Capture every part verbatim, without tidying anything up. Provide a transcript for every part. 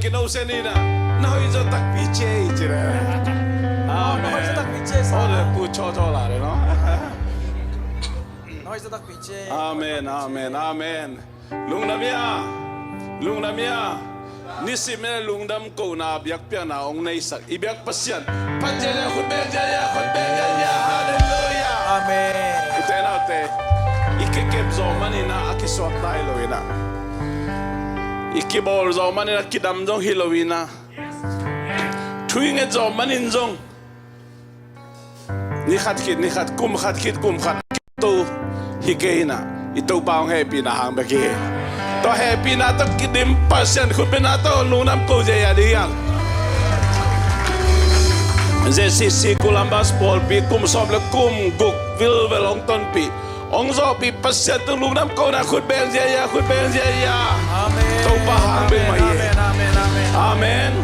Kinosen ina, na hoih zaw takpi ci ei ci le. Amen. Na hoih zaw takpi ci ei sa. Aw le, pu chaw chaw la le no. Na hoih zaw takpi ci ei. Amen, amen, amen. Lungdam ia, lungdam ia. Nisim in lungdam kohna biakpiakna hong neisak i biak Pasian phat ziahziah, khut beng ziahziah, khut beng ziahziah. Halleluiah. Amen. Ute naute, i kikep zawh manin a kisuak tai lo ina, i kibawl zawh manin a kidam zong hi lo ina, thu i nget zawh manin zong ni khat khit ni khat, kum khat khit kum khat, to hi kei ina, i Topa hong hehpihna hang bek hi. Tua hehpihna tawh kidim Pasian khutbetna tawh lungdam ko ziahziah ding hiam? Z C C Columbus pawlpi kum sawm le kum guk vilvel hong tonpih, hong zawhpih Pasian tung lungdam kona khut beng ziahziah, khut beng ziahziah. Amen. Topa hang bek mah hi. Amen, amen, amen. Amen.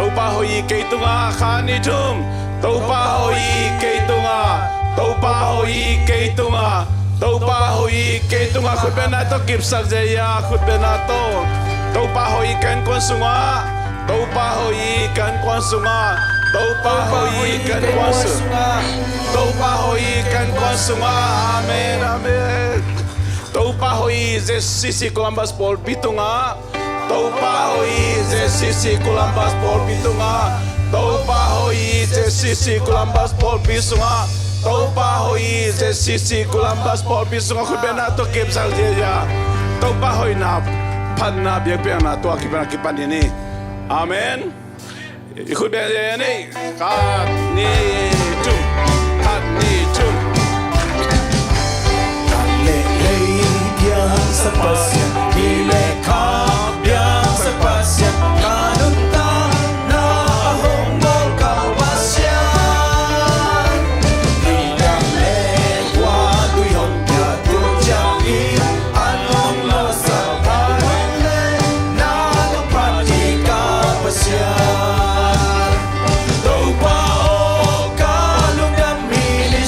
Topa hoih hi kei tungah, khat, nih, thum. Topa hoih hi kei tungah, Topa hoih hi kei tungah, Topa hoih hi kei tungah. Khutbetna tawh kipsak ziahziah, khutbetna tawh. Topa hoih hi ka innkuan sungah, Topa hoih hi ka innkuan sungah, Topa hoih hi ka innkuan sungah, Topa hoih hi ka innkuan sungah. Amen, amen. Topa hoih hi Z C C Columbus pawlpi tungah, Topa hoih hi Z C C Columbus pawlpi tungah, Topa hoih hi Z C C Columbus pawlpi sungah, Topa hoih hi Z C C Columbus pawlpi sungah. Khutbetna tawh kipsak ziahziah. Topa hoihna, phatna, biakpiakna tua kipan a kipan hi ni. Amen. I khut beng ziahziah ni. Khat, nih, thum. Khat, nih, thum. Khat le lei piangsak Pasian, nih le kha piangsak Pasian, ka nuntakna a hong bawl kal Pasian. Nidang le tua tui hong pia tu ciang in, an hong lawhsak a hong le na hong phat hi ka Pasian. Topa aw, ka lungdam hi ni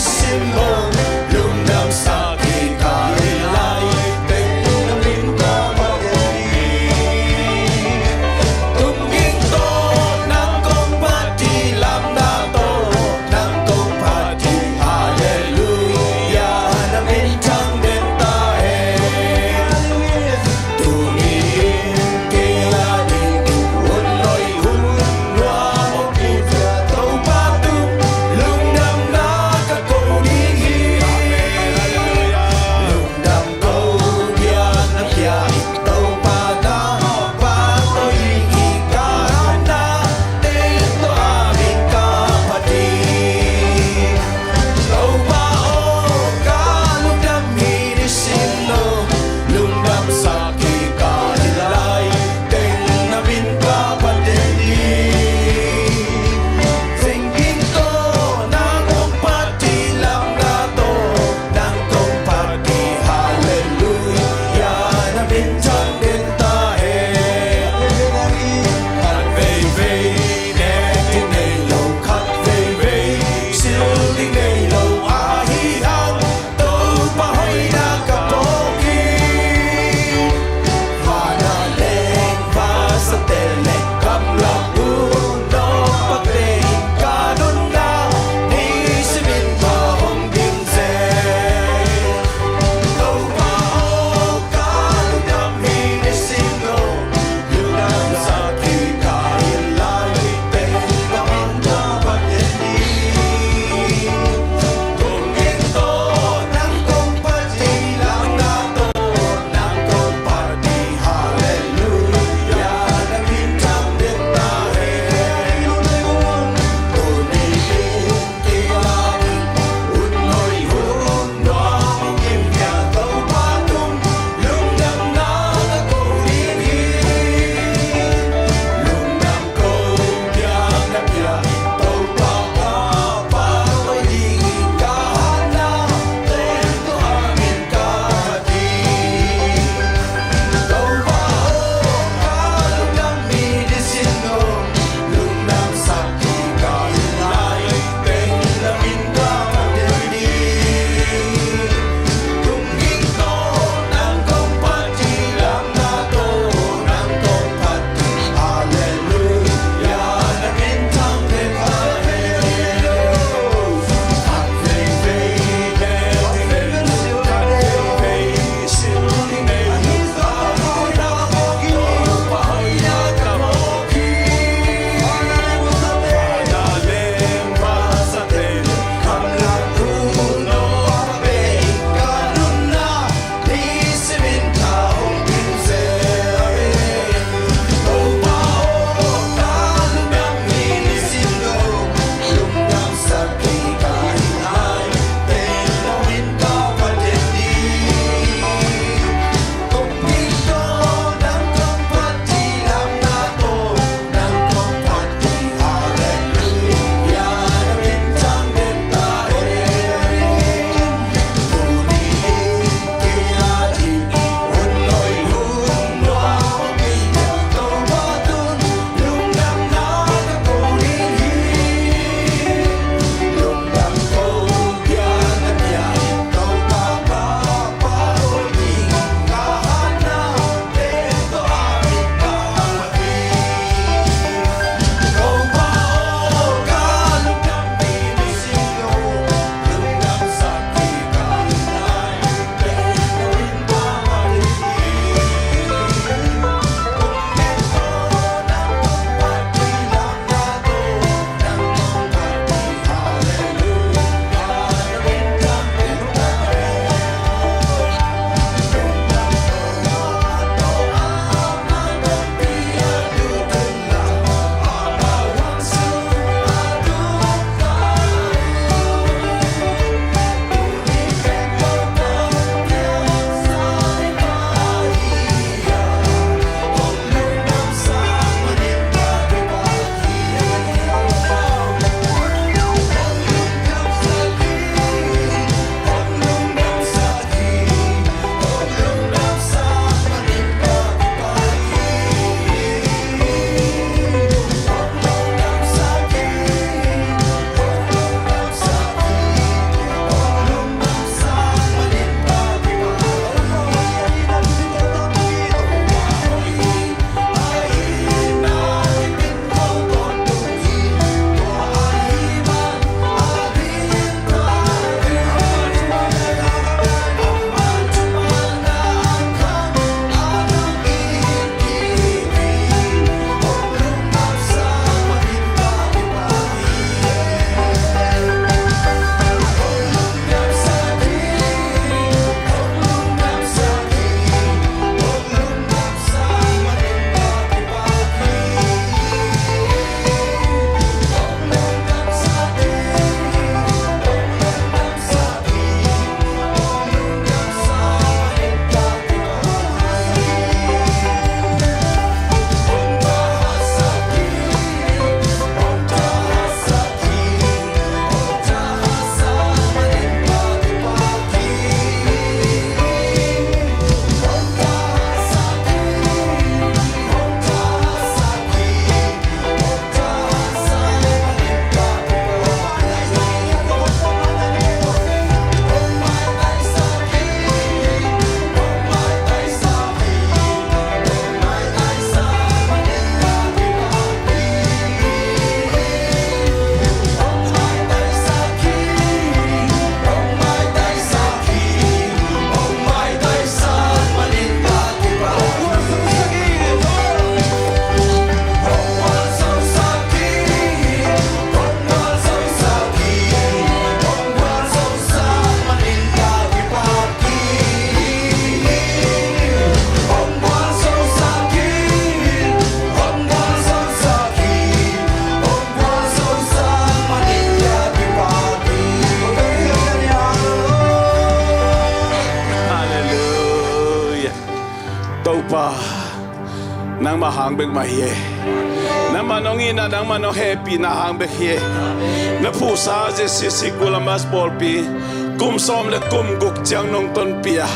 Pa, nangmah hang bek mah hi e. Nangmah nong itna, nangmah nong hehpihna hang bek hi e. Na phuhsa J C C Columbus pawlpi kum sawm le kum guk ciang nong tonpih a,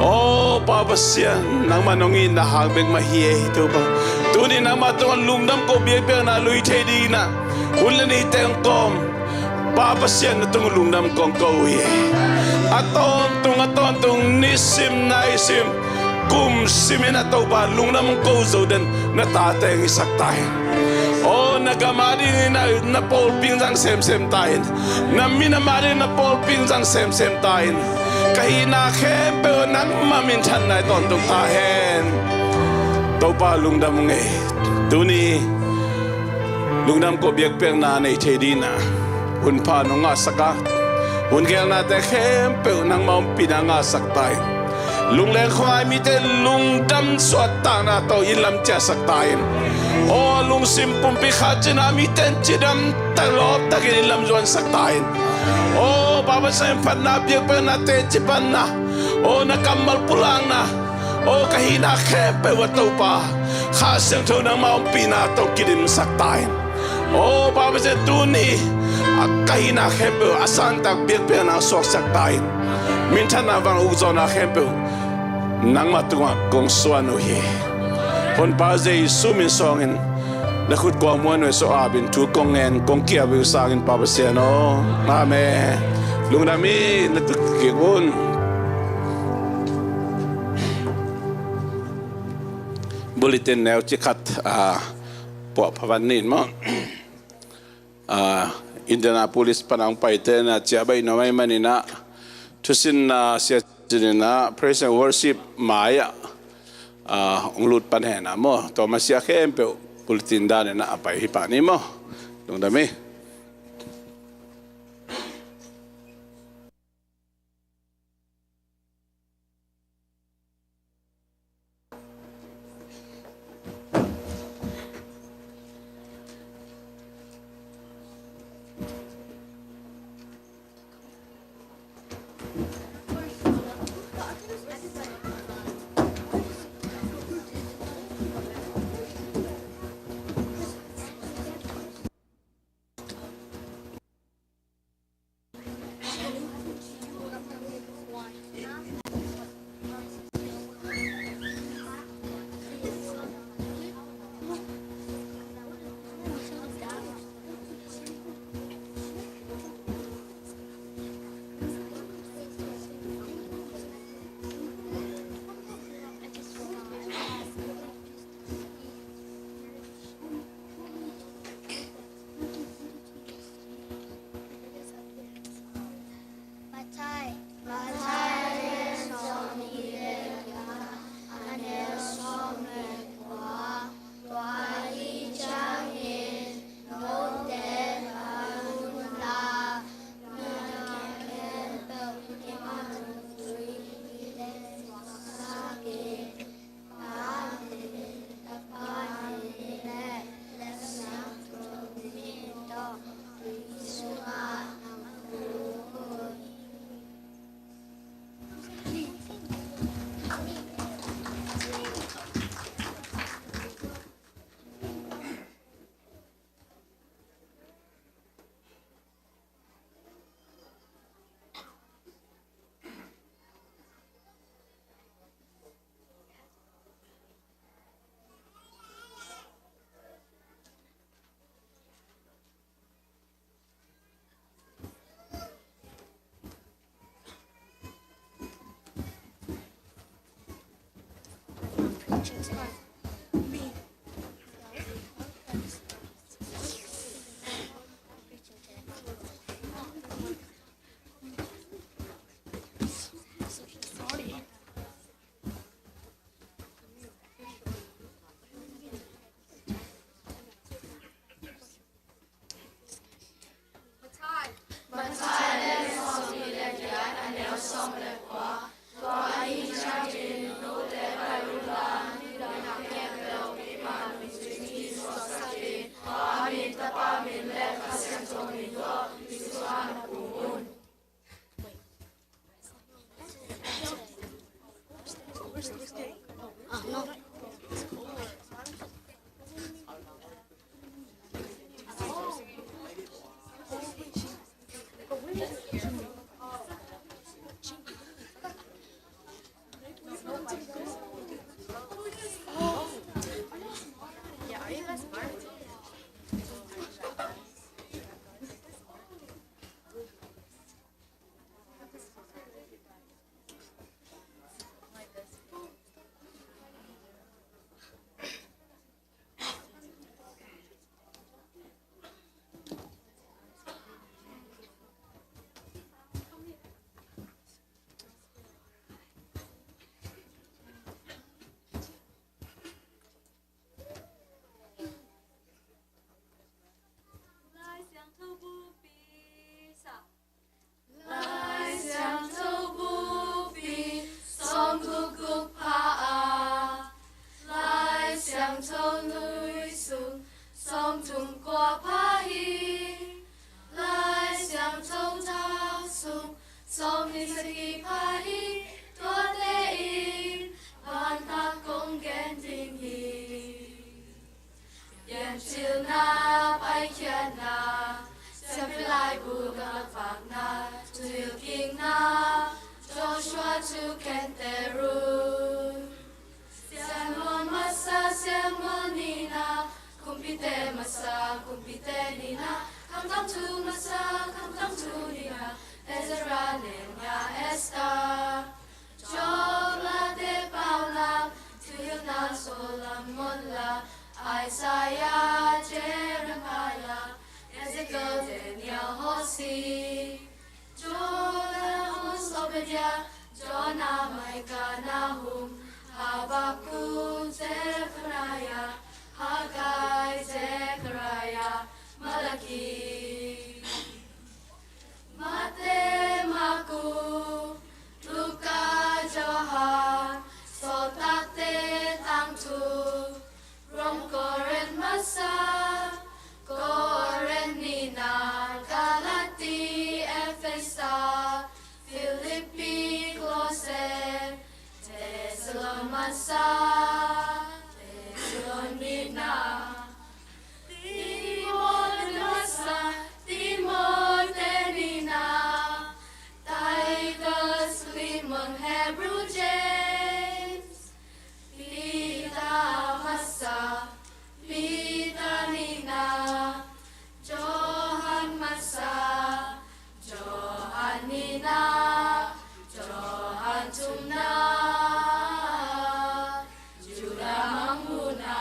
aw Pa Pasian, nangmah nong itna hang bek mah hi e. Topa, tuni nangmah tungah lungdam ko biakpiakna lui thei dingin ah hun le ni teng kawm Pa Pasian na tung lungdam kong ko uh hi. A tawntung, a tawntung, nisim naisim, kum simin ah Topa lungdam ko zo den na tate hong hisak ta in. Aw, na gam a dingin ah na pawlpi zang semsem ta in. Na minam a dingin na pawlpi zang semsem ta in. Ka hihna khempeuh nangmah minthanna i tawntung ta hen. Topa lungdam ung ei. Tuni lungdam ko biakpiakna nei thei dingin ah hun pha nong ngahsak a, hun geelnate khempeuh nangmah ompihna ngahsak ta in. Lungleng khuangai mite lungdam suahtakna tawh inn lam ciahsak ta in. Aw, lungsim pumpi khat cina mite in cidam tak lawp takin inn lam zuansak ta in. Aw Pa Pasian, phatna biakpiakna teci panna, aw na kammal pulakna, aw ka hihna khempeuh ah Topa Kha Siangtho nangmah ompihna tawh kidimsak ta in. Aw Pa Pasian, tuni a ka hihna khempeuh a santak biakpiakna suaksak ta in. Minthanna vang ukzawhna khempeuh nangmah tungah kong suan uh hi. Honpa Jesu min suangin na khut kong muan uh, so apin thu kong ngen kong kiap uh sangin Pa Pasian aw. Amen. Lungdam hi, na tut kik un. Bulletin neu cikhat, ah, puah phavan nin maw? Ah, Indianapolis pan a hong paite na ciah baih nuam ahih manin ah, thusin, ah, sia cinin ah praise and worship mai-ah, ah, hong lut pan hen ah maw. Tua mah sia khempeuh bulletin danin ah a pai hi pah ni maw. Lungdam hi. Mathai. Mathai lian sawm nih le giat, a neu sawm le kua. Tua ahih ciangin note na lungdam, na khempeuh i manpha, i manpha in. Om ni sagih pha hi, tuate in vantak kong gen ding hi. Piancilna, paikhiatna, siampi laibu galvakna, thuhilhkikna, Joshua thu khentel un. Siammual masa, siammual nihna, kumpite masa, kumpite nihna, Khamtang thu masa, Khamtang thu nihna, Ezra, Nehemiah, Esther. Job, Late Paulap, Thuhilhna Solomon la, Isaiah, Jeremiah, Ezekiel, Daniel, Hosea, Jude, Amos, Obadiah, Jonah, Micah, Nahum, Habakkuk, Zephaniah, Haggai, Zechariah, Malachi. Mate, Marku, Luka, Johan, Sawltakte Tangthu, Rom, Korin masa, Korin nihna, Galati, Efesa, Filipi, Kolose, Thesalon masa, Thesalon nihna, Timote masa, Timote nihna, Titus, Filemon, Hebru, James, Peter masa, Peter nihna, Johan masa, Johan nihna, Johan thumna, Judah mangmuhna.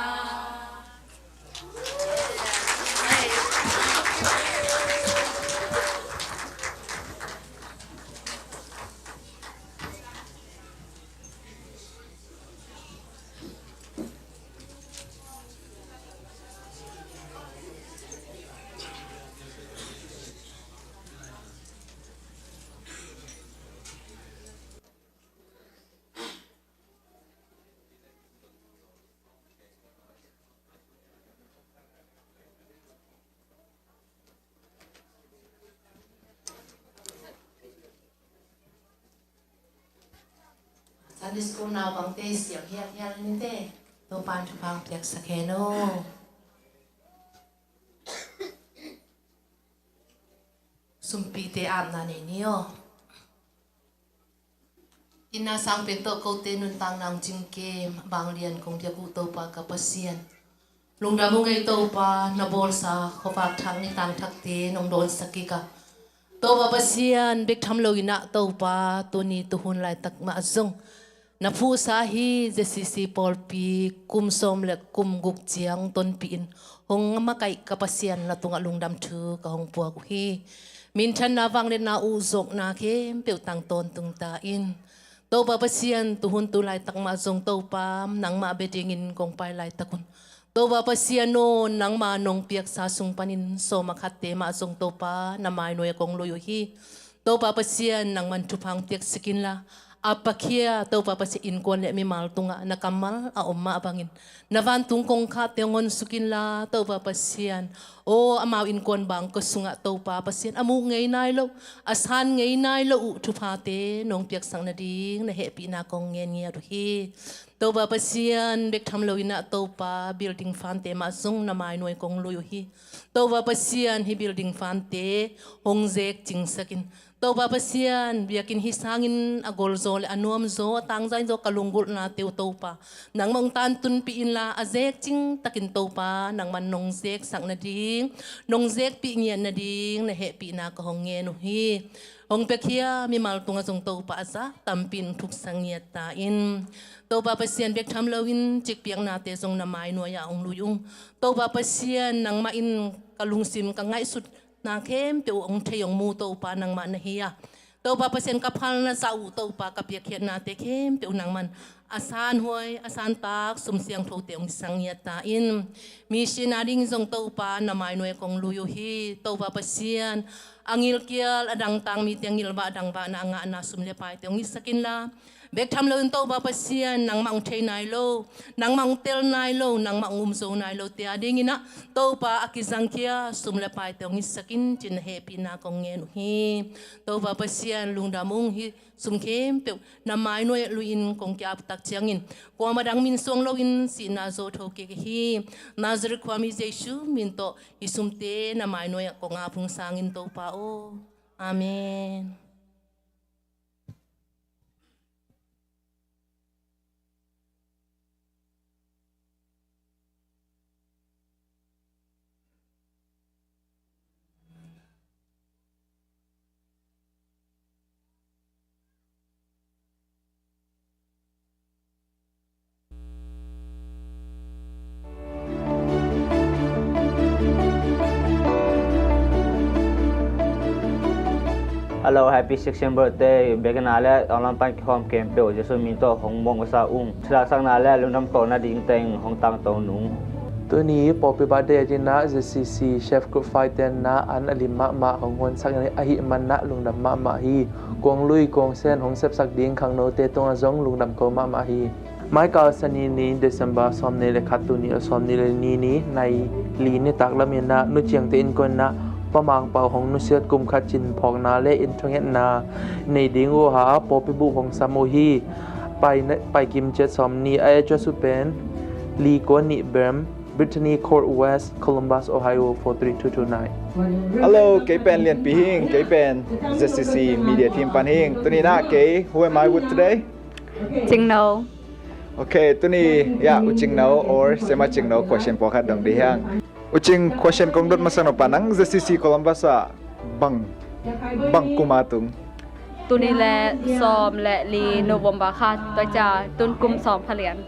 Sunday school naupangte siam hialhial ni te. Topa'n thupha piaksak hen aw. Sumpite apna nei ni aw. Itna sangpen tawh kote nuntakna hong cingkem vanglian kong biak uh Topa ka Pasian, lungdam ung ei Topa, na bawlsa khuavak thak ni tangthakte nong dawnsak kik a, Topa Pasian, bek tham loin ah Topa, tuni tuhun laitak mah zong na phuhsa hi, J C C pawlpi kum sawm le kum guk ciang tonpih in hong makaih ka Pasian, na tungah lungdam thu ka hong puak uh hi. Minthanna, vangliatna, uh zawkna khempeuh tang tawntung ta in. Topa Pasian, tuhun tu laitak mah zong Topa, nangmah bia dingin kong pai laitak un, Topa Pasian aw, nangma nong piaksa sung panin sawm a khatte mah zong Topa, na mainuai ah kong lui uh hi. Topa Pasian, nangman thupha hong piaksak inla, a pakhia Topa Pasian, innkuan le mimal tungah na kammal a om mah bangin na vantung kongkhakte hong honsuk inla, Topa Pasian aw, amau innkuan bangkua sungah Topa Pasian, a muh ngei nai loh, a san ngei nai loh uh thuphate nong piaksak nading na hehpihna kong ngen ngiat uh hi. Topa Pasian, bek tham loin ah Topa, building fund-te mah zong na mainuai kong lui uh hi. Topa Pasian, hih building fund-te hong zek cingsak in. Topa Pasian, biakinn hih sangin a golzaw le a nuamzaw, a tangzainzaw ka lunggulhnate uh Topa, nangmah hong tantunpih inla, a zek cingtakin Topa, nangman nong zeksak nading, nong zekpih ngiat nading na hehpihna ka hong ngen uh hi. Hong piakhia mimal tungah zong Topa a za tampi in thuksak ngiat ta in. Topa Pasian, bek tham loin cikpiaknate zong na mainuai ah hong lui ung. Topa Pasian, nangmah in ka lungsim ka ngaihsutna khempeuh hong thei hong mu Topa nangmah na hi a, Topa Pasian, ka phalna zah uh Topa, ka piakkhiatnate khempeuh nangman a sanhuai, a santak sum siangthote hong sang ngiat ta in. Mission a ding zong Topa na mainuai kong lui uh hi. Topa Pasian, a ngilkial, a dangtak mite a ngilvah dangvahna a ngahna sum le paite hong itsak inla, bek tham loin Topa Pasian, nangmah hong thei nai lo, nangmah hong tel nai lo, nangmah hong um zo nai lo te a dingin ah Topa a kizangkhia sum le paite hong itsak in, ci-in na hehpihna kong ngen uh hi. Topa Pasian, lungdam ung, hih sum khempeuh na mainuai lui-in kong ki-ap tak ciangin kuamah dang min suang loin sihna zo thokik hi. Nazareth khuami Jesu min tawh hih sumte na mainuai ah kong ap hong sang in, Topa aw. Amen. Hello, happy sixteenth birthday. Biakinn ah le online pan kihawm khempeuh Jesu min tawh hong mawk masa ung. Thilakisakna le lungdam kawkna ding teng hong tangtung ung. Tuni pawlpi birthday adingin ah Z C C Chef Group Five ten ah an a lim mahmah hong honsak ahih manin ah lungdam mahmah hi. Kuang lui kuang sen hong sepsak ding khangnote tungah zong lungdam ko mahmah hi. Maikal Sani ni, December sawmnih le khat, tul nih le sawmnih le nih ni, nai li nitak lamin ah Nu Ciangte innkuan ah Pa Mang Pau hong nusiat kum khat cin phawkna le inn thungetna nei ding uh a, pawlpi bup hong sam uh hi. Pai, pai kim ciat sawmnih a address uh pen li kua nih Bem, Brittany Court West, Columbus, Ohio four three two two nine. Hello, kei pen Lianpi hing, kei pen Z C C Media Team pan hing. Tuni na kei, who am I with today? Cingno. Okay, tuni, ya, U Cingno or Sema Cingno question pawlkhat dong dih hang. U Cing, question kong dot masak nop a, nang Z C C Columbus ah bang, bang kum a tung? Tuni le sawm le li November kha, tua cia tun kum sawm pha lian.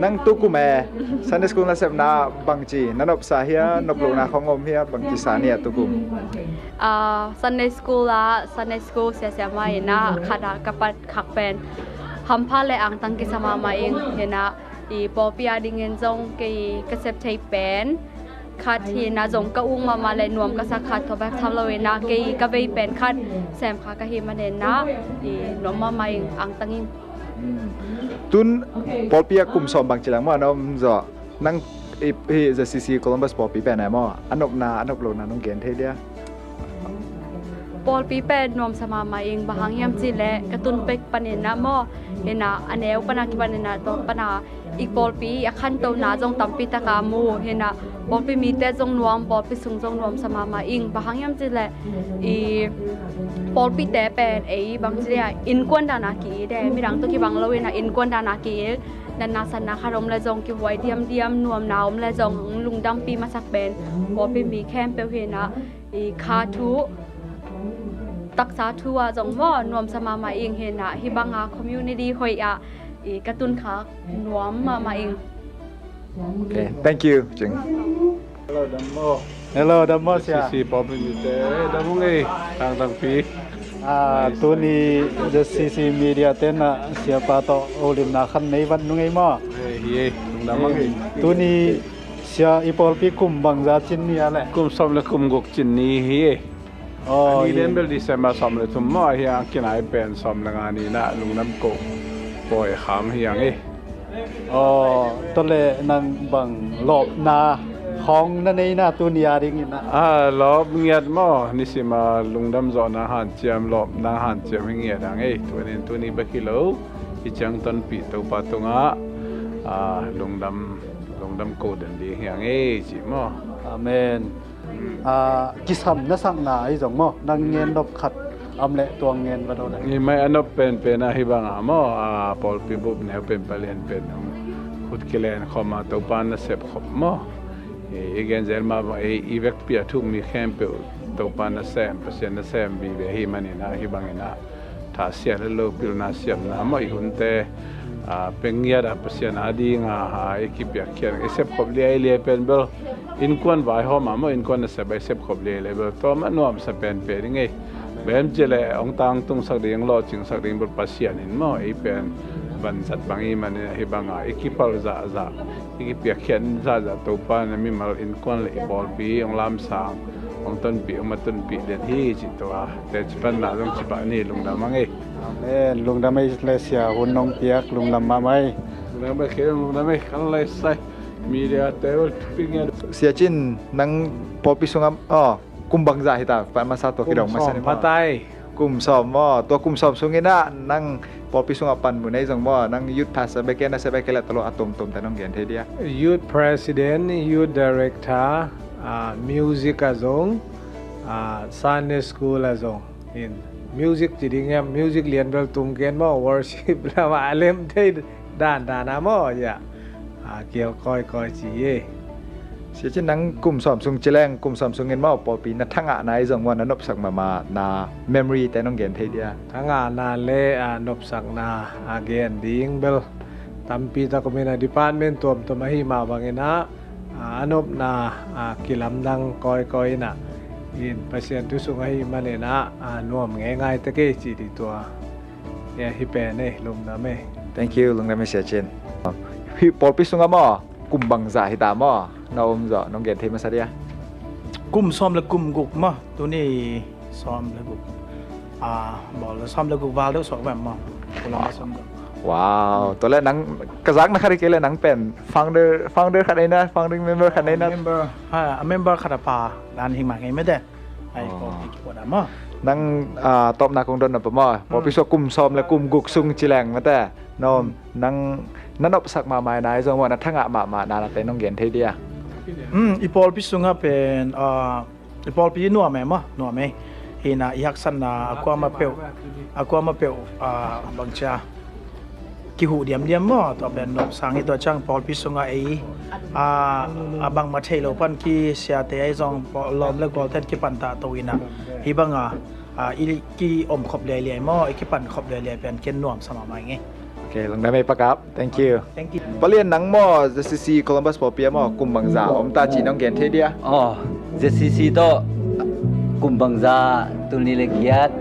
Nang tu kum e, Sunday school nasepna bangci na nopsa hia, nop lohna khong om hia, bangci sa nia tu kum? Ah, Sunday school ah, Sunday school siasia mah in ah khat ah ka pat khak pen hampha le angtang kisa mahmah ing. Hi in ah i pawlpi a dingin zong kei ka sep thei pen khat hi in ah, zong ka uk mahmah le nuam ka sak khat, tua bek tham lo in ah kei ka vei pen khat sem kha ka hih manin ah i nuam mahmah ing, angtang ing. Tun pawlpi ah kum sawm bangci lang maw na om zaw? Nang i, i Z C C Columbus pawlpi pen e maw, a nopna, a nop lohna nong gen thei dia? Pawlpi pen nuamsa mahmah ing, bang hang hiam cih leh ka tun pek panin ah maw, hi in ah a neu pan ah kipan in ah, tua pan ah i pawlpi a khantona zong tampi tak a mu, hi in ah pawlpi mite zong nuam, pawlpi sung zong nuamsa mahmah ing. Bang hang hiam cih leh i pawlpite pen ei bangci leh innkuan dan a ki-it e, midang tawh kibang lo in ah innkuan dan a ki-it, natna satna khat om leh zong kihuai diamdiam, nuamna om leh zong lungdampi masak pen pawlpi mi khempeuh hi in ah, i kha thu, taksa thu ah zong maw nuamsa mahmah ing. Hi in ah hih bang a community hoih ah i ka tun kha nuam mahmah ing. Okay, thank you, Cing. Hello, dam maw. Hello, dam maw, sia. Z C C pawlpi mite, dam ung ei, tangtangpi. Ah, tuni Z C C Media ten ah siapa tawh holimna khat nei vat nung ei maw. Ei, hi ei, lungdam ung ei. Tuni sia i pawlpi kum bangza cin ni a leh? Kum sawm le kum guk cin ni hi ei. Aw, a ni hi. Lian bel December sawm le thum maw, ahi hang kinai pen sawm le nga ni in ah lungdam ko pawi kham hi hang ei. Aw, tua leh nang bang lawpna khawng na nei na tuni a dingin ah? Ah, lawp ngiat maw, nisim a lungdam zawhna hanciam, lawpna hanciam hi ngiat hang ei. Tua in tuni bek hi lo, hih ciang tonpih Topa tungah, ah, lungdam, lungdam ko den ding hi hang ei, ci maw. Amen. Ah, kisam na sakna ahi zong maw, nang ngen nop khat om leh tua ngen va do le. Hi mai a nop penpen ah hih bang ah maw, ah, pawlpi bup neu pen palian pen hong khut kilen khawm a Topa nasep khop maw. I, i gen zel mah bang, i, i vekpi a thuk mi khempeuh Topa nasem, Pasian nasem vive ahih manin ah hih bangin ah tha siat le lo, pilna siamna maw, i hunte, ah, peng ngiat ah Pasian a ding a, ah, i kipiakkhiat, i sepkhop liailiai pen bel innkuan vaihawm a maw, innkuan nasep a i sepkhop liailiai bel tua mah nuamsa penpen ding ei. Bang hiam cih leh hong tangtungsak ding, lawhcingsak ding bel Pasian in maw, ei pen Vanzat bang i manin ahi banga i kipal zahzah, i kipiakkhiat zahzah Topa na mimal innkuan le i pawlpi hong lamsang, hong tonpih, hong matunpih den hi ci tua teci panna zong ci pah ni. Lungdam a ngei. Amen. Lungdam ei le sia, hun nong piak lungdam mahmah ei. Lungdam ei, kei lungdam ei, kan lai sai. Media te ul ping ya. Sia Cin, nang pawlpi sungah, aw, kum bangzah hita, pan masa tua kidong masa ni maw? Kum sawm matai. Kum sawm maw? Tua kum sawm sungin ah nang pawlpi sungah panmun ei zong maw? Nang youth pastor bek e, na sia bek e le talo a tomtom te nong gen thei dia? Youth president, youth director, ah, music a zong, ah, Sunday school a zong. In music ci ding em, music lian bel tung ken maw, worship lama a lem thei dandan a maw, ya. A kial kawikawi ci e. Sia Cin, nang kum sawm sung ci leng, kum sawm sungin maw pawlpi na thangahna i zong maw, na nopsak mahmahna memory te nong gen thei dia? Thangahna le, a, nopsakna a gen ding bel tampi tak om in ah, department tuamtuam ahi mah bangin ah, a, a nopna, a, kilamdang kawikawi in ah, in Pasian thu sung ahi manin ah, a, nuam ngeingai ta kei ci dih tua. Ya, hi pen ei, lungdam ei. Thank you, lungdam ei Sia Cin. Hih pawlpi sungah maw, kum bangzah hita maw, na om zawh nong gen thei masa dia? Kum sawm le kum guk maw, tuni sawm le guk. Ah, bawl le sawm le guk val deuh suak vem maw. Kum sawm le guk. Wow, tua le nang ka zakna khat hi kei le nang pen founder, founder khat ei na, founding member khat ei na. Member, ha, a member khat a pa dan hi mah ngei mete. Ai, oh, ko ki kipot a maw. Nang, ah, tawpna kong donna pa maw. Hmm. Pawlpi sungah kum sawm le kum guk sung ci leng mete. Nang, hmm, nang na nopsak mahmahna i zong maw, na thangah mahmahna na te nong gen thei dia? Hmm, i pawlpi sungah pen, ah, i pawlpi nuam e maw, nuam e. Hi in ah i haksatna a kuamah peuh, a kuamah peuh, ah, bangcia kihuh diamdiam maw, tua pen nopsang hi. Tua ciang pawlpi sungah ei, a, a bangmah thei lo pan kisiate ahi zong paw-, lawm le gualten kipantah to in ah, hih banga, a, i ki-om khop liailiai maw, i kipan khop liailiai pen ken nuamsa mahmah ing e. Ok, lungdam ei Pa Kap. Thank you. Thank you. Pa Lian, nang maw, Z C C Columbus pawlpi ah maw, kum bangzah om ta ci nong gen thei dia? Oh, Z C C tawh kum bangzah, tul nih le giat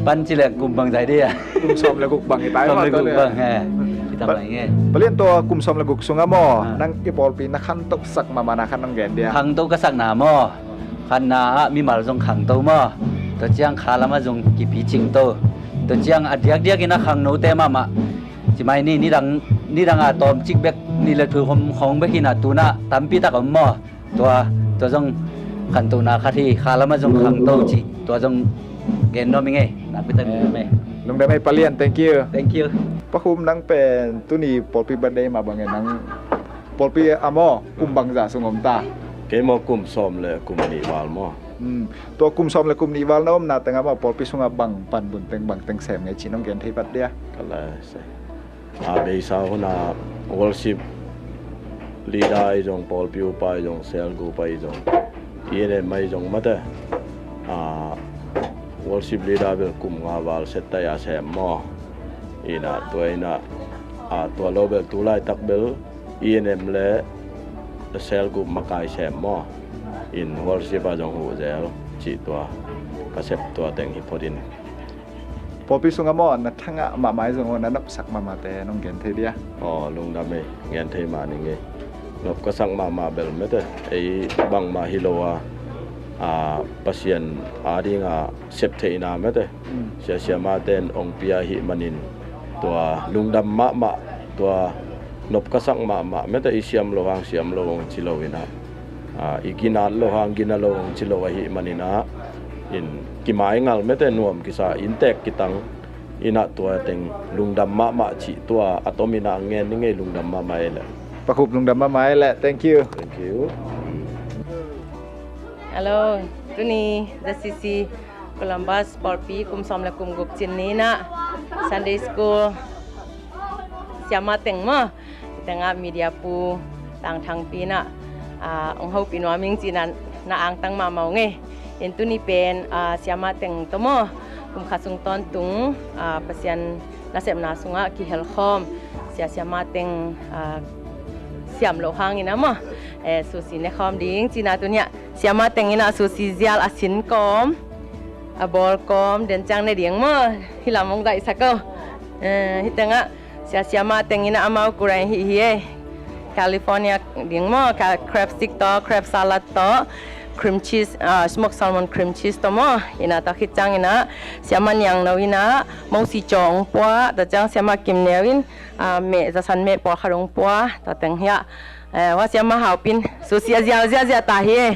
pan ci le kum bangzah hi dia? Kum sawm le guk bang hi ta. Sawm le guk bang, eh. Hi ta mai nge. Pa Lian, tua kum sawm le guk sungah maw, ah, nang i pawlpi na khantosak mahmahna khat nong gen dia? Khangto ka sakna maw, khatna ah mimal zong khangto maw. Tua ciang kha lamah zong kipicing to. Tua ciang a diakdiak in a khangnote mahmah. Ci mai ni, nidang, nidang a tawmcik bek, nih le thum khawng bek hi in ah tu in ah tampi tak om maw. Tua, tua zong khantohna khat hi, kha lamah zong khangto cih, tua zong gen nuam ing e, nakpi tak lungdam e. Lungdam e Pa Lian, thank you. Thank you. Pa Khum, nang pen tuni pawlpi birthday mah bangin nang pawlpi ah maw, kum bangzah sung om ta? Kei maw kum sawm le kum nih val maw. Hmm. Tua kum sawm le kum nih val na omna tengah maw, pawlpi sungah bang panmun teng, bang teng sem ngei cih nong gen thei pat dia? Ka la se. A beisa hun ah worship leader i zong, pawlpi upa i zong, cell group i zong, E N M i zong mate. A worship leader bel kum nga val set tai a sem maw. In ah tua in ah, a tua lo bel tu laitak bel E N M le cell group makai sem maw. In worship a zong huh zel cih tua ka sep tua teng hi phot in. Pawlpi sungah maw, na thangah mahmah i zong maw, na nopsak mahmahte nong gen thei dia? Aw, lungdam e, gen thei mah ning e. Nop ka sak mahmah bel mete, ei bangmah hi lo a, a, Pasian a dinga sep theihna mete. Mm. Sia siamahte in ong pia ahih manin tua lungdam mahmah, tua nop ka sak mahmah mete, i siam lo hang siam lo ong ci lo in ah. A, i ginat lo hang gina lo ong ci lo ahih manin ah, in kimaingal mete, nuam kisa, inntek kitang in ah, tua teng lungdam mahmah cih tua a tom in ah ngen ning e. Lungdam mahmah e le. Pa Khup, lungdam mahmah e le. Thank you. Thank you. Hello, tuni Z C C Columbus pawlpi kum sawm le kum guk cin ni in ah, Sunday school siamah teng maw, tengah media pu Tang Thangpi in ah, ah, ong hopih nuam ing cih na, na angtang mahmah ung e. In tuni pen, ah, siamah teng tawh maw, kum khat sung tawntung, ah, Pasian nasepna sungah kihelkhawm sia siamah teng, ah, siam loh hangin ah maw, eh, susi ne khawm ding cihna tuni ah siamah teng in ah susi zial a sin kawm, a bawl kawm, den ciang ne ding maw, hih lam ong daihsak o. Eh, hih tengah Sia, siamah teng in ah amau kurain hih hi e. California ding maw, ka crab stick tawh, crab salad tawh, cream cheese, ah, smoked salmon cream cheese tawh maw. In ah tua khit ciangin ah siamah Niang No in ah mosi caw hong pua, tua ciang siamah Kim Neu in, ah, meh, zasan meh pawlkhat hong pua, tua teng hiah. Eh, hua siamah Hau Pin, sushi a ziau ziahziah ta hi e.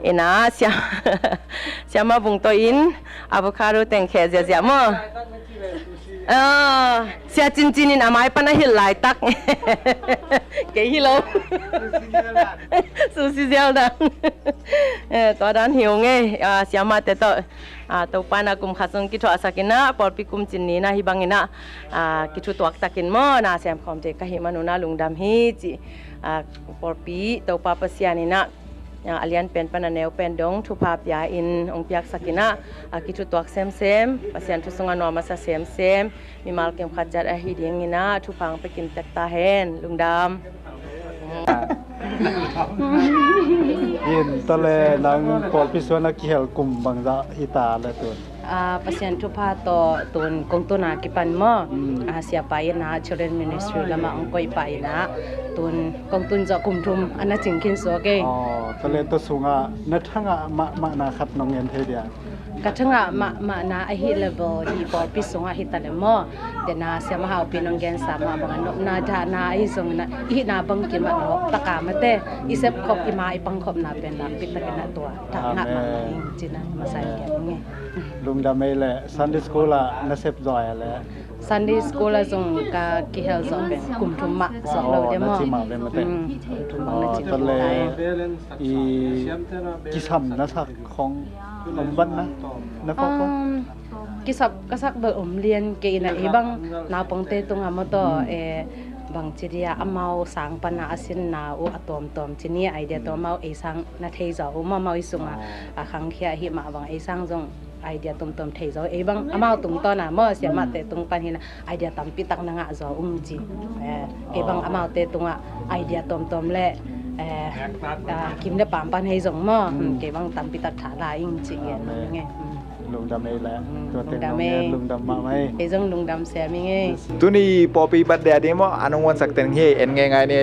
In ah sia, siamah Vung Toi in avocado teng kheh ziahziah maw. Ah, sia Cincin in a mai pan a hilh laitak. Kei hi lo. Sushi ziau dan. Eh, tua dan hi ung e. Ah, siamahte tawh, ah, Topa in ah kum khat sung kithuahsak in ah, pawlpi kum cin ni in ah hih bangin ah, ah, kithutuak takin maw, na sem khawmte ka hih man un ah lungdam hi ci. Ah, pawlpi Topa Pasian in ah, ah, a lian pen pan a neu pen dong thupha pia in hong piaksak in ah, ah, kithutuak semsem, Pasian thu sungah nuam a sa semsem, mimal kim khat ciat ahi dingin ah thupha hong pia kim tek ta hen. Lungdam. In, tua leh nang pawlpi sungah na kihel kum bangzah hi ta le tun? Ah, Pasian thupha tawh tun kong tun a kipan maw. Mm. Ah, siapa in ah Children Ministry lamah hong koih pah in ah tun kong tun zawh kum thum a na cing khin suak e. Aw, tua leh tua sungah na thangah mahmahna khat nong gen thei dia? Ka thangah mahmahna ahih leh bel hih pawlpi sungah hi ta leh maw, dena siamah Hau Pin hong gensa mah bangin nopna dahna ahi zongin ah i hihna bangkim ah lawp taka mate, i sepkhop, i ma i pangkhopna pen nakpi takin ah tua thangah mahmah ing ci-in ah masa in gen ing e. Lungdam ei leh. Sunday school ah na sep zaw a leh? Sunday school ah zong ka kihel zawh pen kum thum mah zawh lo dia maw. Aw, na cing mah ve mate. Mm, kum thum mah na cing. Aw, tua leh i kisam na sak khong om vat na, na phawk vat? Um, kisap ka sak bel om lian kei in ah, ei bang naupangte tungah maw tawh, eh, bangci dia amau sang pan a a sinna uh a tawmtawm ci ni, idea tawh amau ei sang na thei zaw uh maw, amau i sungah a khangkhia ahih mah bang ei sang zong idea tawmtawm thei zaw. Ei bang amau tungtawn a maw, siamahte tung pan hi in ah idea tampi tak na ngah zaw ung ci. Eh, ei bang amaute tungah idea tawmtawm le, eh, ah, kim le paam pan hei zong maw, hmm, kei bang tampi tak tha la ing ci gen mah ing e. Hmm. Lungdam ei leh. Hmm, tua teng lungdam ei. Lungdam mahmah ei. Kei zong lungdam siam ing e. Tuni pawlpi birthday a ding maw, an hong huansak teng hi, en ngeingai ni.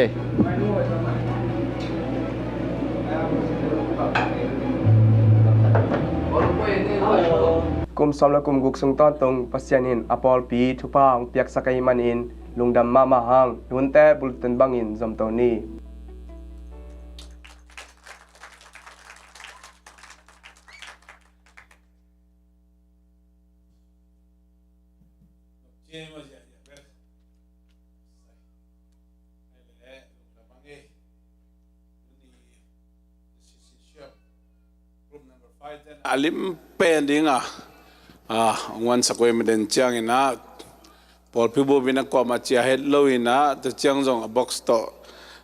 Kum sawm le kum guk sung tawntung Pasian in a pawlpi thupha hong piaksak ahih manin lungdam mahmah hang, nunte bulletin bangin zomto ni. A lim pen ding a, a, hong huansak uh hi mah den ciangin ah, pawlpi bup in ah kuamah ciah het lo in ah, tua ciang zong a box tawh,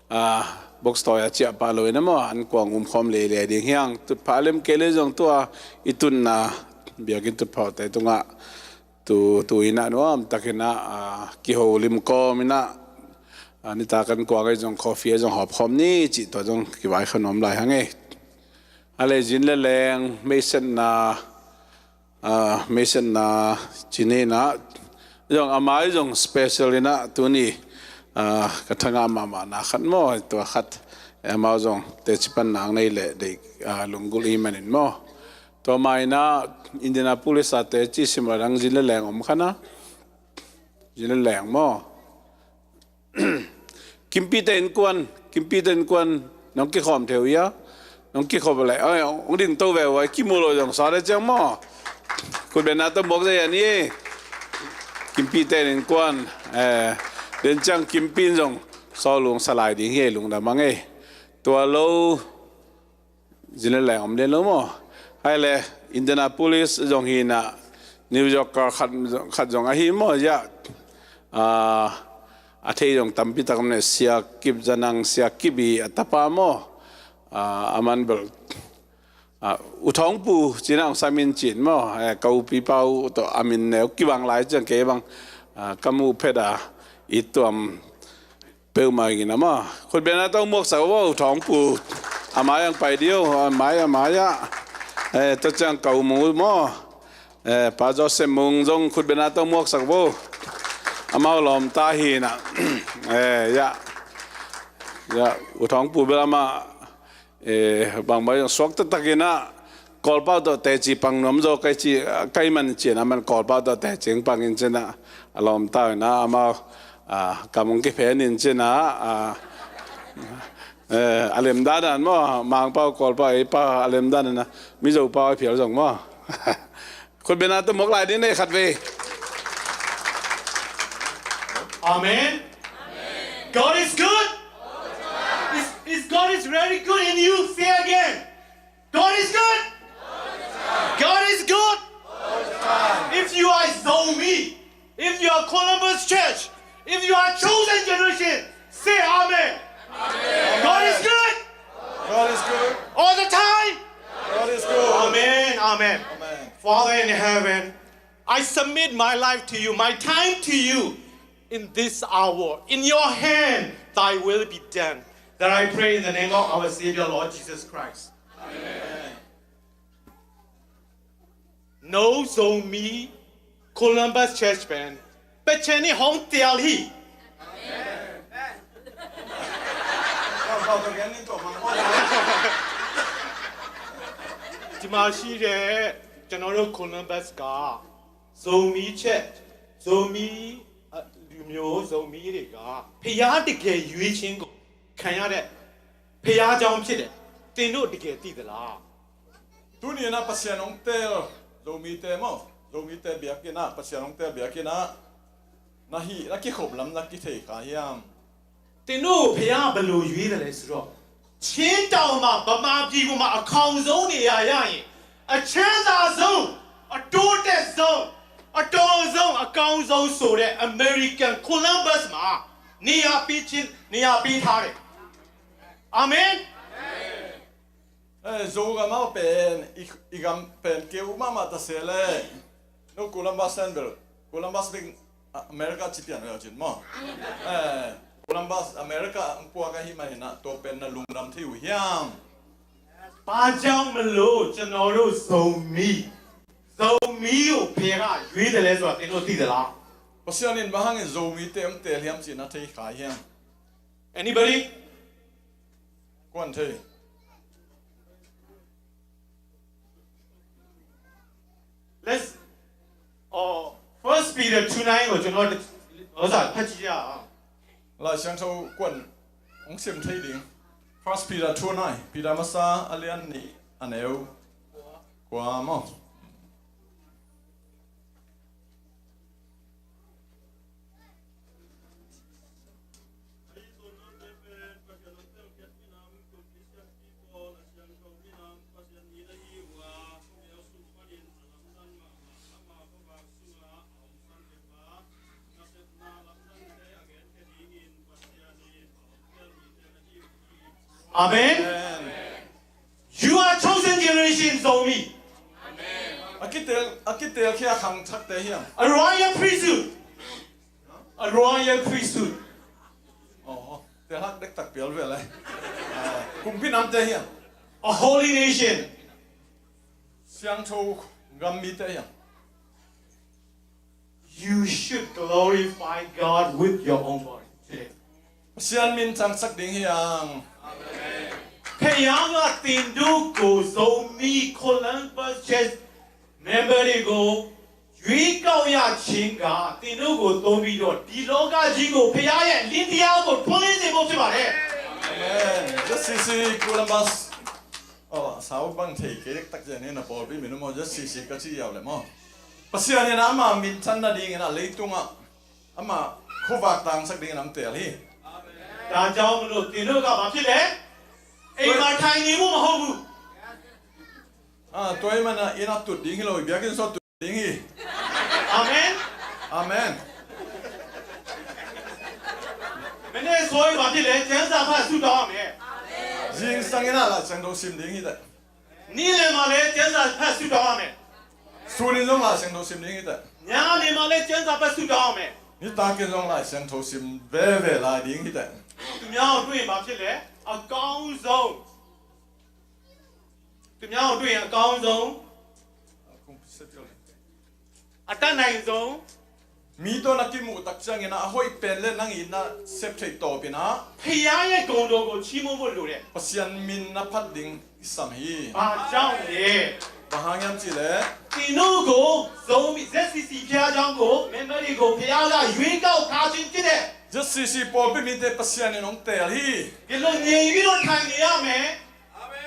a, box tawh a ciah pah lo in ah maw, an kuang um khawm leilei ding hi hang. Tutphah a lim kei le zong tua i tunna biakinn tutphahte tungah tu, tu in ah nuam takin ah, a, kiho lim kawm in ah, a, nitak an kuang ei zong coffee ei zong hawp khawm ni cih tua zong kivaikhia nuam lai hang e. A leh zin le leng, meisenna, a, meisenna ci ni in ah, zong a mai zong special in ah tuni, a, ka thangah mahmahna khat maw, tua khat, eh, amau zong teci panna nei leh deih, a, lunggulh i hih manin maw. Tua mah in ah Indianapolis a teci sim a dang zin le leng om kha na. Zin le leng maw. Kimpite innkuan, Kimpite innkuan nong kikhawm thei uh hia? Nong kikhawm leh, oi, hong ding to ve uh a, kimu lo zong sa le ciang maw. Khutbetna tawh muak zia ni e. Kimpite innkuan, eh, den ciang Kimpi in zong sawlung sa lai ding hi e, lungdam hang e. Tua lo zin le leng om lian lo maw. Hai le Indianapolis zong hi in ah, New Yorker khat, khat zong ahi maw, ya. A, a thei zong tampi tak om ne, Sia Kip Za Nang, Sia Kip i a tapa maw. A, a man bel, a, U Thawng Pu ci in ah hong sam in cin maw. Eh, ka upipa uh tawh a min neu kibang lai ciang kei bang, a, ka muh phet a i tuam peuhmah ing in ah maw. Khutbetna tawh muaksak vo, U Thawng Pu. A mai ang pai dih o, a mai, a mai ah. Eh, tua ciang ka U Mung uh maw. Eh, Pa Joseph Mung zong khutbetna tawh muaksak vo. Amau lawmta hi na. Eh, ya. Ya, U Thawng Pu bel amah, eh, bangmah suak taktak in ah, Kawlpau tawh teci pang nuam zaw ka ci, ka hih man ci-in ah, aman Kawlpau tawh teci pang in ci-in ah, a lawmta in ah, amau, ah, kam hong kiphen in ci-in ah, ah, eh, a lem dandan maw, Mangpau, Kawlpau, ei pau a lem dandan ah, Mizo pau a phial zong maw. Khut beng a tum mawk lai ding ni khat vei. Amen. God is good. Is, is God is very good in you. Say again. God is good. God is good. If you are Zomi, if you are Columbus Church, if you are chosen generation, say amen. God is good. God is good. All the time. God is good. Amen. Amen. Amen. Father in heaven, I submit my life to you, my time to you in this hour. In your hand, thy will be done. That I pray in the name of our Savior, Lord Jesus Christ. Amen. No Zomi Columbus Church pen Pathian in hong tel hi. Timasi le, ကျွန်တော်တို့ Columbus က Zomi Church, Zomi အလူမျိုး Zomi တွေက ဘုရားတကယ်ရွေးခြင်းကိုခံရတဲ့ဘုရားကျောင်းဖြစ်တယ်။ သင်တို့တကယ်သိသလား။ Tuni in ah Pasian hong tel Zomite maw, Zomite biakinn ah Pasian hong tel biakinn ah na hih na kikhop lam na kithei kha hiam? သင်တို့ကိုဘုရားကဘယ်လိုရွေးသလဲဆိုတော့ ချင်းတောင်မှာ ဗမာပြည်ပေါ်မှာ အခေါင်ဆုံးနေရာရရင် အချမ်းသာဆုံး အတိုးတက်ဆုံး အတော်ဆုံး အကောင်းဆုံးဆိုတဲ့ American Columbus မှာ နေရာပေးခြင်း နေရာပေးထားတယ်။ Amen. Eh, Zogam ah pen, i, i gam pen keu mahmah ta se leh, no Columbus pen bel, Columbus pen, ah, America ci pian ve cin maw. Eh, Columbus America hong puak ahih manin ah, tua pen na lungdam thei uh hiam? ဘာကြောင့်မလို့ ကျွန်တော်တို့ Zomi, Zomi ကို ဘုရားက ရွေးတယ်လဲဆိုတာ သင်တို့သိသလား။ Pasian in bang hangin Zomite hong tel hiam cih na thei kha hiam? Anybody? Kuan thei. Let's, oh, First Peter two nine ကို ကျွန်တော် ဥစ္စာ ဖတ်ကြည့်ရအောင်။ Lai Siangtho kuan hong sim thei ding. First Peter two nine, Peter masa a lian nih a neu kua maw. Amen. You are chosen generation, Zomi. A kitel, a kitel khia khangthakte hiam? A royal priesthood. A royal priesthood. Oh, tel hak dektak pial ve lai. Ah, kumpi namte hiam? A holy nation. Siangtho gam mite hiam? You should glorify God with your own body today. Pasian minthangsak ding hi hang. Amen. ဘုရားက သင်တို့ကို Zomi Columbus Church member တွေကို ရွေးကောက်ရခြင်းက သင်တို့ကို သုံးပြီးတော့ ဒီလောကကြီးကို ဘုရားရဲ့ လင်းတရားကို ထွန်းလင်းစေဖို့ ဖြစ်ပါတယ်။ Amen. Just see, see Columbus. Oh, sao bang thei kei dektak zen in a pawlpi min maw, just see, see ka ci yau le maw. Pasian in ama minthan nadingin a leitungah ama khuavak tangsak dingin hong tel hi. ဒါကြောင့်မလို့ သင်တို့က ဘာဖြစ်လဲ။ အိမ်မှာ ထိုင်နေဖို့ မဟုတ်ဘူး။ Ah, tua ahih manin ah inn ah tut ding hi lo, biakinn sung ah tut ding hi. Amen. Amen. မနက်စောစော ဘာဖြစ်လဲ။ ကျမ်းစာဖတ် ဆုတောင်းရမယ်။ Zingsang in ah Lai Siangtho sim ding hi teh. နေ့လယ်မှာလည်း ကျမ်းစာဖတ် ဆုတောင်းရမယ်။ Sun in zong Lai Siangtho sim ding hi teh. ညနေမှာလည်း ကျမ်းစာဖတ် ဆုတောင်းရမယ်။ Nitak in zong Lai Siangtho sim veve lai ding hi teh. သူများကိုတွေ့ရင် ဘာဖြစ်လဲ။ အကောင်းဆုံး။ သူများကိုတွေ့ရင် အကောင်းဆုံး။ အတတ်နိုင်ဆုံး။ Mi tawh na kimuh tak ciangin ah a hoih pen le nang in na sep theih tawpin ah ဖခင်ရဲ့ဂုဏ်တော်ကိုချီးမွမ်းဖို့လိုတယ်။ ပစီယန်မင် na phat ding kisam hi. ဘာကြောင့်လဲ။ Bang hang hiam cih leh, သင်တို့ကို ဇုံမီ ဇက်စီစီဘုရားကျောင်းကို member တွေကို ဘုရားက ရွေးကောက်ထားခြင်းဖြစ်တယ်။ ZCC pawlpi mite Pasian in hong teel hi. ဒီလိုငြိမ်ပြီးတော့ထိုင်နေရမယ်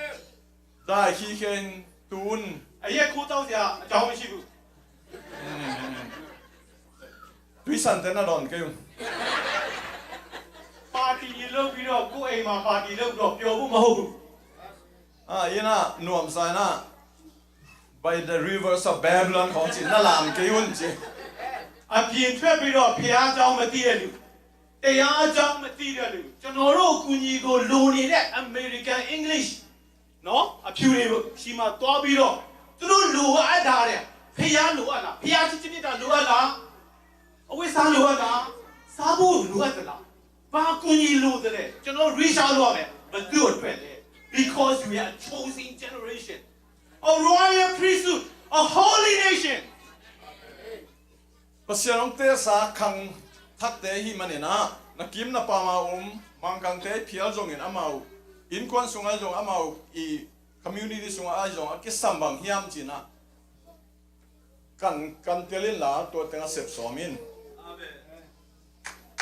။ Dai khikhe in tun. အရက်ကိုသောက်စရာအကြောင်းမရှိဘူး။ Tuisan te na dawn kei un. ပါတီလုပ်ပြီးတော့ ကိုယ့်အိမ်မှာပါတီလုပ်ပြီးတော့ ပျော်ဖို့မဟုတ်ဘူး။ Ah, ina nuamsa ina, by the rivers of Babylon khawng ci, na lam kei un ci. အပြင်ထွက်ပြီးတော့ ဘုရားကျောင်းမသိတဲ့လူ၊ တရားအကြောင်းမသိတဲ့လူ၊ ကျွန်တော်တို့အကူအညီကိုလိုနေတဲ့ American English နော်၊ အဖြူတွေဆီမှာသွားပြီးတော့ သူတို့လိုအပ်တာတဲ့၊ ဘုရားလိုအပ်လား၊ ဘုရားချစ်ခြင်းမေတ္တာလိုအပ်လား၊ အဝတ်စားလိုအပ်လား၊ စားဖို့လိုအပ်သလား၊ ဘာအကူအညီလိုသလဲ၊ ကျွန်တော် reach out လုပ်ရမယ်။ ဘယ်သူ့အတွက်လဲ။ Because we are a chosen generation, a royal priesthood, a holy nation. Pasian hong teelsa khang thakte ahih manin ah, na kim na pam a om Mangkangte phial zongin amau innkuan sungah zong, amau i community sungah ahi zong a kisam bang hiam ci-in ah kan, kan tel inla tua teng a sep sawm in.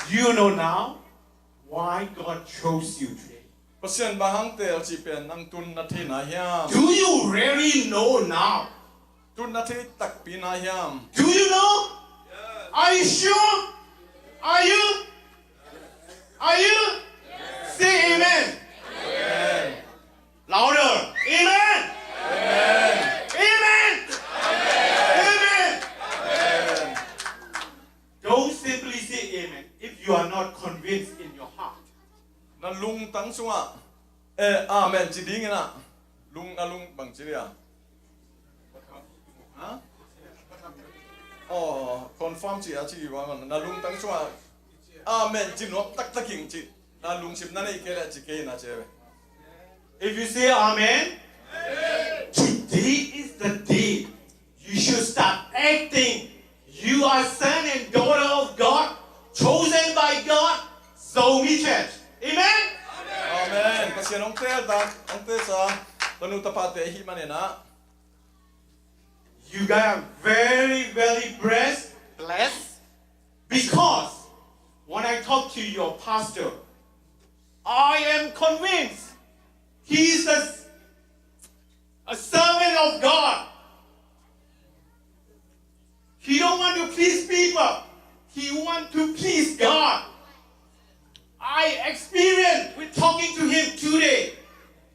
You know now why God chose you today. Pasian bang hang teel cih pen nang tun na thei na hiam? Do you really know now? Tun na thei takpi na hiam? Do you know? Are you sure? Are you? Are you? Say amen. Louder. Amen. Amen. Amen. Don't simply say amen if you are not convinced in your heart. Na lungtang sungah, eh, amen ci dingin ah, lung, na lung bang ci dia? Ha? Oh, confirm ci a ci bang, na lungtang sungah amen ci nuam taktak ing ci. Na lungsim na neih kei leh ci kei na ci ve. If you say amen, today is the day you should start acting. You are son and daughter of God, chosen by God, Zomi Church. Amen? Amen. Pasian hong teel tak, hong teelsa tanu tapate ahih manin ah, you guys are very, very blessed, blessed, because when I talk to your pastor, I am convinced he is a, a servant of God. He don't want to please people. He want to please God. I experienced with talking to him today,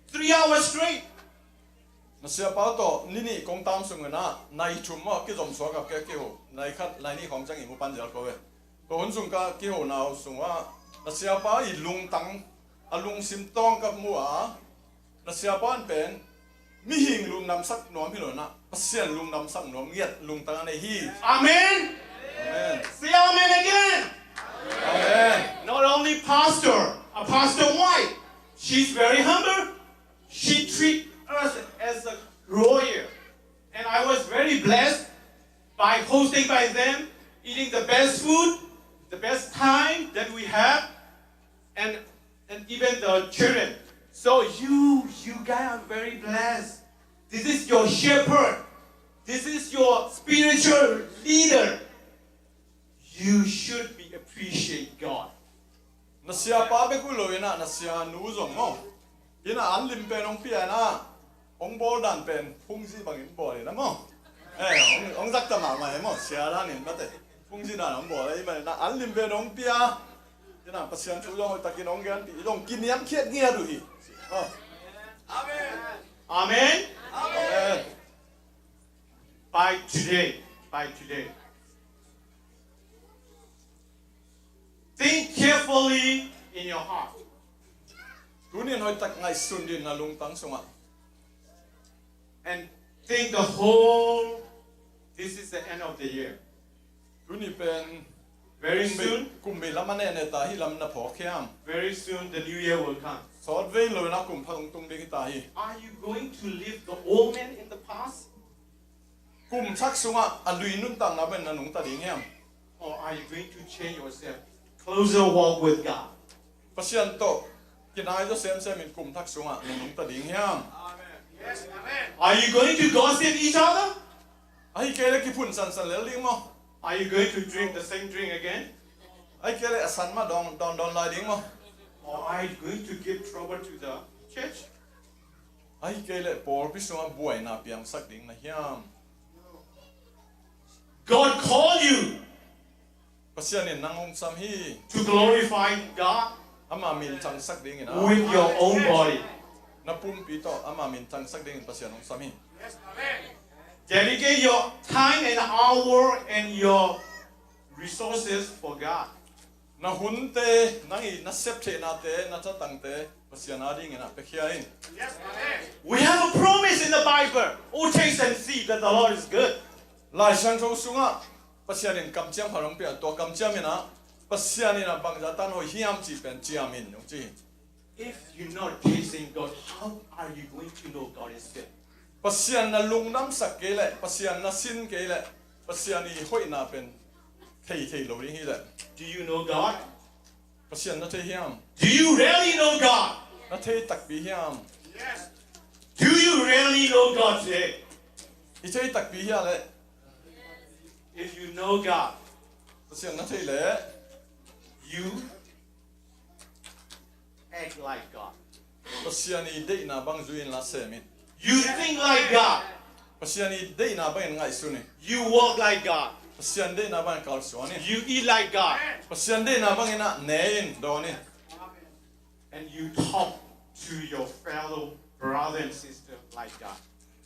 three hours straight. Na siapa tawh ni nih kong tam sungin ah, nai thum maw kizom suak a kei kiho, nai khat, nai nih khawng ciangin mu pan zel ko ve. Tua hun sung ka kihona uh sungah, na siapa i lungtang, a lungsim tawng ka mu a, na siapa in pen mihing lungdamsak nuam hi lo in ah, Pasian lungdamsak nuam ngiat lungtang a nei hi. Amen. Amen. Say amen again. Amen. Not only pastor, a pastor wife, she's very humble. She treat us as a royal. And I was very blessed by hosting by them, eating the best food, the best time that we have, and, and even the children. So you, you guys are very blessed. This is your shepherd. This is your spiritual leader. You should be appreciate God. Na siapa bek uh lo in ah, na sianu zong maw, in ah an lim pen hong pia in ah, hong bawl dan pen phungzi bangin bawl in ah maw. Eh, hong, hong zakta mahmah e maw, sia dan in mate. Phungzi dan hong bawl e, i man in ah an lim pen hong pia. In ah Pasian thu zong hoihtakin hong genpih, i zong kiniamkhiat ngiat uh hi. Amen. Amen. Amen. By today, by today, think carefully in your heart. Tunin hoihtak ngaihsun din na lungtang sungah. And think the whole, this is the end of the year. Tuni pen very soon, kum bei lam a nehneh ta hi lam na phawk hiam? Very soon the new year will come. Sawt vei lo in ah kum pha hong tung ding hi ta hi. Are you going to leave the old man in the past? Kum thak sungah a lui nuntakna pen na nungta ding hiam? Or are you going to change yourself? Closer walk with God. Pasian tawh kinai zaw semsem in kum thak sungah na nungta ding hiam? Are you going to gossip each other? Ahi kei leh kiphun sansan lel ding maw? Are you going to drink the same drink again? Ahi kei leh a san mah dawn dawn dawn lai ding maw? Or are you going to give trouble to the church? Ahi kei leh pawlpi sungah buaina piangsak ding na hiam? God called you Pasian in nang hong sam hi. To glorify God Ama min thangsak dingin ah, with your own body. Na pumpi tawh Ama min thangsak dingin Pasian hong sam hi. Dedicate your time and hour and your resources for God. Na hunte, nang i na sep theihnate, na thatangte Pasian adingin ah piakhia in. We have a promise in the Bible. Oh, taste and see that the Lord is good. Lai Siangtho sungah Pasian in kamciam khat hong pia, tua kamciam in ah Pasian in ah bangzah tan hoih hiam cih pen ciam in hong ci hi. If you're not tasting God, how are you going to know God is good? Pasian na lungdamsak kei leh, Pasian na sin kei leh, Pasian i hoihna pen thei thei lo ding hi leh. Do you know God? Pasian na thei hiam? Do you really know God? Na thei takpi hiam? Do you really know God today? I thei takpi hia leh? If you know God, Pasian na thei leh, you act like God. Pasian i deihna bang zui in la sem in. You think like God. Pasian i deihna bangin ngaihsun in. You walk like God. Pasian deihna bangin kalsuan in. You eat like God. Pasian deihna bangin ah ne in, dawn in. And you talk to your fellow brother and sister like God.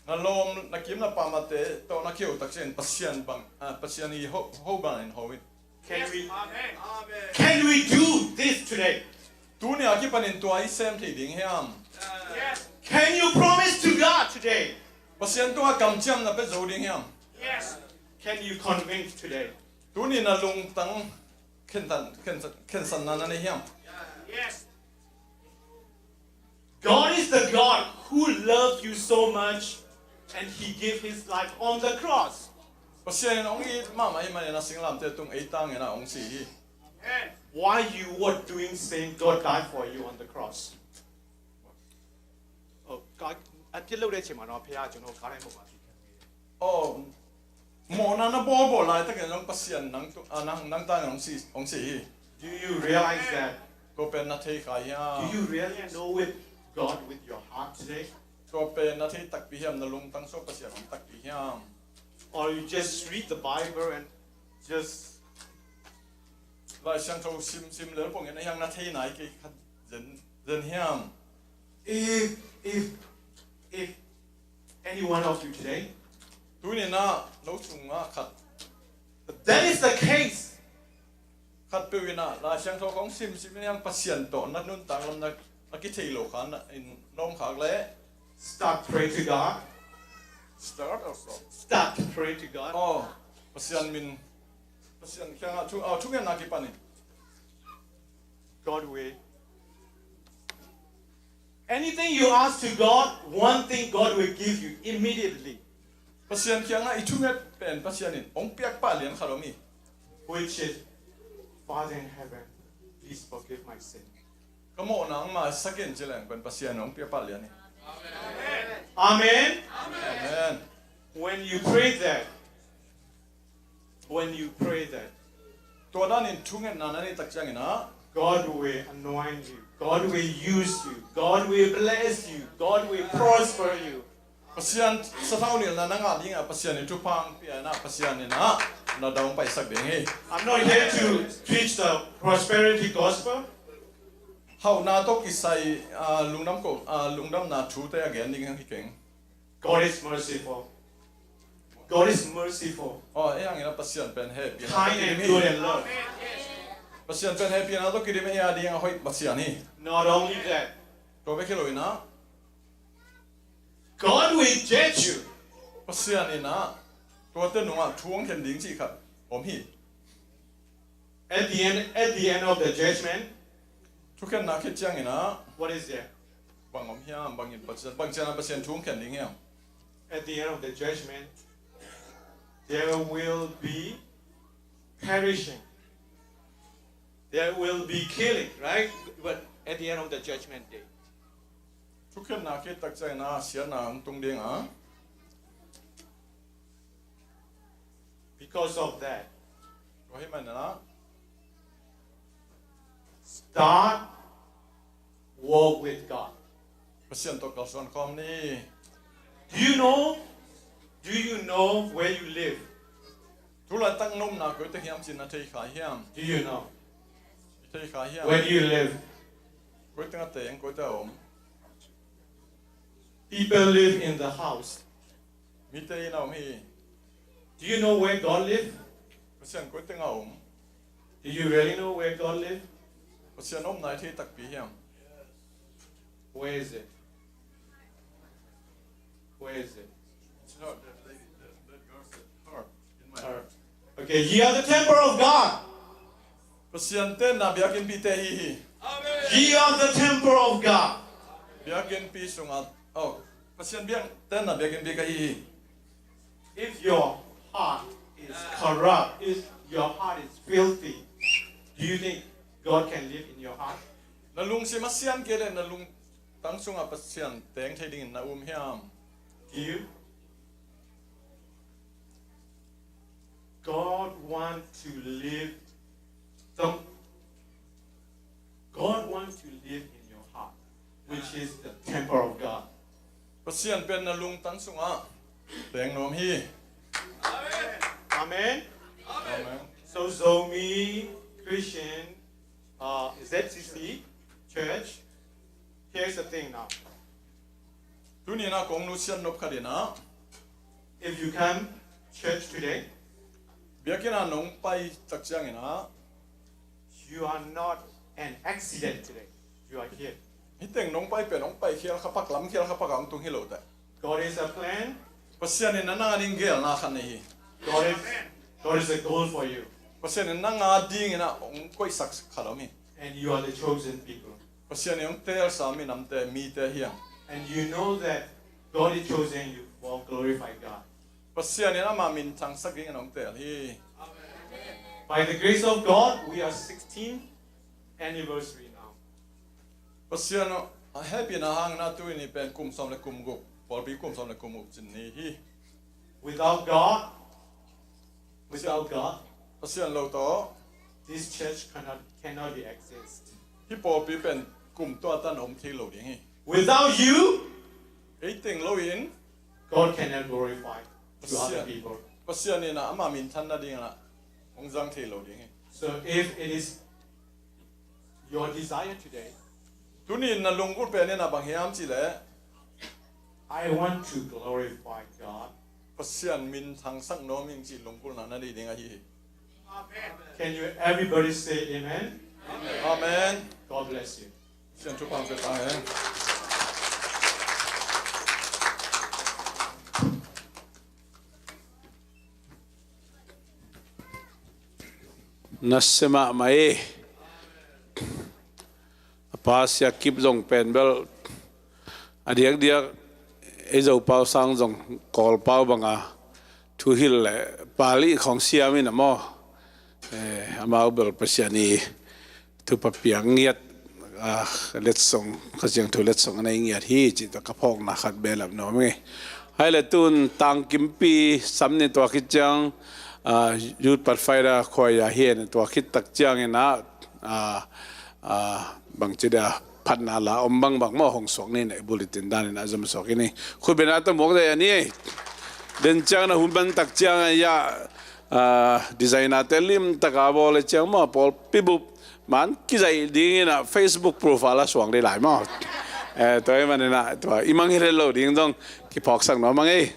Na lawm, na kim na pamate tawh na keu takciang Pasian bang, ah, Pasian i ho, ho bangin ho in. Can we, can we do this today? Tuni a kipanin tua i sem thei ding hiam? Can you promise to God today? Pasian tungah kamciam na pia zo ding hiam? Can you convince today? Tuni na lungtang khensan, khensan, khensanna na nei hiam? God is the God who loved you so much and he gave his life on the cross. Pasian in hong it mahmah hi manin a singlamteh tung ei tangin ah hong si hi. Why you were doing sin, God died for you on the cross. Oh, God, အပြစ်လုပ်တဲ့အချိန်မှာတော့ ဘုရားကျွန်တော်ကို ကားထဲမှာ ပါပြီး ခံပေးတယ်။ Oh, mawhna na bawlbawl laitakin zong Pasian nang tu, ah, nang, nang tangin hong si, hong si hi. Do you realize that? Tua pen na thei kha hiam? Do you really know it, God, with your heart today? Tua pen na thei takpi hiam, na lungtang sungah Pasian hong takpi hiam? Or you just read the Bible and just Lai Siangtho simsim lel pongin a hiang na thei nai kei khat zen, zen hiam? If, if, if any one of you today, tuni-in ah no sungah khat, that is the case. Khatpeuh in ah Lai Siangtho kong simsim in a hiang Pasian tawh na nuntak lam na, na kithei lo kha na in na om khak leh. Start pray to God. Start or stop? Start pray to God. Oh, Pasian min, Pasian kiangah thu, ah, thungetna kipanin. God will. Anything you ask to God, one thing God will give you immediately. Pasian kiangah i thunget pen Pasian in hong piak pah lian khat om hi. Which is, Father in heaven, please forgive my sin. Ka mawhna hong maisak in ci leng pen Pasian in hong piak pah lian hi. Amen. Amen. When you pray that, When you pray that, tua danin thungetna na neih tak ciangin ah, God will anoint you. God will use you. God will bless you. God will prosper you. Pasian sathau nilhna na ngah dingah Pasian in thupha hong pia in ah Pasian in ah na dang paisak ding hi. I'm not here to preach the prosperity gospel. Hauhna tawh kisai, ah, lungdam ko, ah, lungdamna thute a gen ding hi keng. God is merciful. God is merciful. Oh, ei hangin ah Pasian pen hehpihna tawh kidim hi. Kind and good and love. Pasian pen hehpihna tawh kidim, ei a ding a hoih Pasian hi. Not only that, tua bek hi lo in ah, God will judge you. Pasian in ah tuate nungah thu hong khen ding cih khat om hi. At the end, at the end of the judgment, thukhenna khit ciangin ah, what is there? Bang om hiam, bangin Pasian, bang ciangin ah Pasian thu hong khen ding hiam? At the end of the judgment, there will be perishing. There will be killing, right? But at the end of the judgment day. Thukhenna khit tak ciangin a siatna hong tung ding a. Because of that, tua ahih manin ah, start walk with God. Pasian tawh kalsuan khawm ni. Do you know? Do you know where you live? Tulaitak na omna koi teng hiam cih na thei kha hiam? Do you know? I thei kha hiam? Where do you live? Koi teng a teng, koi teng a om? People live in the house. Mite inn a om hi. Do you know where God live? Pasian koi teng a om? Do you really know where God live? Pasian omna i thei takpi hiam? Where is it? Where is it? It's her, that lady, that, that girl said, her, in my heart. Okay, ye are the temple of God. Pasian tenna biakinnpi te hi hi. Ye are the temple of God. Biakinnpi sungah, oh, Pasian biak tenna biakinnpi ka hi hi. If your heart is corrupt, if your heart is filthy, do you think God can live in your heart? Na lungsim a sian kei leh na lungtang sungah Pasian teng thei dingin na um hiam? Do you? God want to live. Don't. God want to live in your heart, which is the temple of God. Pasian pen na lungtang sungah teng nuam hi. Amen. Amen. So Zomi Christian, uh, Z C C Church, here's the thing now. Tuni-in ah kong nusiat nop khat in ah, if you come church today, biakinn ah nong pai tak ciangin ah, you are not an accident today. You are here. Hih teng nong pai pen nong pai khial kha pak, lam khial kha pak ah hong tung hi lo teh. God is a plan. Pasian in a nang a ding geelna khat nei hi. God is, God is a goal for you. Pasian in nang a dingin ah hong koihsak khat om hi. And you are the chosen people. Pasian in hong teelsa minamte, mite hi hang. And you know that God is choosing you for glorify God. Pasian in ama minthangsak dingin hong teel hi. By the grace of God, we are sixteenth anniversary now. Pasian a hehpihna hangin ah tuni pen kum sawm le kum guk, pawlpi kum sawm le kum guk cin ni hi. Without God, without God, Pasian lo tawh, this church cannot, cannot be exist. Hih pawlpi pen kum tua tan om thei lo ding hi. Without you, ei teng loin, God cannot glorify to other people. Pasian in ah ama minthan nadingin ah hong zang thei lo ding hi. So if it is your desire today, tuni-in na lunggulh pen in ah bang hiam cih leh, I want to glorify God. Pasian minthangsak nuam ing cih lunggulhna na nei ding ahi hi. Can you everybody say amen? Amen. God bless you. Pasian thupha pia ta hen. Nasia mahmah e. A pa Sia Kip zong pen bel a diakdiak ei Zo pau sang zong Kawl pau banga thuhilh le Pali khawng siam in a maw. Eh, amau bel Pasian i thupha piak ngiat, ah, letsong, Kha Siangtho letsong a nei ngiat hi cih tawh ka phawkna khat behlap nuam ing. Hai le tun tangkimpi sam ni tua khit ciang, ah, Youth Pathfinder Choir hi en tua khit tak ciangin ah, ah, ah, bangci dia phatna la om bangbang maw hong suak ni, na i bulletin danin a zom suak i ni. Khutbetna tawh muak dai a ni. Den ciang na hun ban tak ciang a ia, ah, designer te lim taka bawl le ciang maw pawlpi bup man kizaih dingin ah Facebook profile a suang dei lai maw. Eh, tua i manin ah tua i mang hi rel lo ding zong kiphawksak nuam mang ei.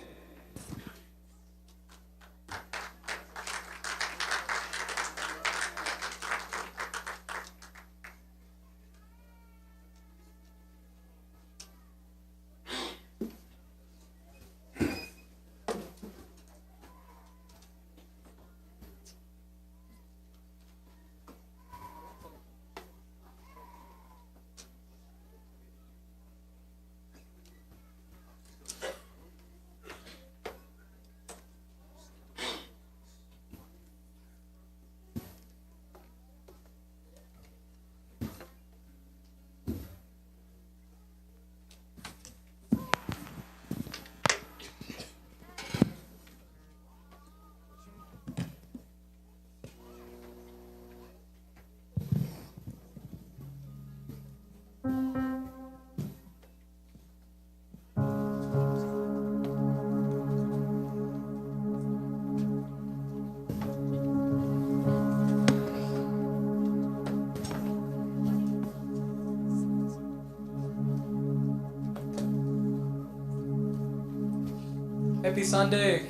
Happy Sunday.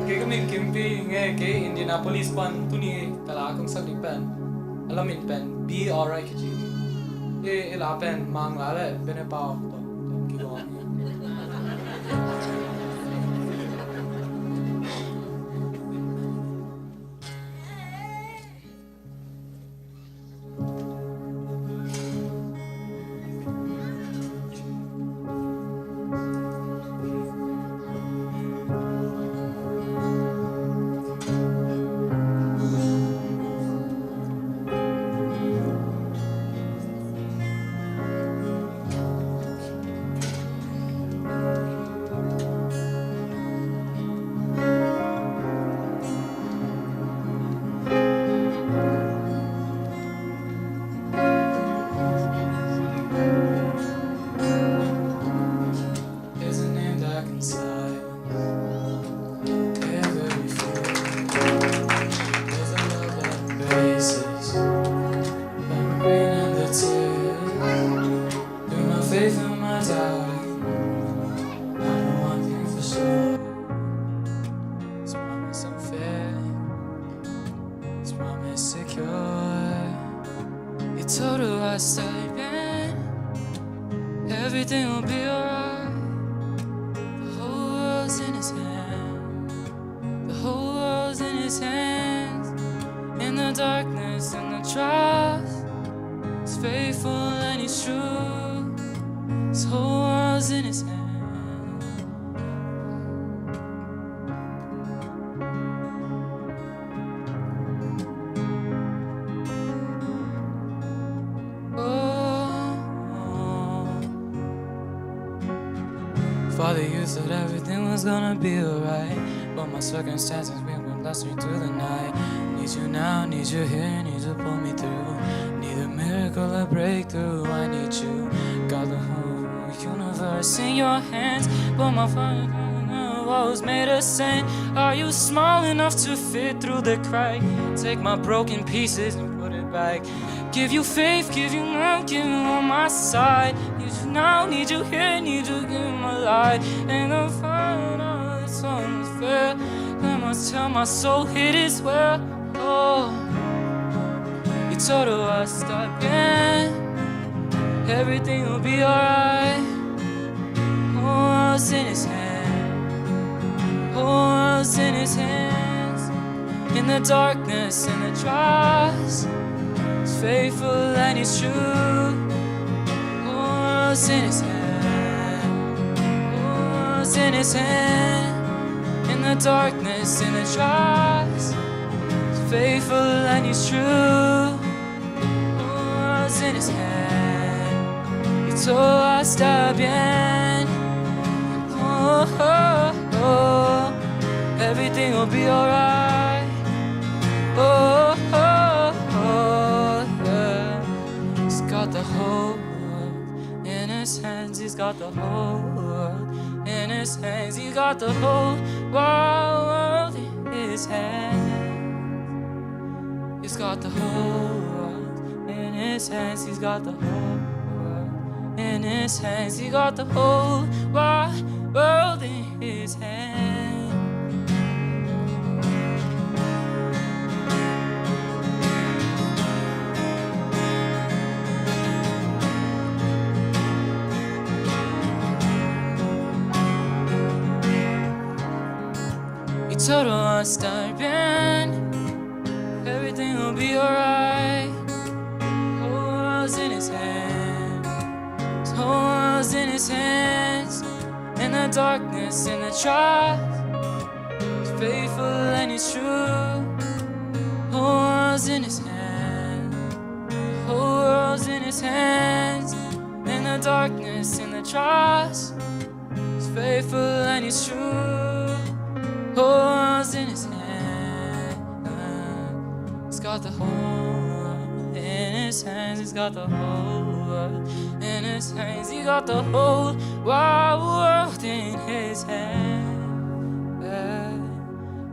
Kei ka min Kimpi hi ing e, kei Indianapolis pan tuni ka la kong sak ding pen a lamin pen Be Alright kici. E, e la pen Mang la le Bene Pau tawh tawh kigawm hi. There's a name that can silence every fear. There's a love that embraces the pain and the tears. Through my faith and my doubting, I know one thing for sure. His promise unfair, His promise secure. It's all the right step in. Everything will be alright. The whole world's in His hand. The whole world's in His hands. In the darkness, in the trials, He's faithful and He's true. This whole world's in His hand. Oh, oh. Father, you said everything was gonna be alright, but my circumstances bring me closer to the night. Need you now, need you here, need you pull me through. Need a miracle, a breakthrough, I need you. Got the whole universe in your hands, but my father was made of sand. Are you small enough to fit through the crack? Take my broken pieces and put it back. Give you faith, give you love, give you on my side. Need you now, need you here, need you in my life. And the final, this one's fair. I must tell my soul it is well. Oh, it's all the right step in. Everything will be alright. Whole world's in His hand. Whole world's in His hands. In the darkness, in the trials, He's faithful and He's true. Whole world's in His hand. Whole world's in His hand. In the darkness, in the trials, He's faithful and He's true. Whole world's in His hand. It's all I step in. Oh, oh, oh. Everything will be alright. Oh, oh, oh, yeah. He's got the whole world in His hands. He's got the whole world in His hands. He's got the whole wide world in His hands. He's got the whole world in His hands. He's got the whole world in His hands. He got the whole wide world in His hands. It's all the right step in. Everything will be alright. Whole world's in His hands. Whole world's in His hands. In the darkness, in the trials, He's faithful and He's true. Whole world's in His hands. Whole world's in His hands. In the darkness, in the trials, He's faithful and He's true. Whole world's in His hand. He's got the whole world in His hands. He's got the whole world in His hands. He got the whole wide world in His hands.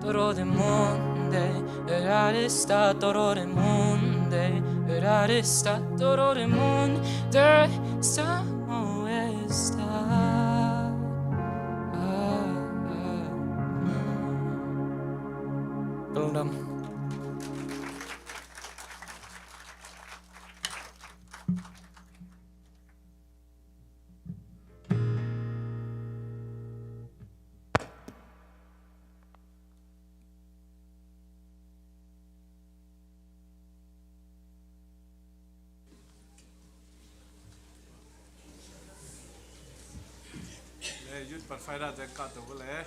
Todo el mundo, el está todo el mundo, el está todo el mundo, está, oh, es Ka lungdam. Le, youth pathfinder teng kah to le.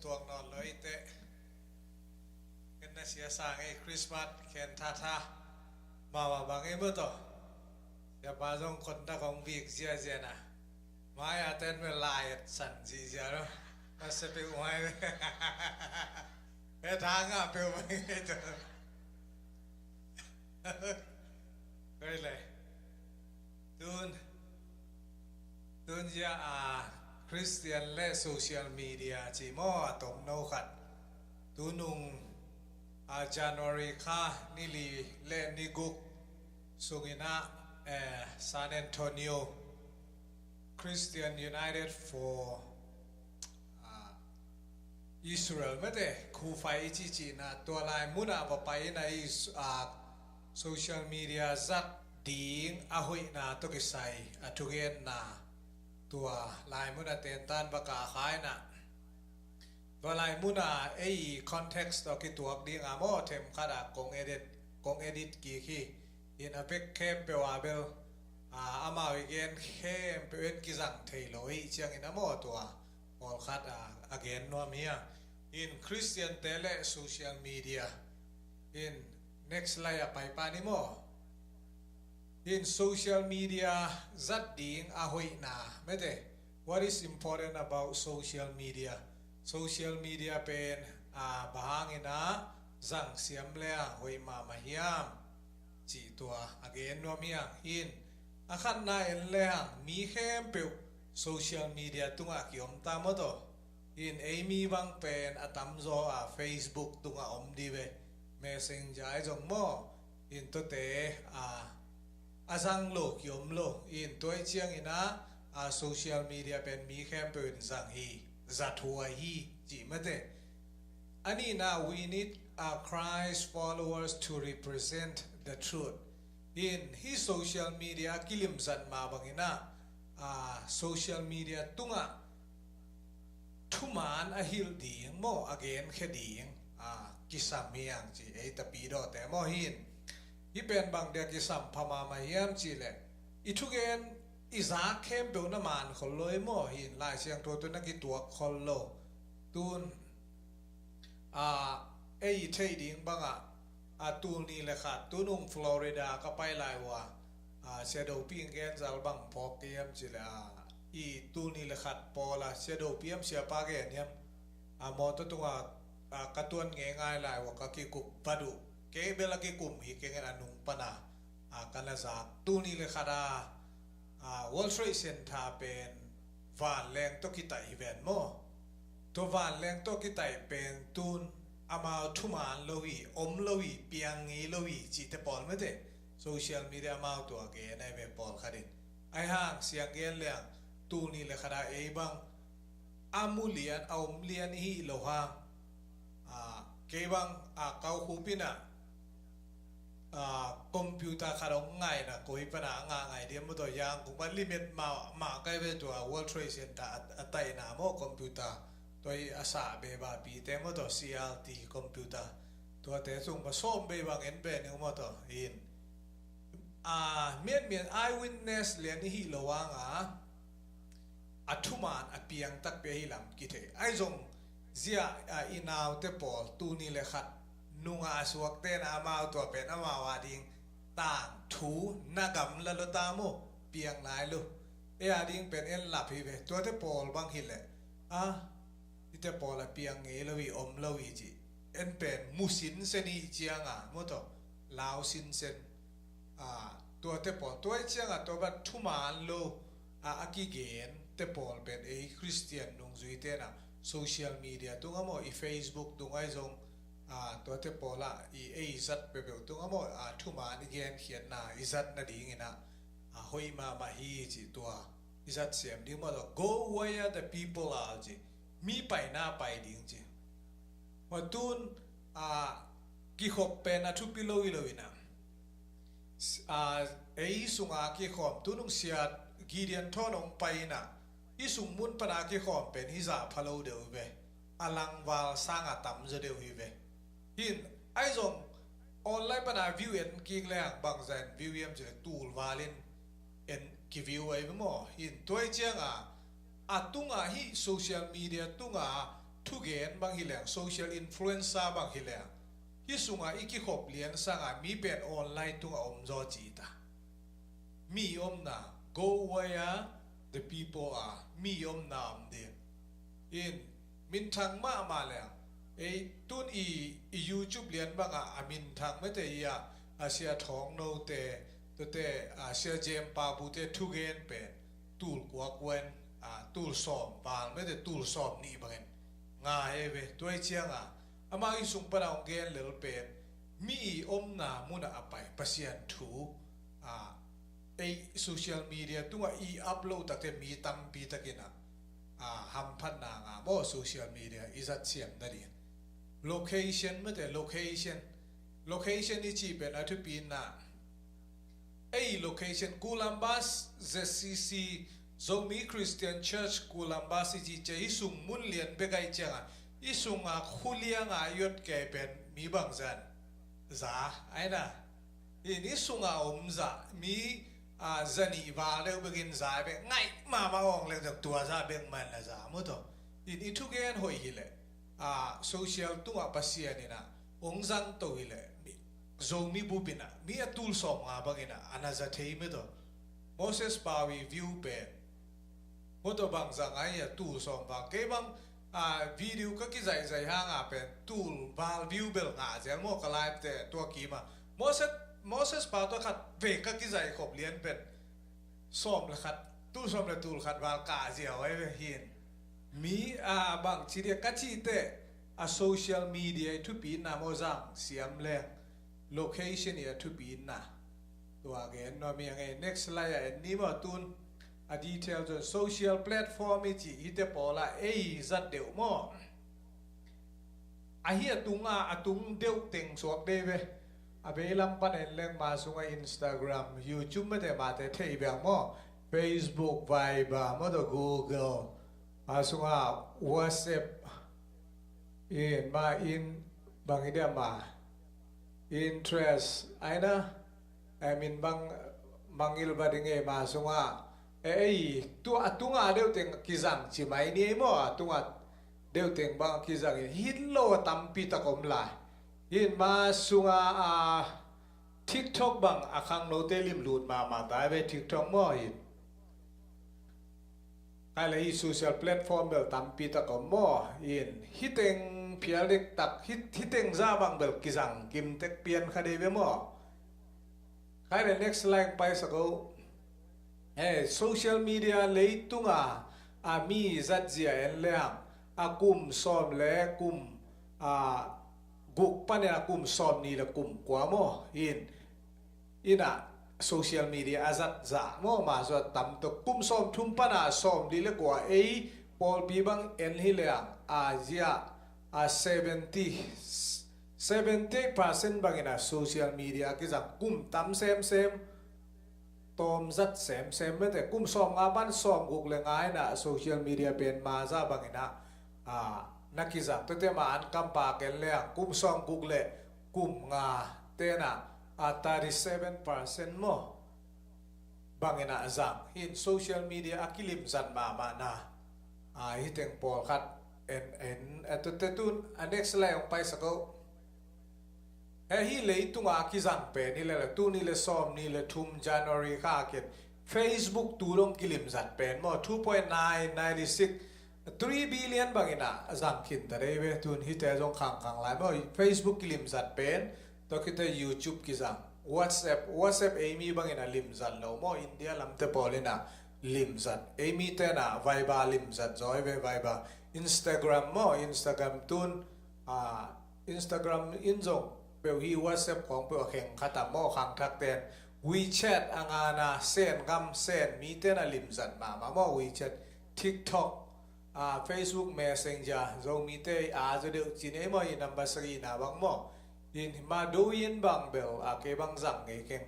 tuak nawn lo i teh. Ken na sia sang ei Christmas khen thatha. Mama bang ei maw taw. Siapa zong kontak hong vik ziazia na. Mai a ten me lai et san zizia lo. Masa pe uai me. He thanga pe uai me to. Koi le. Tun, tun zia a Christian le social media ci maw a tomno khat. Tunung a January kha ni li le ni guk sungin ah, eh, San Antonio Christian United for, ah, Israel mete, Kufai i cihcihna tua lai munah va pai in a i, ah, social media zat ding a hoihna tawh kisai a thugenna tua lai munah tentan va kah kha in ah. Tua lai munah ei context tawh kituak ding a maw themkhat a kong edit, kong edit kik hi. In a vek khempeuh a bel, ah, amau i gen khempeuh in kizang thei lo hi ciangin a maw tua pawlkhat a, a gen nuam hi a. In Christian te le social media. In next slide a pai pa ni maw. In social media zat ding a hoihna mete. What is important about social media? Social media pen, ah, bang hangin ah zang siam le a hoih mahmah hiam? Cih tua a gen nuam hi hang. In a khatna en le hang mi khempeuh social media tungah kiom ta maw taw. In ei mi bang pen a tamzaw a Facebook tungah om di ve. Messenger ai zong maw. In tuate a, a zang lo kiom lo. In tua i ciangin ah, a social media pen mi khempeuh in zang hi, zathuai hi cih mate. A nihna, we need, uh, Christ followers to represent the truth. In hih social media a kilimzat mah bangin ah, ah, social media tungah thuman a hilh ding maw, a genkhia ding, ah, kisam hi hang ci ei tapidawte maw hin. Hih pen bang dia kisam pha mahmah hiam cih leh i thugen i zak khempeuh na man khol lo ei maw hin, Lai Siangtho tawh na kituak khol lo. Tun, a, ei i theih ding bangah, a, tul nih le khat tunung Florida ka pai lai uh a, a, Sia Dopi in gen zal bang phawk kei hiam cih leh, a, i tul nih le khat pawl a Sia Dopi hiam Siapa gen hiam, a, mawtaw tungah, a, ka tuan ngeingai lai uh a ka kikup vat uh. Kei bel a kikum hi keng in a nung pana, a, ka na zak. Tul nih le khat a, a, World Trade Center pen vanleng tawh kitaih hi ven maw. Tua vanleng tawh kitaih pen tun amau thuman lo hi, om lo hi, piang ngei lo hi cihte pawl mete. Social media amau tua gen ai ve pawlkhat in. Ai hang siang gen leng tul nih le khat a ei bang a mu lian, a om lian i hih lo hang. A, kei bang, a, kau khup in ah, a, computer khat hong ngaihna koi pana a ngah ngai diam maw tua, Yangon kung pan limit mah, mah kai ve tua World Trade Center a, a taihna maw computer. Tua i a sah beba pite maw tua C R T computer. Tuate sung pa sawm bei bang en be ning maw tua in. A, mian mian eyewitness lian i hih lo hang a, a thuman a piang takpi ahi lam kithei. Ai zong zia, a, i naute pawl tul nih le khat nungah a suakte na amau tua pen amau a ding tangthu na gamla lo ta maw, piang nai lo. Ei a ding pen en lap hi ve. Tuate pawl bang hi leh, a, ite pawl a piang ngei lo hi, om lo hi ci. En pen mu sinsen hi ciang a maw tua, lau sinsen. A, tuate pawl, tua i ciang a tua bang thuman lo, a, a kigen te pawl pen ei Christian nungzuite na social media tungah maw, i Facebook tungah i zong, a, tuate pawl a i ei zat peuhpeuh tungah maw, a, thuman i genkhiatna i zat nadingin ah, a, hoih mahmah hi ci tua i zat siam ding maw tua, go where the people are ci, mi paina pai ding ci. Maw tun, a, kikhop pen a thupi lo hi lo in ah. A, ei sunga kikhawm, tunung Sia Gideon Thawn hong pai in ah, i sung mun pana kikhawm pen hi zah pha lo deuh hi ve. A langval sanga tamzaw deuh hi ve. Hin, ai zong online pana view en kik leng bangzah in view hiam cih leh tulval in en kiview ai ve maw. Hin, tua i ciang a, a tungah hih social media tungah thugen bang hi leng, social influencer bang hi leng, hih sungah i kikhop lian sangah mi pen online tungah om zaw ci ta. Mi omna, go where the people are. Mi omna om ding. In, minthang mahmah leng, ei tun i, i YouTube lian bangah a minthang mete i a, a Sia Thawng No te, tua te, a Sia Jem Pa Bu te thugen pen tul kua kua in, a tul sawm val mete tul sawm nih bangin ngai ei ve. Tua i ciangah amau i sung pana hong gen lel pen mi omna munah a pai Pasian thu, a, ei social media tungah i upload takte mi tampi takin a, a, hamphatna ngah maw, social media i zat siam nading. Location mete, location. Location i cih pen a thupi na. Ei location Columbus, Z C C, Zomi Christian Church Columbus i cih ciang, i sung mun lian bek ahi ciangah, i sungah khulianga i ot kei pen mi bangzah in za, ai na. In i sungah om za, mi, a, za nih val deuh bekin za bek ngaih mahmah awng leng zong tua za bek man na za mu tawh. In i thugen hoih hileh, a, social tungah Pasian in a hong zangto hileh, mi, Zomi bup in a mi a tul sawm nga bangin a, a na za thei mu tawh. Moses Pau i view pen mu tawh bangzah ngai a tul sawm bang. Kei bang, a, video ka kizaihzaih hanga pen tul val view bel ngah zel maw ka live te tua kima. Moses, Moses Pau tua khat vei ka kizaih khop lian pen sawm le khat, tul sawm le tul khat val kah ziau ai ve hin. Mi, a, bang ci dia ka cih teh, a social media i thupi na maw zang siam leng. Location i a thupi na. Tua gen nuam hi a ngei. Next slide ah en ni maw tun. A detail zong social platform i cih hite pawlah ei zat deuh maw. Ahi a tunga, a tung deuh teng suak dei ve. A veilam pan en leng ma sungah Instagram, YouTube mete mate thei beng maw. Facebook, Viber, maw tawh Google. Ma sungah WhatsApp. In ma in bang i dia ma. Interest. Ai na. Ai min bang mangil ba ding ei ma sungah. Ei, tu a tunga deuh teng kizang ci mai ni ei maw. A tunga deuh teng bang kizang in. Hih lo a tampi tak om lai. In ma sungah a TikTok bang a khangnote limlut mahmah ta ei ve TikTok maw in. Khaile hih social platform bel tampi tak om maw. In hih teng phial diktak, hih, hih teng za bang bel kizang kim tek pian kha dei ve maw. Khaile next slide paisak o. He, social media leitunga a mi zatzia en leng a kum sawm le kum, a, guk panin a kum sawm nih le kum kua maw. In, in a social media a zat zah maw, ma sua tam tawh kum sawm thum pana sawm li le kua ei pawlpi bang en hi leng a zia a seventy, seventy eight percent bangin a social media a kizang kum tam semsem. Tawm zat semsem mete kum sawm nga pan sawm guk le nga in a social media pen ma za bangin a, a, na kizang tete ma an kampa ken leng kum sawm guk le kum nga tena a thirty seven percent maw bangin a zang. Hih in social media a kilimzat mahmah na. A, hih teng pawlkhat en, en, a, tute tun a next slide hong paisak o. He hih leitunga a kizang pen hi le le, tuni le sawm nih le thum January kha ken Facebook tu dong kilimzat pen maw, two point nine, ninety six, three billion bangin a zang khin ta dei ve, tun hite zong khangkhang lai maw, Facebook kilimzat pen, tua khite YouTube kizang, WhatsApp, WhatsApp ei mi bangin a limzat lo maw, India lamte pawl in a limzat, ei mite na Viber limzat zaw ei ve Viber, Instagram maw, Instagram tun, a, Instagram in zong peuh hi, WhatsApp khawng peuh a kheng khat a maw, khangthak ten. WeChat a ngana, Sen ngam, Sen mite na limzat mahmah maw, WeChat, TikTok, a, Facebook Messenger, Zomite a zaw deuh ci nei maw, i number sagihna bang maw. In ma Douyin bang bel, a, kei bang zang ngei keng.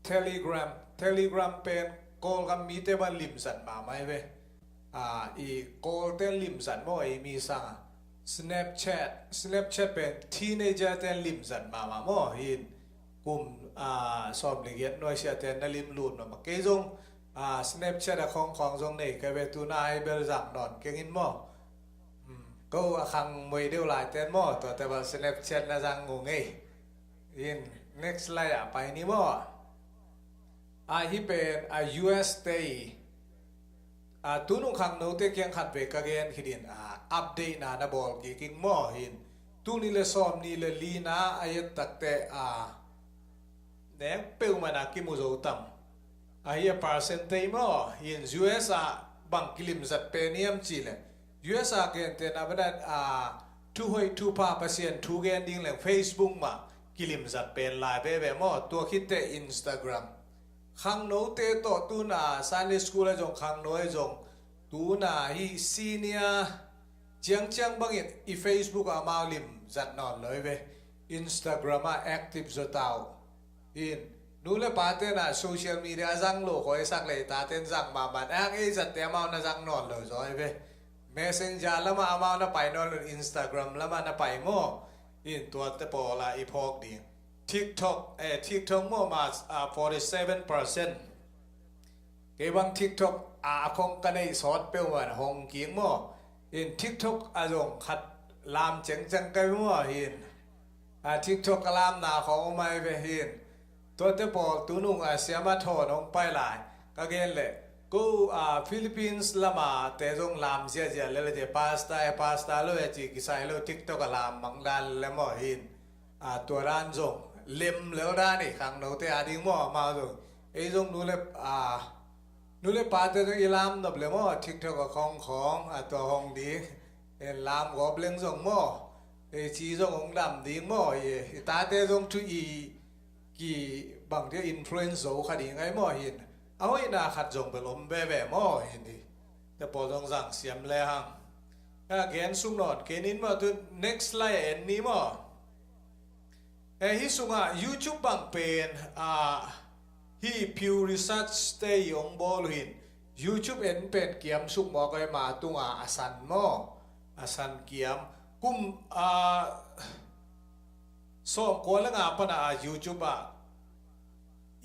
Telegram, Telegram pen, Kawlgam mite bang limzat mahmah ei ve. A, i Kawlte limzat maw, ei mi sanga. Snapchat, Snapchat pen teenager te limzat mahmah maw, hin kum, a, sawm le giat nuaisiah te na limlut mahmah. Kei zong, a, Snapchat a khawngkhawng zong nei ka ve, tuna ai bel zang nawn keng in maw. Hmm. Ko a khang mui deuh lai ten maw, tuate bel Snapchat na zang ngu ngei. In next slide ah pai ni maw. A hih pen a U S te i a tunung khangnote kiang khat vei ka gen khit in a update na na bawl kik ing maw. In tul nih le sawm nih le li na a et takte a neng peuhmah na kimu zo tam. A hi a percentage maw, in U S a bang kilimzat pen hiam cih leh, U S a gentehna banah a thuhoih thupha Pasian thu gen ding leng Facebook mah kilimzat pen lai veve maw. Tua khitteh Instagram. Khangnote tawh tuna Sunday school a zong khangno a zong tuna hih senior ciangciang bangin i Facebook ah amau limzat nawn lo hi ve. Instagram ah active zaw ta uh. In nu le pa tenah social media a zang lo khawi sak le i taten zang mahmah ang ei zatte amau na zang nawn lo zaw hi ve. Messenger lamah amau na pai nawn lo, Instagram lamah na pai maw. In tuate pawlah i phawk ding. TikTok, eh, TikTok maw ma, ah, forty seven percent. Kei bang TikTok a, a khong ka neih sawt peuhmah hong kik maw. In TikTok a zong khat lam cengceng kai maw hin. A TikTok ka lamna khong om ai ve hin. Tuate pawl tunung a siama thawn hong pai lai. Ka gen leh ko a Philippines lama te zong lam ziazia lel a te pasta e pasta lo e ci kisai lo TikTok a lam mang dan le maw hin. A tua dan zong lem lel dan i khangnote a ding maw amau zong. Ei zong nu le a nu le pate zong i lam nop le maw TikTok a khong khong a tua hong ding. En lam gawp leng zong maw. Ei ci zong hong dam ding maw. I tate zong thu i ki bang dia influence zo kha ding ai maw hin. A hoihna khat zong bel om veve maw hin hi. Te pawl zong zang siam le hang. A gen sung nawn kenin maw tu next slide en ni maw. E hi sungah YouTube bang pen a hi Pew Research te i hong bawl uh hin YouTube en pen kiam suk mawk ai ma tunga a san maw. A san kiam kum a sawmkua le nga pana a YouTube ah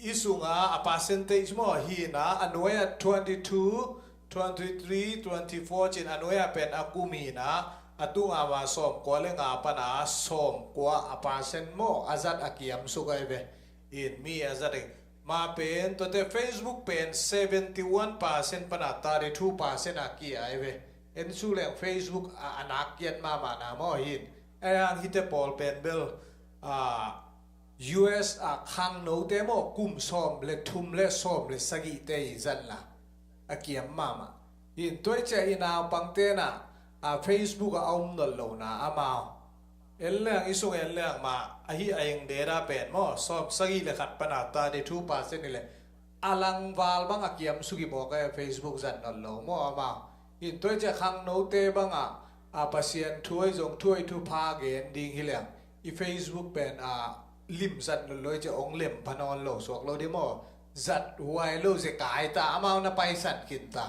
i sunga a percentage maw hina a nuai a twenty two, twenty three, twenty four cin a nuai a pen a kum hina a tunga ma sawmkua le nga pana sawmkua a percent maw a zat a kiam suk ai ve. In mi a zat ing ma pen tuate Facebook pen seventy one percent pana thirty two percent a ki ai ve. En su leng Facebook a a nak kiat mahmah na maw hin. Ai hang hite pawl pen bel a U S a khangnote maw kum sawm le thum le sawm le sagihte i zan la a kiam mahmah. In tuaicia i naupang tenah a Facebook a om nol lo na amau. En leng i sung en leng ma a hi a eng deda pen maw sawm sagih le khat pana thirty two percent i le a langval bang a kiam suk i mawk a Facebook zan nol lo maw amau. In tuaicia khangnote bangah a Pasian thuai zong thuai thupha gen ding hi leng i Facebook pen a limzat lo loi ci ong lem pha nawn lo suak lo di maw. Zat huai lo zekai ta amau na paisan khin ta.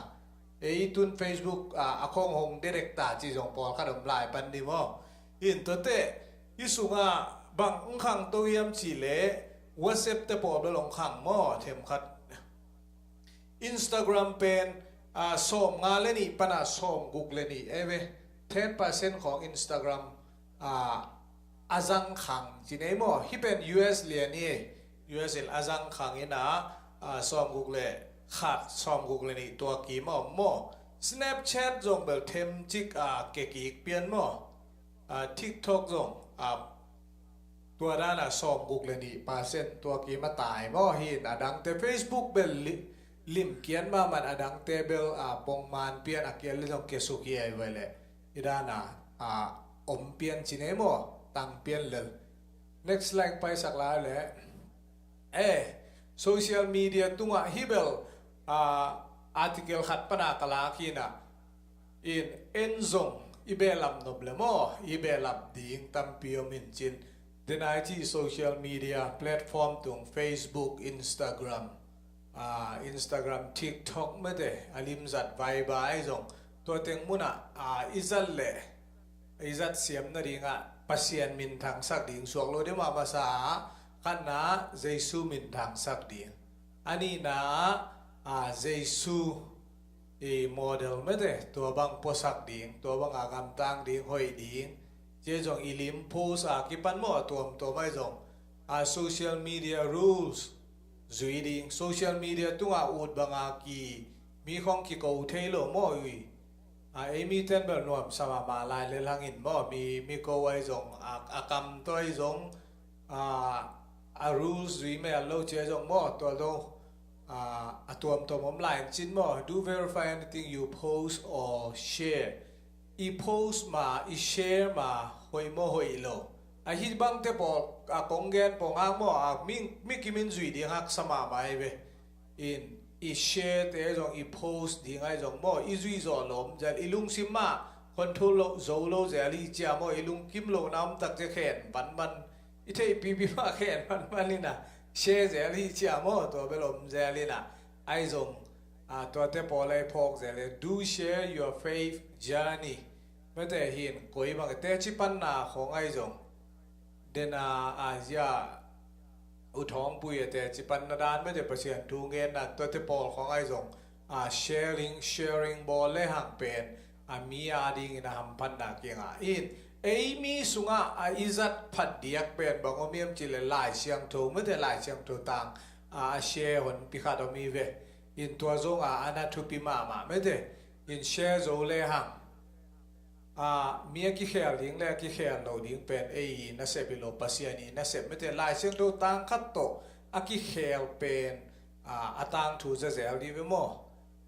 Ei tun Facebook a a khong hong derek ta ci zong pawlkhat om lai pan di maw. In tuate i sungah bang ong khang to hiam ci le WhatsApp te pawl bel ong khang maw themkhat. Instagram pen a sawm nga le nih pana sawm guk le nih eve. Ten percent khong Instagram a a zang khang ci nei maw hi pen U S lian hi. U S in a zang khang ina a sawm guk le khat sawm guk le nih tua kim a om maw. Snapchat zong bel them cik a kekik pian maw. A TikTok zong a tua dana sawm guk le nih percent tua kim a tai maw hin a dangte Facebook bel li limkian mahmah a dangte bel a pongman pian a kial le zong kiasuk hi ai vai le i dana a om pian ci nei maw tang pian lel. Next slide paisak lai le. E social media tungah hi bel a article khat pana ka lak hina. In en zong i behlap nop le maw i behlap ding tampi om in cin. Denai ci social media platform tung Facebook, Instagram, a Instagram, TikTok mete a limzat Viber ai zong tua teng munah a i zat le i zat siam nadingah Pasian minthangsak ding suak lo dima masa a khatna Jesu minthangsak ding. A nihna a Jesu i model mete, tua bang puasak ding, tua bang a gamtang ding, hoih ding. Cia zong i lim post a kipan maw, a tuamtuam ai zong a social media rules zui ding, social media tunga ut banga ki mi khong kiko thei lo maw ui. A, ei mi ten bel nuam sa mahmah lai le langin maw, mi, mi ko ai zong a, a kam tawh ai zong a, a rules zui mel lo cia zong maw, tua lo a, a tuamtuam om lai in cin maw, do verify anything you post or share. I post ma, i share ma, hoih maw hoih lo. A hi bangte pawl a kong gen pong ang maw, a mi, mi kimin zui ding haksa mahmah ai ve. In i share te zong, i post ding ai zong maw, i zui zawh lawm zel, i lungsim mah control lo, zo lo zel hi cia maw, i lungkim lo na om tak cia khen banban, i theih pipi mah khen banban ina share zel hi cia maw, tua bel om zel ina ai zong a, tuate pawl ai phawk zel e, do share your faith journey. Mete hin koi bang teci panna khong ai zong dena a zia u thawngpui a teci panna dan mete Pasian thu ngenna tuate pawl khong ai zong a, sharing, sharing bawl le hang pen a mi a dingin a hamphatna kinga in, ei mi sungah a i zat phat diak pen bang om hiam cih le Lai Siangtho mete, Lai Siangtho tang a, a share hon pi khat om hi ve. In tua zong a, a na thupi mahmah mete. In share zo le hang a, mi a kikhel ding le a kikhel lo ding pen ei i nasep hi lo, Pasian i nasep mete, Lai Siangtho tang khat tawh a kikhel pen a, a tangthu zazel dih ve maw.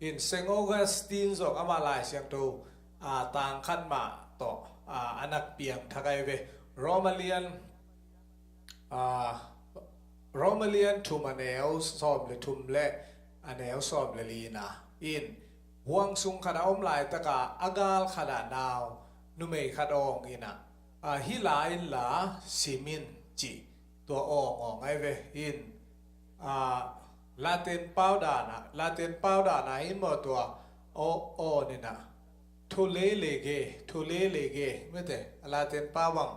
In Saint Augustine zong ama Lai Siangtho a, tang khat mah tawh a, a nak piang thakai ve. Roma lian a, Roma lian thum a neu sawm le thum le a neu sawm le lina in, huang sung khat a om laitaka a gal khat a nau numei khat awng ina, a, hi la in la simin ci, tua awng awng ai ve in, a, Latin pau dana, Latin pau dana in maw tua aw, aw nina, thu lelege, thu lelege mete, a Latin pau bang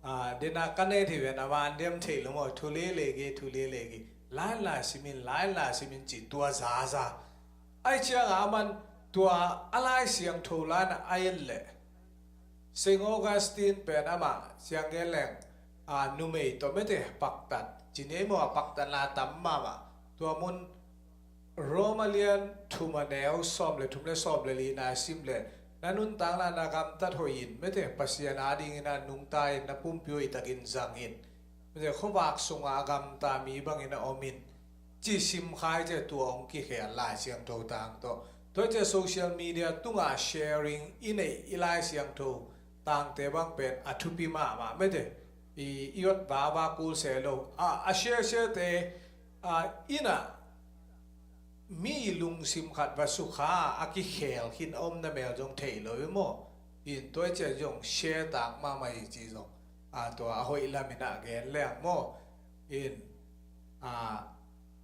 a, dena ka ne thei ven a man diam thei lo maw, thu lelege, thu lelege, lai lai simin, lai lai simin ci tua zaza. Ai cianga aman tua a Lai Siangtho lana a en le Saint Augustine pen ama siang gen leng a, numei tawh mete paktat ci nei maw, a paktatna tam mahmah. Tua mun Roma lian thum a neu sawm le thum le sawm le lina sim le, na nuntakna na gamtat hoihin mete, Pasian a dingin a nungta in, na pumpi hoihtakin zangin mete, khuavak sunga a gamta mi bangin a omin ci simkhai ce, tua hong kikhel Lai Siangtho tang tawh. Tua ce social media tunga sharing i neih i Lai Siangtho tangte bang pen a thupi mahmah mete. I, i ot vava kul se lo a, a share share te a, ina mi lungsim khat va sukha a kikhel khin a omna mel zong thei lo i maw. In tua i cian zong share tak mahmah hi ci zong a, tua a hoih lamin a gen leng maw. In a,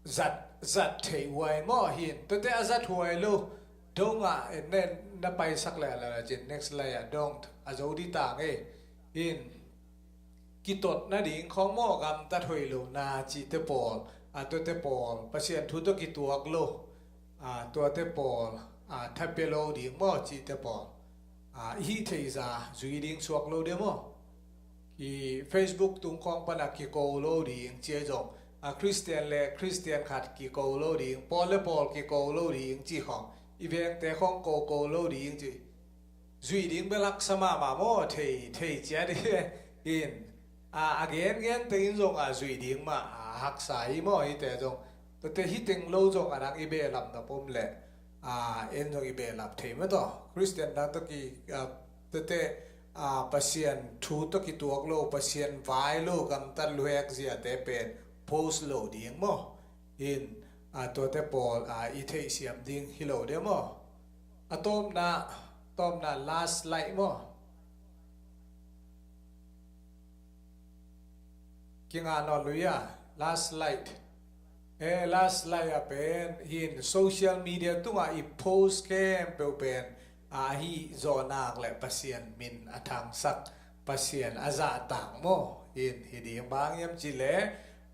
zat, zat thei huai maw hin, tuate a zat huai lo dong a, en nen na paisak le a la cin next lai a dong a zo di tang e. In kitot nading khawng maw, gamtat hoih lo na cihte pawl, a, tuate pawl, Pasian thu tawh kituak lo, a, tuate pawl, a, thapia lo ding maw cihte pawl, a, i hih theihza zui ding suak lo ding maw. I Facebook tung khawng pana kiko lo ding ci ai zong, a, Christian le Christian khat kiko lo ding, pawl le pawl kiko lo ding ci khawng, i vengte khawng koko lo ding ci. Zui ding bel haksa mahmah maw, thei, thei ciat hi in, a, a gen gen tengin zong a zui ding mah a haksa hi maw, hite zong. Tuate hi teng lo zong a dang i behlap na pom le, a, en zong i behlap thei mah tawh. Christian dang tawh ki, a, tuate, a, Pasian thu tawh kituak lo, Pasian vai lo, gamtat luhek ziate pen post lo ding maw. In, a, tuate pawl, a, i theihsiam ding hi lo dia maw. A tawpna, tawpna last slide maw. Kinga nawn lui a, last slide. E, last slide a pen hin social media tunga i post khempeuh pen a, ahi zawhnak le Pasian min a thangsak, Pasian a zahtak maw. Hin hi ding bang hiam cih le,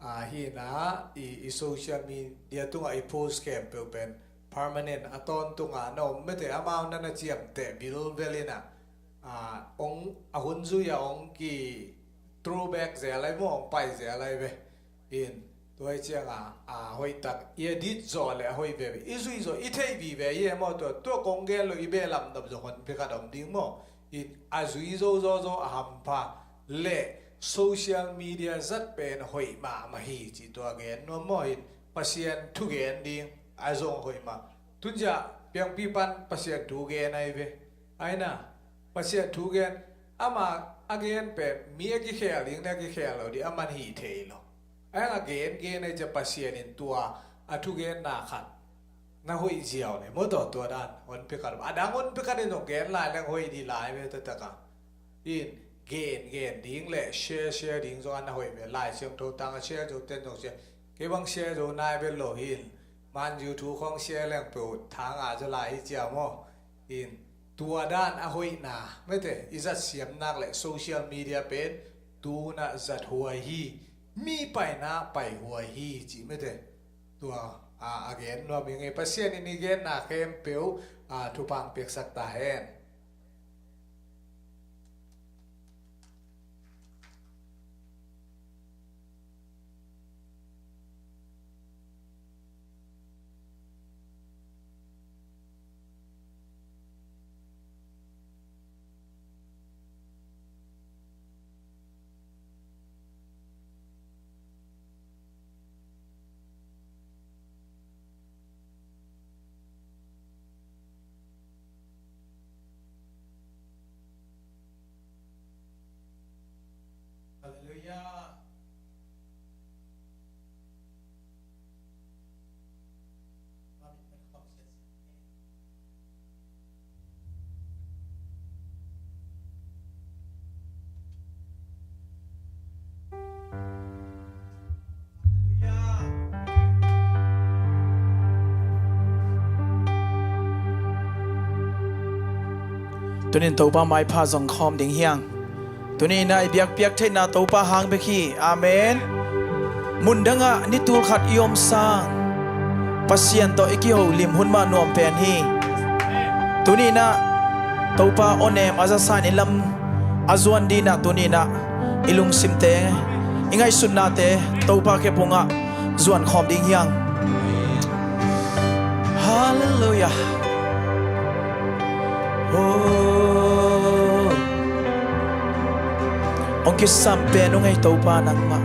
a, hina i, i social media tunga i post khempeuh pen permanent a tawntung a na om mete, amau na na ciamteh vilvel in a, a, ong, a hun zui a ong ki throwback zel ai maw, ong pai zel ai ve. In, tua hi ciang a, a, hoih tak i edit zawh le a hoih veve, i zui zawh i theih vive hi e maw. Tua, tua kong gen lo, i behlap nop zong honpi khat om ding maw. In, a zui zo zo zo a hampha le social media zat pen hoih mahmah hi ci tua gen nuam maw. In, Pasian thugen ding a zong hoih mah. Tunzia piangpi pan Pasian thugen ai ve. Ai na, Pasian thugen, ama a gen pen mi a kikhel ding le a kikhel lo ding a man hi thei lo. A hang a gen gen ai cia Pasian in tua a thugenna khat na hoih ziau le maw, tua, tua dan honpi khat, a dang honpi khat in zong gen lai leng hoih ding lai ve taktak a. In, gen gen ding le share share ding zong a na hoih ve. Lai Siangtho tang a share zo ten zong share, kei bang share zo nai ve lo hin. Man YouTube khong share leng peuh thang a zo lai hi cia maw. In, tua dan a hoihna mete i zat siam nak le social media pen tuna zat huai hi, mi paina pai huai hi ci mete. Tua, a, a gen nuam hi ngei. Pasian in i genna khempeuh, a, thupha piaksak ta hen. Halleluiah. Tunin Topa maipha zong khawm ding hiang. Tuninah i biakpiak theihna Topa hang bek hi. Amen. Mundangah ni tul khat i om sang Pasian tawh i kiholim hun mah nuam pen hi. Tuninah Topa awnem a zasan i lam a zuan dinah tuninah i lungsimte, i ngaihsutnate Topa kepungah zuan khawm ding hiang. Halleluiah. Oh. Hong kisam pen uh ngei Topa nangmah.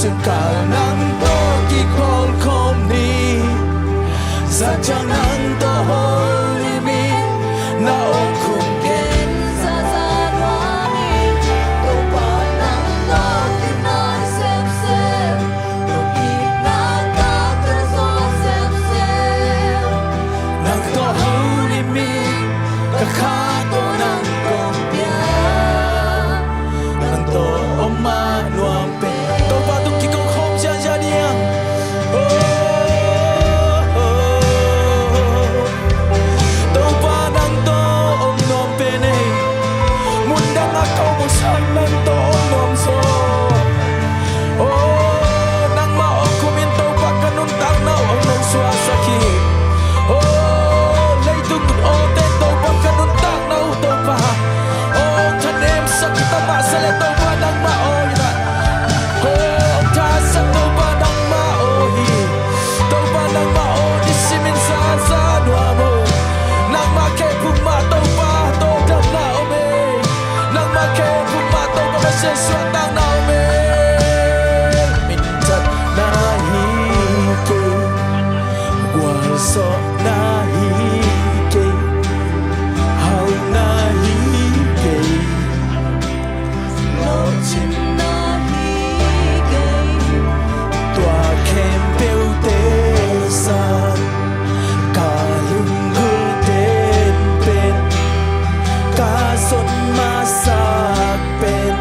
Kal nang tawh kikholkhawm ni. Zan ciang nang tawh holim in, na awk khum kei. Za za nuam in, Topa nang tawh kinai semsem. Nong itna ka tel zo semsem. Nang tawh holim in, ka kha tawh nang kong pia. Nang tawh om mah nuam pen. Topa tung kikhawm khawm ziahziah ni hang. Oh, oh, oh. Topa nang tawh om nuam pen ei. Mundang a ka om uh sang nang tawh om nuam zaw. Oh, nangmah awk khum in Topa ka nuntakna uh hong nong suahsak hi. Oh, leitung awte Topa ka nuntakna uh Topa hong thanemsak ta mah se leh Topa nangmah aw hi ta. Hong thasak Topa nangmah aw hi. Topa nangmah aw, i simin zaza nuam uh. Nangmah khempeuh mah Topa tawh damna om ei. Nangmah khempeuh mah Topa Pasian suahtakna om ei. Minthanna hi kei, gualzawhna hi kei, hauhna hi kei, lawhcinna hi kei. Tua khempeuhte sang ka lunggulh tenpen ka zon masak pen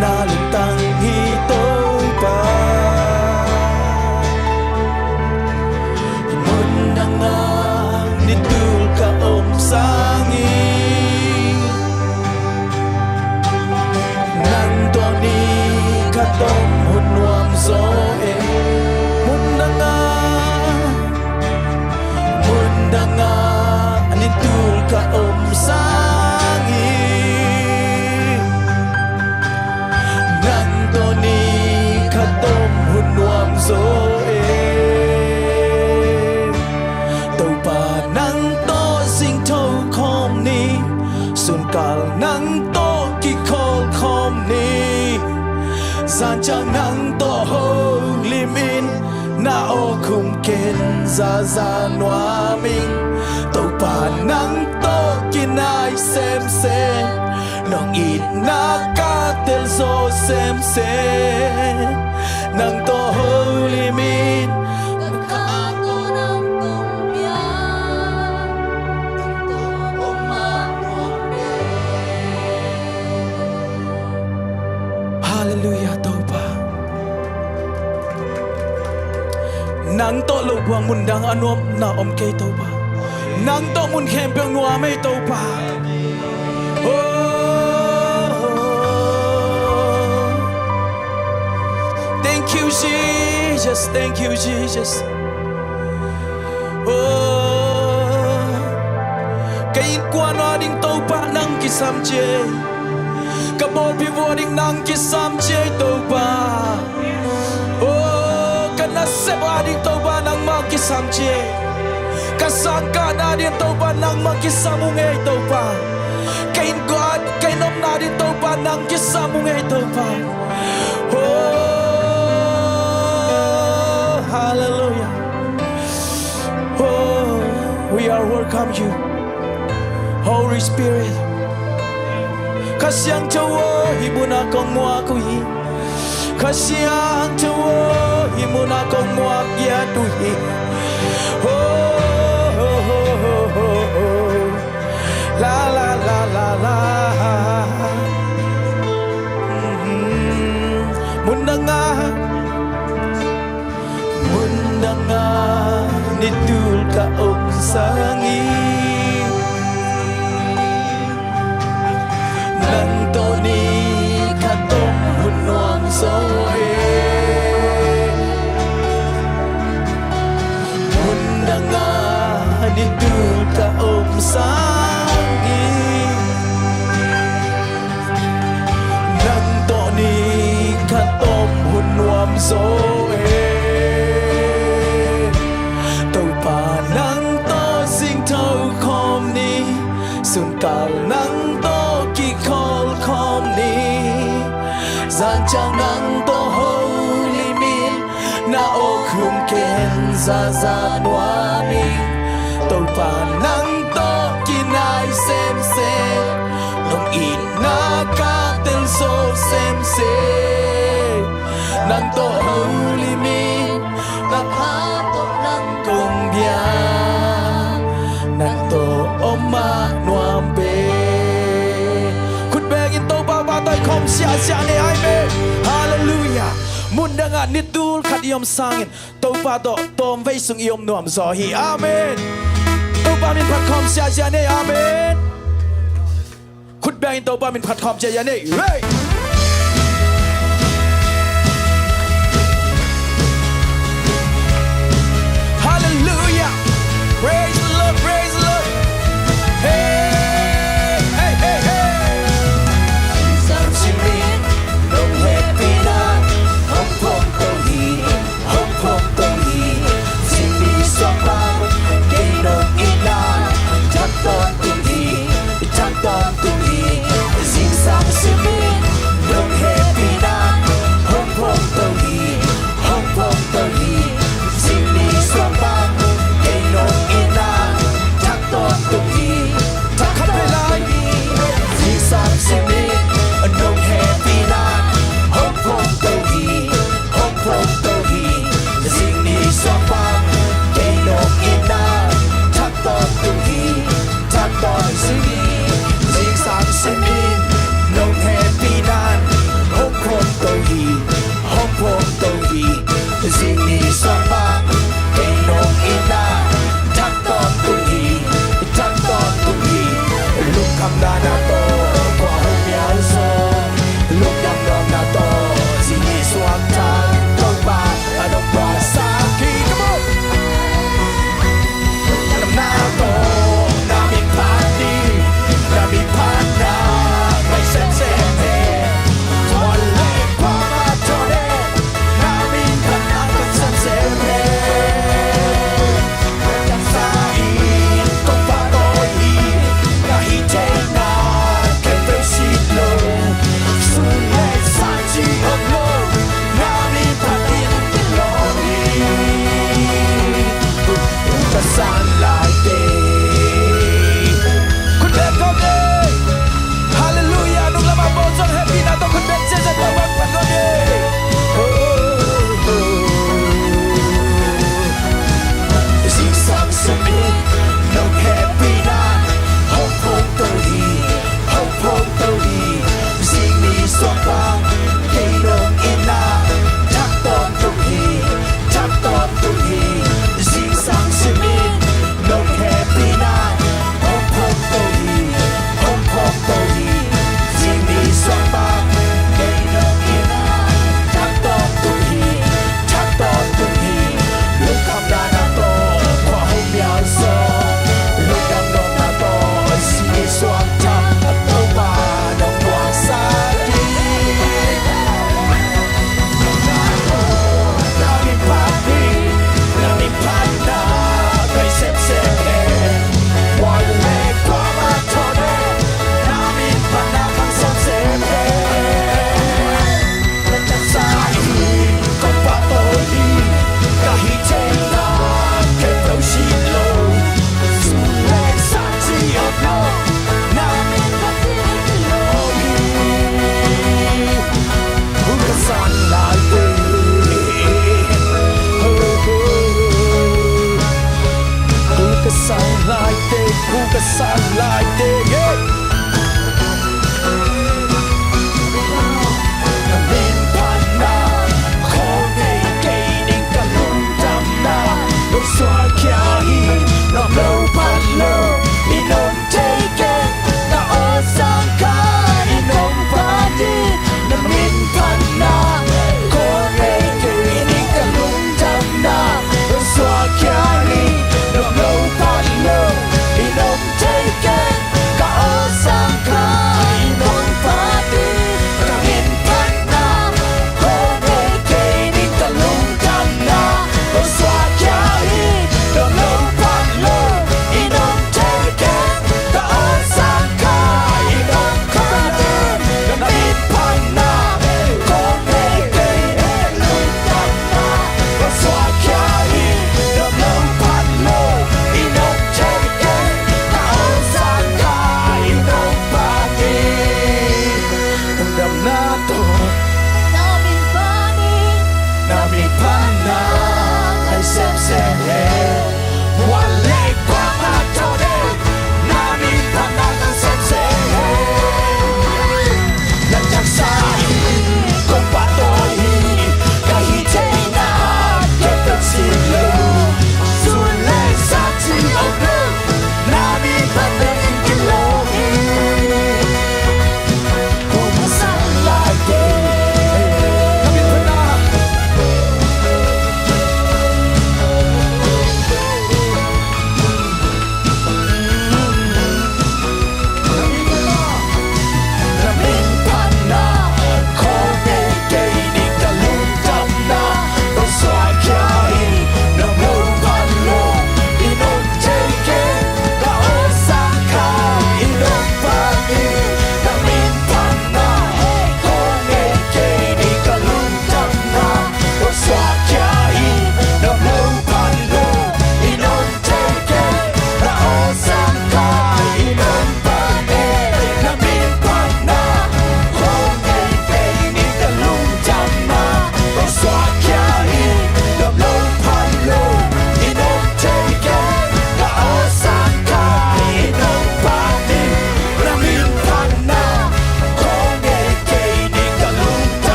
na lungtang hi Topa. Mundang a ni tul ka om sangin nang tawh ni khat om hun nuam zaw e. Mundang a, mundang a ni tul ka om sangin nang tawh ni khat om hun nuam zaw e. Topa nang tawh zingtho khawm ni. Sunkal nang tawh kikhawl khawm ni. Zan ciang nang tawh holim in, na aw khum ken zaza nuam ing. Topa nang tawh kinai semsem, nong itna ka tel zaw semsem. Nang tawh holim in, ka kha tawh nang kong pia. Halleluiah Topa. Nang tawh lo buang mundang a nuamna om kei Topa. Nang tawh mun khempeuh nuam ei Topa. Oh, thank you Jesus, thank you Jesus. Oh, ka innkuan a ding Topa nang kisam ci ei. Ka bawlpi vua ding nang kisam ci ei Topa. Oh, ka nasep a ding Topa nangmah kisam ci ei. Ka sangkahna ding Topa nangmah kisam ung ei Topa. Ka innkuan, ka innopna ding Topa nang kisam ung ei Topa. Oh, halleluiah. Oh, we are welcome you, Holy Spirit. Kha Siangtho aw, hih munah kong muak uh hi. Kha Siangtho aw, hih munah kong muak giat uh hi. Oh, oh, oh, oh, oh, oh. La, la, la, la, la. Mm-hmm. Mundang a, mundang a ni tul ka om sangin, nang tawh ni khat om hun nuam zaw e. Mundang a ni tul ka om sangin, nang tawh ni khat om hun nuam zaw e. Topa nang tawh singtho khawm ni. Sunkal nang tawh kikhawl khawm ni. Zan ciang nang tawh holim zaza nuam ing. Topa nang tawh kinai semsem, nong itna ka telso semsem. Nang tawh holim ing, na pha tawh nang kong bia, nang tawh om mah nuam pen. Khut bengin Topa pahtawi khawm siahsiah ni, amen. Halleluiah. Mundang ah ni tul khat i om sangin Topa tawh tawmvei sung i om nuam zaw hi. Amen. Topa min phat khawm siahsiah ni, amen. Khut bengin Topa min phat khawm siahsiah ni. Hey! Halleluiah. Praise the Lord, praise the Lord. Hey, hey, hey, hey. Zang simin nong hehpihna hong phong kong hi, hong phong kong hi. Simi suak bang kei nong itna thak tawntung hi, thak tawntung hi. Zingsang simin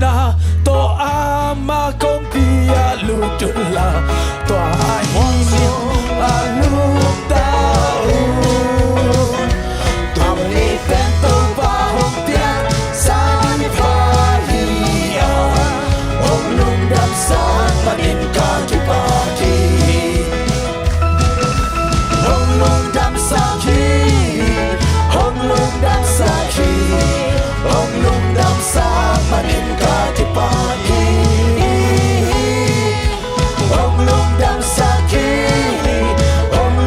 na, tua ama kongpi ah lut un la, tua ahi nung ah lut ta un. Tuni pen Topa hong piak Sunday hi a, hong lungdamsak manin ka kipak hi. Hong lungdamsak hi, hong lungdamsak hi, hong lungdamsak manin ka kipak hi. Hong lungdamsak hi, hong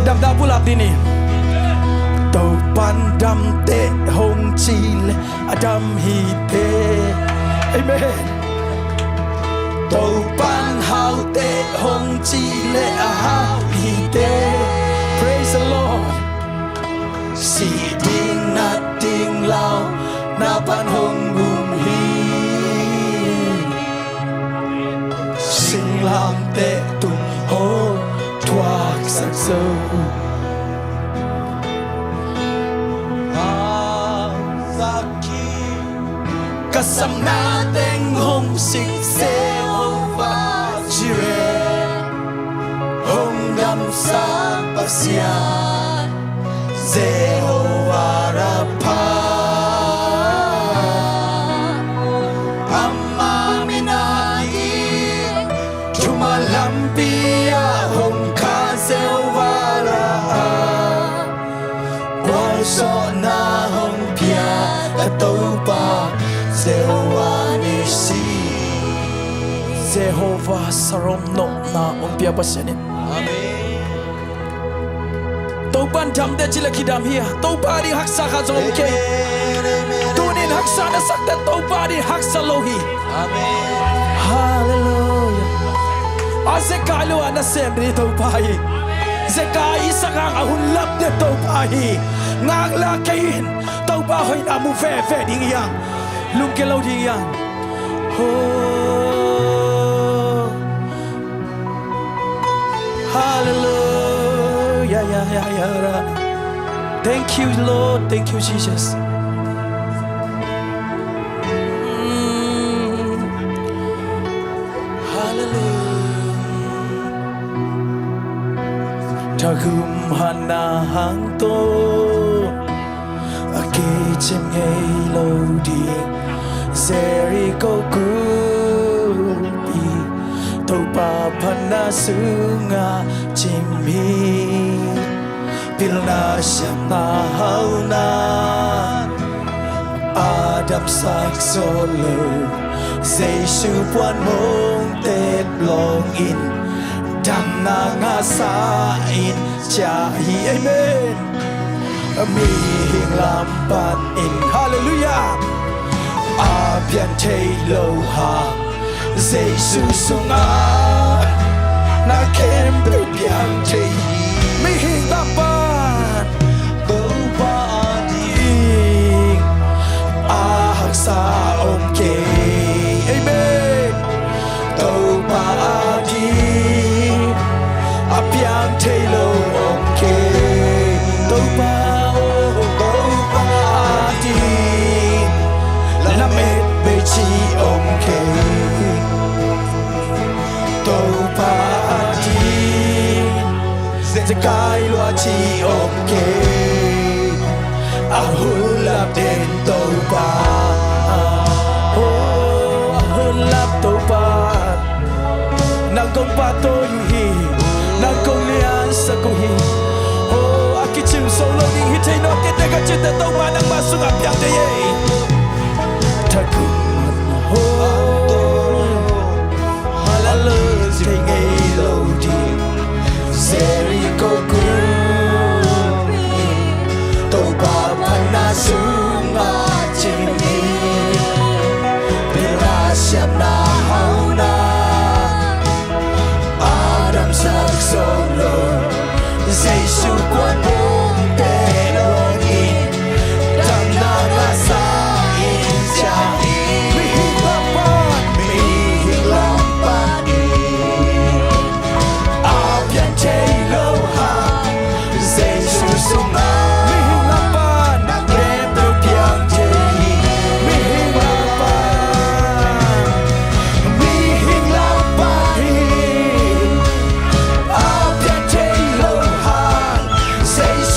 Damna pulak ding hi. Topan dam teh hong ci leh a dam hi teh. Amen. Topan hau teh hong ci leh a hau hi teh. Praise the Lord. Sih ding nat ding lau na pan hong um hi. Singlamteh tung hong thuaksak zo. Ka samna teng hong sik Jehovah Jireh, hong damsak Pasian Jehovah Rapha. Ama min a ding thuman lampi ah hong kha Jehovah Rapha. Gualzawhna hong pia ka Topa Jehovah Nissi. Jehovah Shalom nopna hong pia Pasian in. Amen. Topan dam teh ci leh kidam hi a, Topa ding haksa khat zong om kei. Amen, amen. Tunin haksa na sak teh Topa ding haksa lo hi. Amen. Halleluiah. A zekai lo a na sem ding Topa hi. Zekai i sak hang a hun lap ding Topa hi. Ngaklah kei in, Topa hoihna mu veve ding hi hang. Lungkia lo ding hi hang. Oh. Hallelujah, yeah, yeah, yeah, yeah. Thank you, Lord. Thank you, Jesus. Mm. Hallelujah. Thagum Hannah hang tawh a kicim ngei lo ding Jericho kumpi, Topa phatna sungah cim hi. Pilna siamna hauna a damsak zo lo, Jesu puan mong tep lawngin damna ngahsa in ciah hi. Amen. Mihing lam panin, halleluiah, a piang thei lo hang Jesu sungah na khempeuh piang thei hi. Mihing lam pan Topa ding a haksa om kei. Amen. Topa ading a piang thei lo om kei. Topa aw, Topa ading lamet bei ci om kei. Topa ading zekai lua ci om kei. A hun lap den Topa. Oh, a hun lap Topa. Nang kong pahtawi uh hi. Nang kong liansak uh hi. Oh, a kicim zo lo ding hi thei nawn kei teh ka cih teh Topa nangmah sungah piang thei hi. Thagum Hannah, oh, halleluiah, thei ngei lo ding Jericho kumpi, Topa phatna sungah cim hi. Pilna siamna hauna a damsak zo lo, Jesu kuan bawngte lawngin damna ngahsa in ciah hi. Mihing lam pan, mihing lam panin a piang thei lo hang Jesu sungah mihing lam pan na khempeuh piang thei hi. Mihing lam pan, mihing lam pan hi. A piang thei lo hang Jesu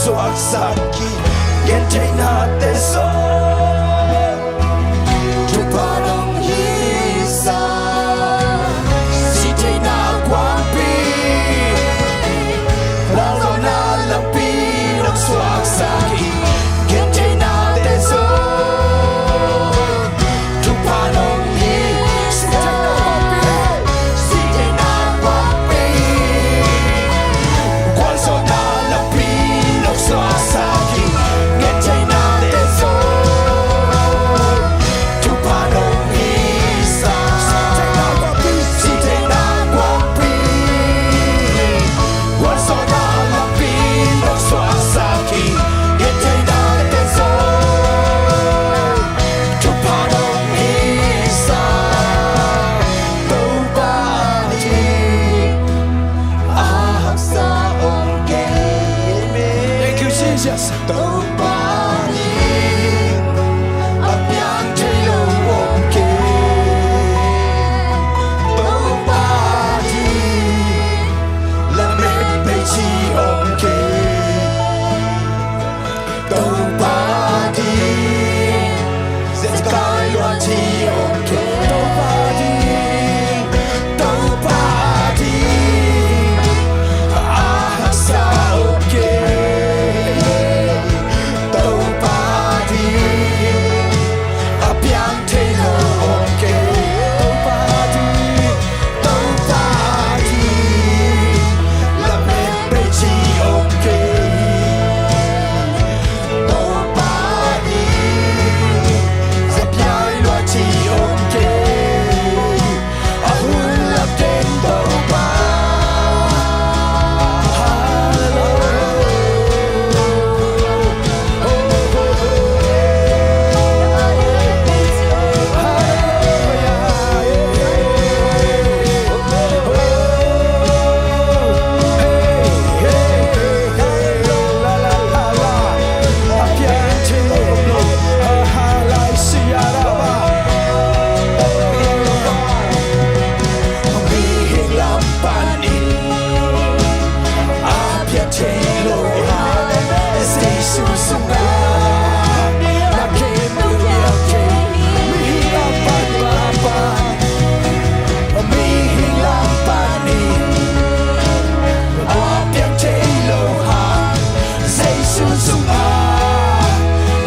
suaksak hi. Gentheihnate zong thupha nong hisa. Sihtheihna kuampi, lalzawhna lampi nong suaksak hi. Gentheihnate zong thupha nong hi. Sihtheihna kuampi, sihtheihna kuampi, gualzawhna lampi nong suaksak hi. Gentheihnate zong thupha nong hisa. Sihtheihna kuampi, sihtheihna kuampi, gualzawhna lampi nong suaksak hi. Gentheihnate zong thupha nong hisa. Topa ading a haksa om kei. Thank you, Jesus. Topa ading a piang thei lo om kei. Topa ading lamet peici om kei. Topa ading zekai luaci om kei. Topa ading, Topa ading a haksa om kei. Topa ading a piang thei lo om kei. Topa ading, Topa ading lamet peici om kei. Topa ading zapiai luaci om kei. A hun lam teng Topa. Hallelujah. Mihing lam panin a piang thei lo a, Jesu sungah na khempeuh piang thei. Mihing lam pan, lam pan, mihing lam panin a piang thei lo a, Jesu sungah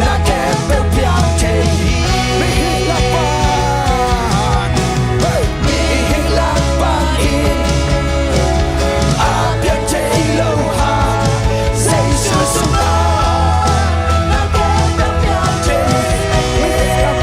na khempeuh piang thei hi. Mihing lam pan, hey, mihing lam panin a piang thei lo a, Jesu sungah na khempeuh piang thei hi. Mihing lam pan.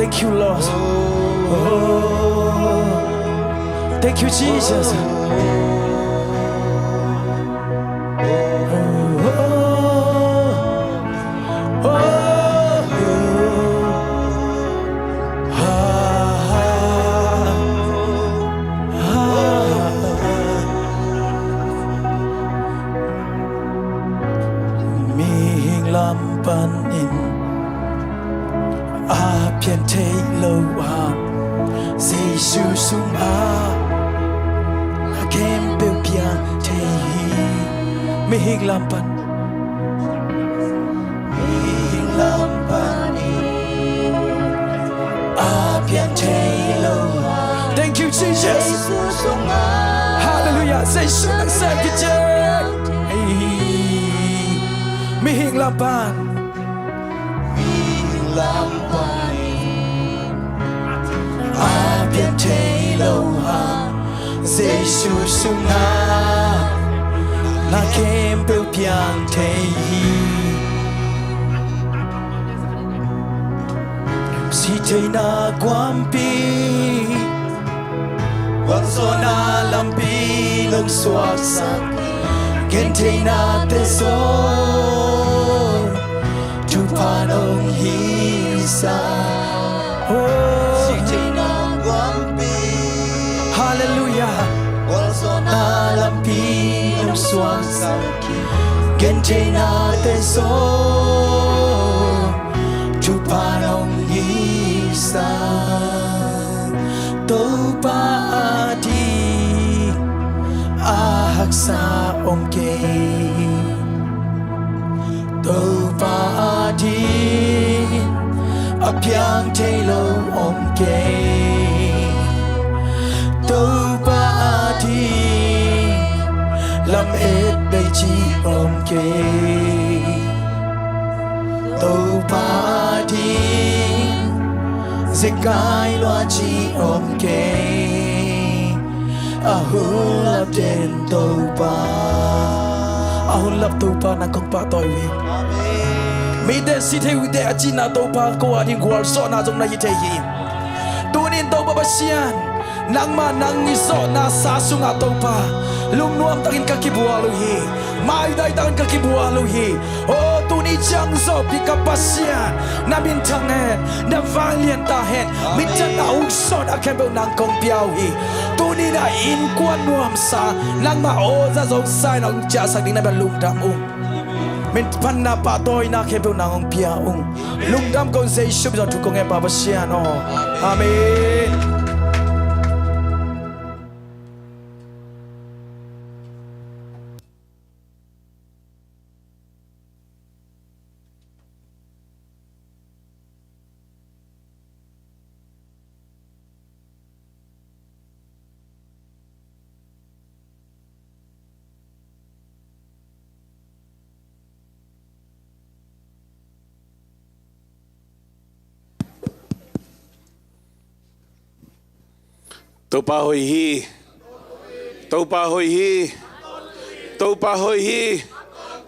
Thank you, Lord. Thank you, Jesus. Lam panin a pian thei lo a, Jesu sungah a khempeuh piang thei hi. Mihing lam pan, mihing lam panin a pian thei lo a. Thank you, Jesus. Jesu sungah. Hallelujah. Jesu nang sem kici. Ei. Mihing lam pan, mihing lam panin a pian thei lo a, Jesu sungah na khempeuh piang thei hi. Sihtheihna kuampi, gualzawhna lampi nong suaksak, gentheihnate zong thupha nong hihsak. Oh. Sihtheihna kuampi. Hallelujah. Gualzawhna lampi nong suaksak, gentheihnate zong thupha nong hihsak. Topa ading a haksa om kei. Topa ading a piang thei lo om kei. Topa ading lam et bei ci om kei. Topa ading zekai lua ci om kei. A hun lap den Topa, a hun lap Topa nang kong pahtawi uh hi. Mite si thei uh hi teh a cihna Topa ko ading gualzawhna zong na hi thei hi. Tunin Topa Pasian, nangmah nang i zawhna sa sungah Topa, lungnuam takin ka kibual uh hi. Maidai takin ka kibual uh hi. Oh, tuni ciang zawpi ka Pasian, na minthang hen, na vanglian ta hen. Amen. Minthang a uksawn a khempeuh nang kong pia uh hi. Tuni na innkuan nuamsa, nangmah aw za zong sa in a hong ciahsak ding na bia lungdam ung. Min panna pahtawina khempeuh nang hong pia ung. Lungdam kong Jesu min zong thu kong ngen Pa Pasian aw. Amen. Topa hoih hi. Topa hoih hi. Topa hoih hi.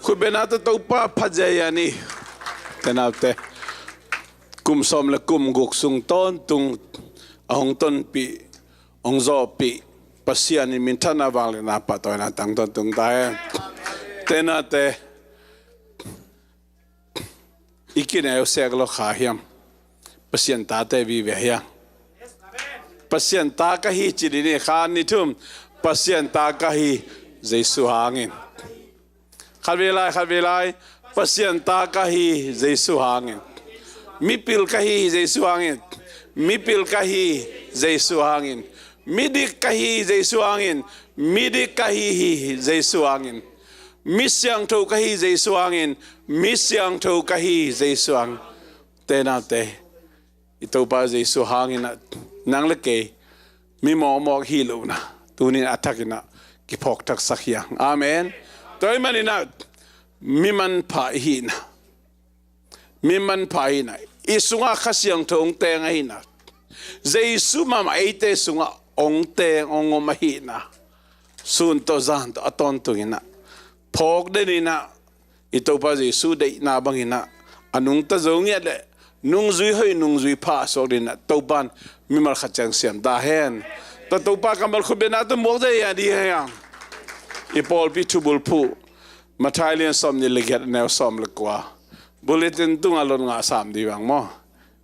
Khutbetna tawh Topa phat zia hi a ni. Te naute, kum sawm le kum guk sung tawntung a hong tonpih, hong zawhpih Pasian in minthanna, vangliatna, pahtawina tang tawntung ta hen. Te naute, i kineu sek lo kha hiam? Pasian tate vive hiam? Pasian ta ka hi ci ni, ni khat ni thum. Pasian ta ka hi Jesu hangin. Khat vei lai, khat vei lai. Pasian ta ka hi Jesu hangin. Mipil ka hi Jesu hangin. Mipil ka hi Jesu hangin. Midik ka hi Jesu hangin. Midik ka hi hi Jesu hangin. Mi siangtho ka hi Jesu hangin. Mi siangtho ka hi Jesu hangin. Te naute, i Topa Jesu hangin ah nang le kei mi mawkmawk hi lohna tunin a thakin ah kiphawk thaksak hi hang. Amen. Tua ahih manin ah mi manpha i hihna, mi manpha i hihna, i sungah Kha Siangtho hong teng ahihna, Jesu mahmah eite sungah hong teng hong om ahihna, sun tawh zan tawh a tawntungin ah phawk denin ah i Topa Jesu deihna bangin ah a nungta zo ngiat leh nungzui hoih nungzui pha a suak dingin ah Topa'n mimal khat ciang siam ta hen. Tua Topa kammal khutbetna tawh muak zia hi a, ding hi hang. I pawlpi thubulphuh, Matthai lian sawmnih le giat, a neu sawm le kua. Bulletin tungah lot nga sam ding bang maw?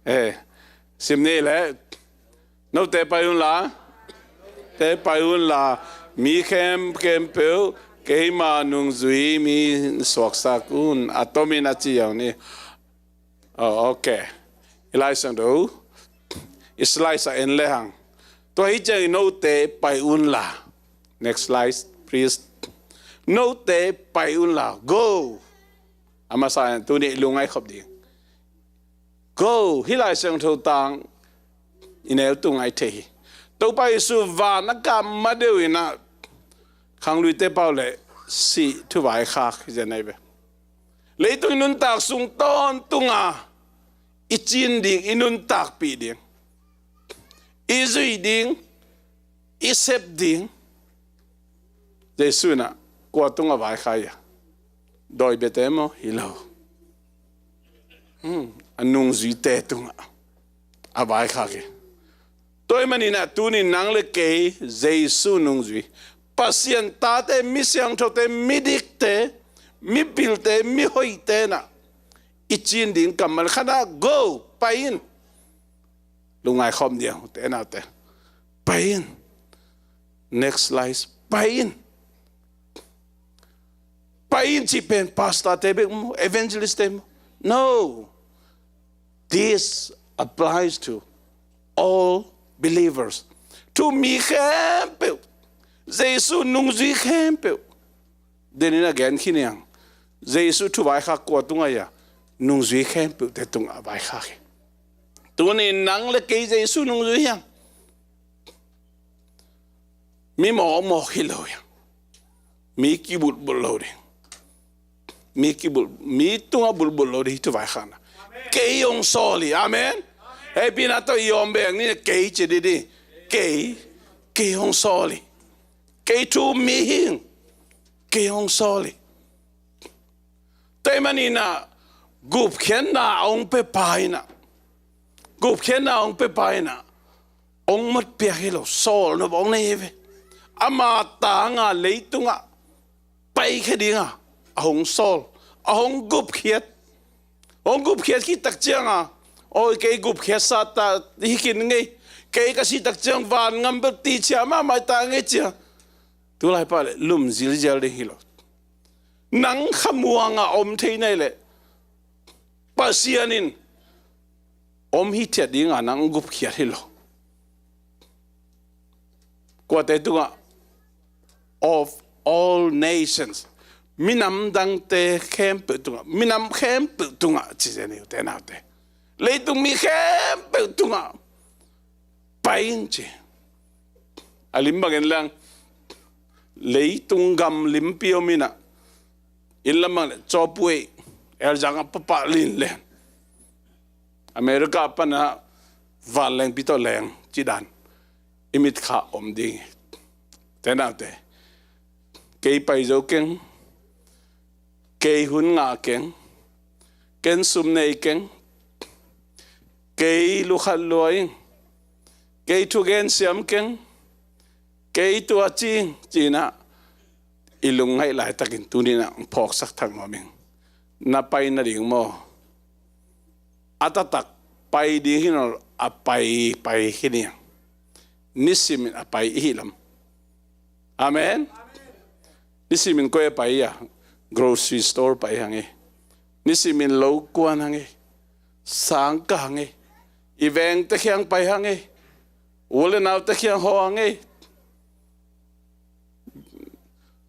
Eh, sim ni leh. Note pai un la. Te pai un la. Mi khempeuh Keima nungzui mi suaksak un, a tomin a ci zong ni. Oh, okay. I Lai Siangtho i slice a en le hang. Tua hi ciang i note pai un la. Next slide, please. Note pai un la. Go. A masa in tuni i lungngai khop ding. Go. Hih Lai Siangtho tang i neu tung a i thei hi. Topa Jesu van a kah ma deuh in ah khangluite pau le sih thuvaikhak hi zen ahi ve. Leitung i nuntak sung tawntung a i cin ding, i nuntakpih ding, i zuih ding, i sep ding. Jesu in ah kua tungah vaikhak hi a? Dawi biate maw? Hi lo. Hmm, a nungzuite tungah a vaikhak hi. Tua ahih manin ah tuni nang le kei Jesu nungzui, Pasian tate, mi siangthote, mi dikte, mi pilte, mi hoihte in ah i cin ding kammal khat ah, go, pai in. Lungngai khawm ding, ute naute. Pai in. Next slide. Pai in. Pai in cih pen pastor te bek maw, evangelist te maw? No. This applies to all believers. Thu mi khempeuh. Jesu nungzui khempeuh. Denin a gen khin hi hang. Jesu thuvaikhak kua tungah hi a? Nungzui khempeuhte tungah vaikhak hi. Tuni nang le kei Jesu nungzui hi hang. Mi mawkmawk hi lo hi hang. Mi kibulhbulh lo ding. Mi kibulh, mi tungah bulhbulh lo ding hi thuvaikhakna. Kei hong sawl hi. Amen. Hei, pi na tawh i om beng ni, kei ci dih dih. Kei, kei hong sawl hi. Kei thu mi hi ing. Kei hong sawl hi. Tua ahih manin ah gupkhiatna a hong pia pa in ah, gupkhiatna a hong pia pa in ah hong matpiak hi lo, sawl nop hong nei hi ve. Ama tangah leitungah paikhia dingah a hong sawl, a hong gupkhiat. Hong gupkhiat khit tak ciangah, oi, kei gupkhiatsa ta hi khin ngei, kei ka sih tak ciang vangam bel ticia mahmah ta ngei cia. Tulai pah leh lum zilzial ding hi lo. Nang khamuangah om thei na hih leh Pasian in om hithiat dingah nang gupkhiat hi lo. Kuate tungah? Of all nations. Minam dangte khempeuh tungah, minam khempeuh tungah ci zen hi, ute naute. Leitung mi khempeuh tungah pai in ci. A lim bangin lang, leitung gam limpi om in ah, inn lam bang le cawpuei, elzang a papa lin le America pan a vanlengpi tawh leng ci dan i mitkha om ding hi. Ute naute, kei pai zo keng, kei hun ngah keng, ken sum nei keng, kei lukhat lua ing, kei thugen siam keng, kei tua ci ing, ci-in ah i lungngaih laitakin tuni-in ah phawksak thak nuam ing. Na pai nading maw? A taktak pai ding hi nawn lo, a pai, pai hi ni. Nisimin a pai i hi lam. Amen. Nisimin koi a pai a? Grocery store pai hang hi. Nisimin lo kuan hang hi. Sangkah hang hi. I vengte kiang pai hang hi. U le naute kiang hawh hang hi.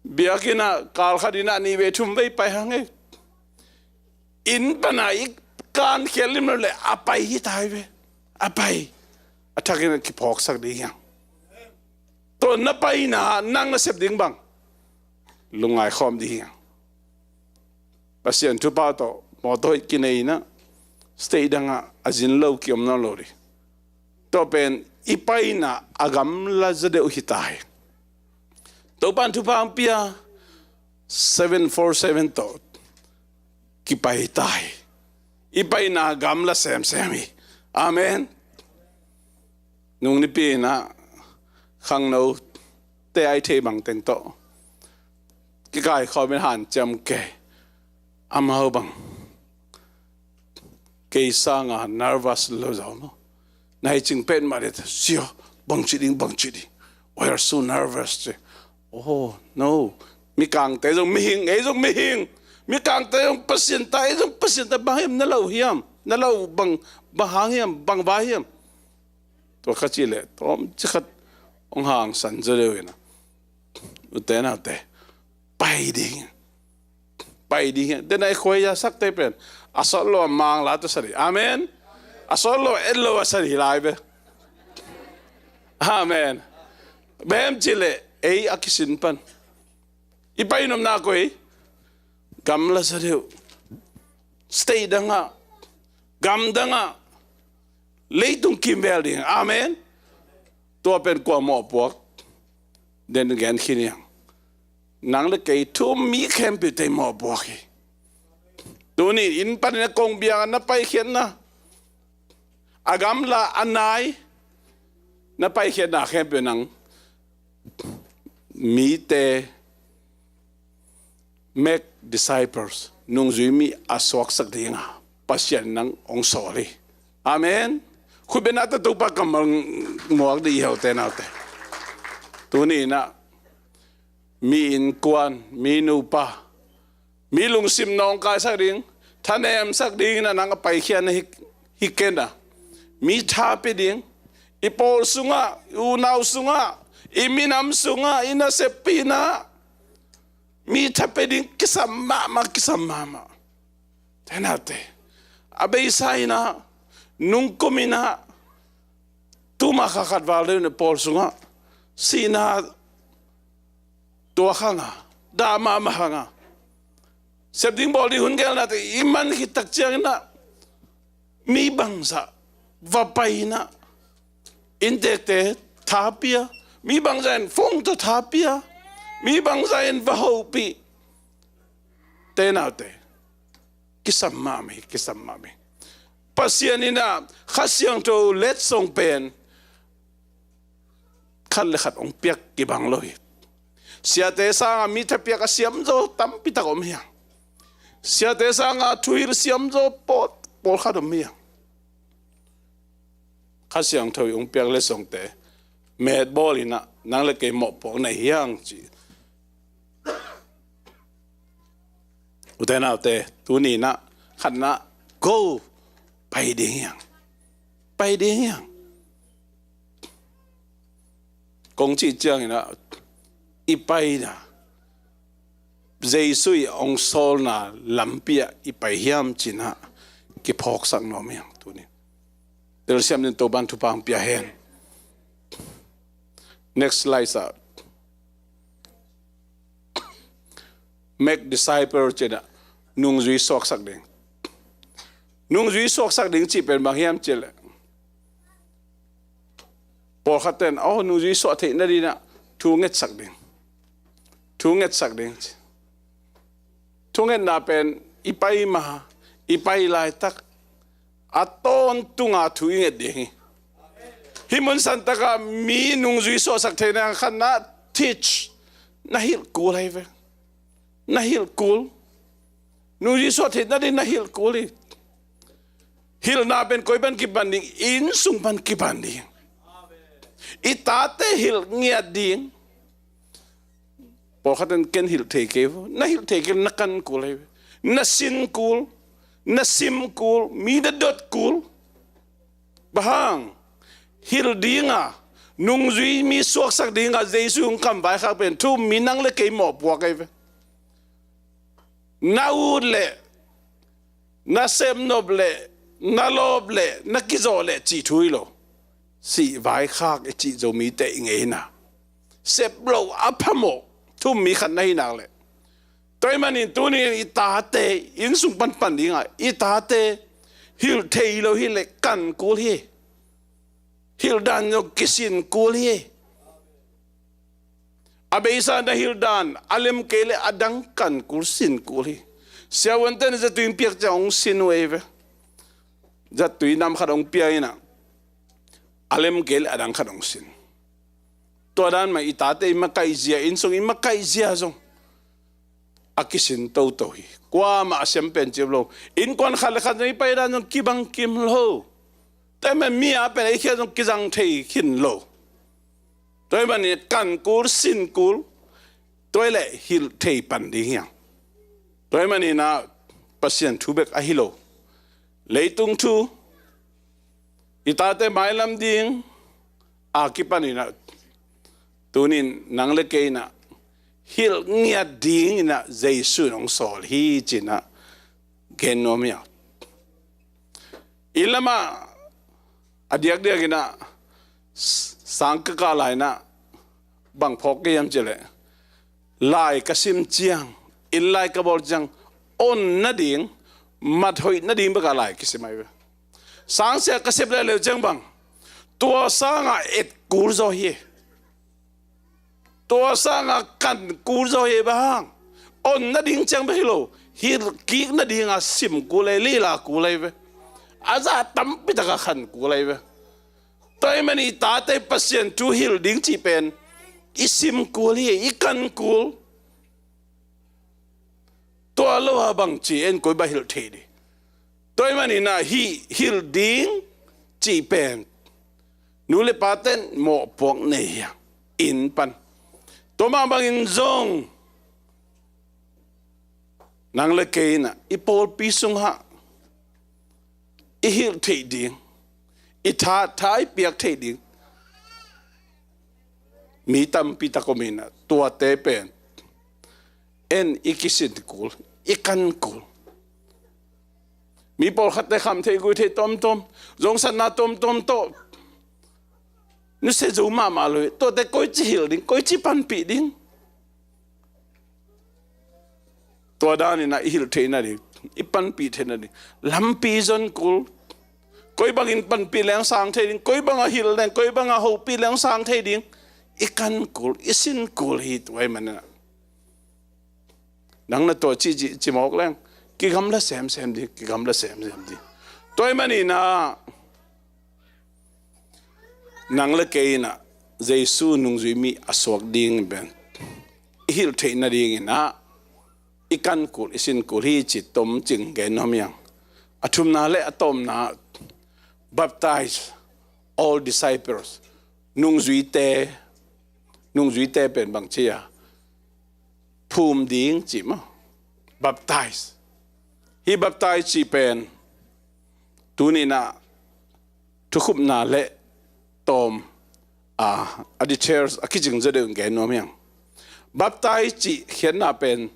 Biakinn ah kal khat in ah nih vei thum vei pai hang hi. Inn pan a i kankhiat lim lo leh a pai hi ta hi ve. A pai. A thakin a kiphawksak ding hi hang. Tua na paina nang na sep ding bang lungngai khawm ding hi hang. Pasian thupha tawh mawtaw hoih kinei in ah state dangah a zin lo kiom nawn lo ding. Tua pen i paina a gamla zaw deuh hi ta hi. Topan thupha hong pia seven four seven tawh kipai ta hi. I paina gamla semsem hi. Amen. Nung nipi in ah khangnote a i thei bang teng tawh kikaikhawm in hanciam kei. Amau bang kei sanga nervous lo zaw maw? Na hi cing petmah dih, sia, bangci ding, bangci ding. Why are so nervous? Ci. Oh no. Mikangte zong mihing, ei zong mihing. Mikangte zong Pasian ta, ei zong Pasian ta, bang hiam na lo hiam? Na lo bang, bang hang hiam, bang vai hiam? Tua kha cih leh tawmcik khat hong hangsan zaw deuh hi na. Ute naute, pai ding, pai ding hi. Dena i khuai a sakte pen a sawt lo a Mangla tawh sa ding. Amen. A sawt lo a et lo a sa ding hi lai ve. Amen. Bang hiam cih leh ei a kisin pan i pai nopna koi, gamla zaw deuh, state dangah, gam dangah, leitung kimvel ding. Amen. Tua pen kua mawhpuak? Den gen khin hiang. Nang le kei thu um mi khempeuhte mawhpuak hi. Tuni in panin a kong biak a na paikhiatna, a gamla a nai na paikhiatna khempeuh nang mite make disciples, nungzui mi a suaksak dinga Pasian nang hong sawl hi. Amen. Khutbetna tawh Topa kammal muak dih hi, ute naute. Tuni in ah mi innkuan, mi nupa, mi lungsim nawngkaisak ding, thanemsak ding in ah nang a paikhiatna hi, hi ken a, mi tha pia ding, i pawl sungah, i unau sungah, i minam sungah, i naseppihna mi tha pia ding kisam mahmah, kisam mahmah. Ute naute, a beisa in ah, nungkum in ah, tuma kha khat val deuh in ah pawl sungah sihna tuak hang a, dah mahmah hang a, sep ding bawl ding hun gelnate i man khit tak ciangin ah, mi bangzah va pai in ah inntekte tha pia, mi bangzah in phone tawh tha pia, mi bangzah in va hopih. Ute naute, kisam mahmah hi, kisam mahmah hi. Pasian in ah Kha Siangtho letsong pen khat le khat hong piak kibang lo hi. Siate sangah mi thapiak a siamzaw tampi tak om hi hang. Siate sangah thuhilh siamzaw pawt, pawlkhat om hi hang. Kha Siangtho i hong piak letsongte metbawl in ah nang le kei mawhpuak na hi hang ci. Ute naute, tuni in ah khatna, go, pai ding hi hang. Pai ding hi hang. Kong cih ciangin ah i paina, Jesu i hong sawlna lampi ah i pai hiam ci-in ah kiphawksak nuam hi hang tuni. Telsiam dingin Topa'n thupha hong pia hen. Next slide ah. Make disciple ci-in ah nungzui suaksak ding. Nungzui suaksak ding cih pen bang hiam cih leh, pawlkhat ten, oh, nungzui suah theih nadingin ah thu ngetsak ding. Thu ngetsak ding ci. Thu ngetna pen i pai ma, i pai laitak a tawntunga thu i nget ding hi. Hih mun santakah mi nungzui suahsak theihna, khatna, teach, na hilh kul ahi ve. Na hilh kul. Nungzui suah theih nading na hilh kul hi. Hilhna pen koi pan kipan ding? Inn sung pan kipan ding. I tate hilh ngiat ding. Pawlkhat in ken hilh thei kei vo. Na hilh thei kei, na kan kul ahi ve. Na sin kul, na sim kul, mi na dot kul. Bang hang? Hilh dinga, nungzui mi suaksak dinga Jesu hong kam vaikhak pen thu um mi nang le kei mawhpuak ahi ve. Na ut leh, na sepnop leh, na lawp leh, na kizawh leh cih thu hi lo. Sih vaikhak i cih Zomite i ngeina, sep loh a phamawh thu um mi khat na hih nak leh. Tua ahih manin tuni-in i tate, inn sung pan pan dinga, i tate hilh thei lo hi leh kan kul hi. Hilh dan zong kisin kul hi. A beisa na hilh dan a lem kei leh a dang kan kul, sin kul hi. Siavuante in zatui hong piak ciang hong sin uh ei ve. Zatui nam khat hong pia in ah, a lem kei leh a dang khat hong sin. Tua dan mah i tate i makaih zia, inn sung i makaih zia zong a kisin toto hi. Kuamah a siam pen ci om lo. Innkuan khat le khat zong i pai dan zong kibang kim lo. Tua ahih manin mi a pen ei khia zong kizang thei khin lo. Tua ahih manin kan kul, sin kul, Tua hi leh hilh thei pan ding hi hang. Tua ahih manin ah Pasian thu bek ahi lo, leitung thu, i tate mailam ding a kipan in ah, tunin nang le kei in ah hilh ngiat dingin ah Jesu in hong sawl hi ci-in ah gen nuam hi hang. Inn lamah a diakdiakin ah s-, sang ka kah lai-in ah bang phawk ka hiam cih leh, lai ka sim ciang, inn lai ka bawl ciang, on nading, mat hoih nading bek a lai kisim ahi ve. Sangsia ka sep leuleu ciang bang, tua sangah et kul zaw hi. Tua sangah kan kul zaw hi. Bang hang? On nading ciang bek hi lo, hilh kik nading a sim kul ahi, lila kul ahi ve. A zah tampi tak a khan kul ahi ve. Tua ahih manin i tate Pasian thu hilh ding cih pen i sim kul hi, i kan kul. Tua lo a bang ci en, koi bang hilh thei ding? Tua ahih manin ah hih hilh ding cih pen nu le pate'n mawhpuak nei hi hang, inn pan. Tua mah bangin zong nang le kei in ah i pawlpi sungah i hilh theih ding, i tha, tha i piak theih ding mi tampi tak om in ah, tuate pen en i kisin kul, i kan kul. Mi pawlkhatte khamtheih guihtheih tuamtuam, zongsatna tuamtuam tawh nusia zo mahmah lo hi. Tuate koici hilh ding, koici panpih ding? Tua danin ah i hilh theih nading, i panpih theih nading lampi zon kul. Koi bangin panpih leng sang thei ding, koi bangah hilh leng, koi bangah hopih leng sang thei ding, i kan kul, i sin kul hi. Tua ahih manin ah nang na tuah cih ci, ci mawk leng, kigamla semsem ding, kigamla semsem ding. Tua ahih manin ah nang le kei in ah Jesu nungzui mi a suak ding pen i hilh theih nadingin ah i kan kul, i sin kul hi cih tomcing gen nuam hi hang. A thumna le a tawpna, baptize all disciples. Nungzuite, nungzuite pen bang ci a phum ding cih maw? Baptize. Hih baptize cih pen tuni-in ah thukhupna le tawm, a, a details a kicing zaw deuh in gen nuam hi hang. Baptize cih khiatna pen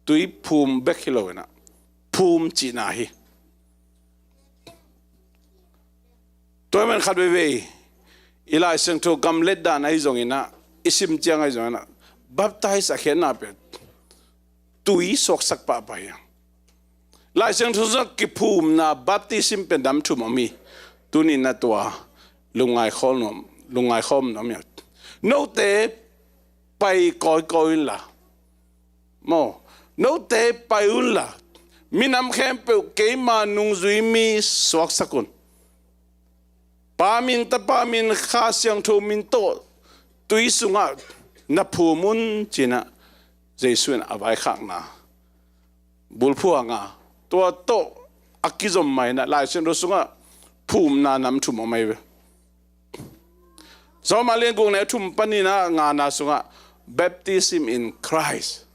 tui phum bek hi lo-in ah, phum cihna hi. Tua ahih manin khat veivei i Lai Siangtho kam letdan ahi zongin ah, i sim ciang ahi zongin ah, baptize a khiatna pen tui suaksak pahpah hi hang. Lai Siangtho sungah kiphumna, baptism pen nam thum om hi. Tuni-in ah tua lungngai khawm nuam, lungngai khawm nuam hi hang. Note pai kawikawi unla, maw, note pai unla, minam khempeuh keima nungzui mi suaksak un. Pa min, Tapa min, Kha Siangtho min tawh tui sungah na phum un, ci-in ah Jesu in a vaikhakna bulphuh hang a, tua tawh a kizom mah in ah Lai Siangtho sungah phumna nam thum om ahi ve. Rom a lian guk neu thum panin ah ngana sungah, baptism in Christ,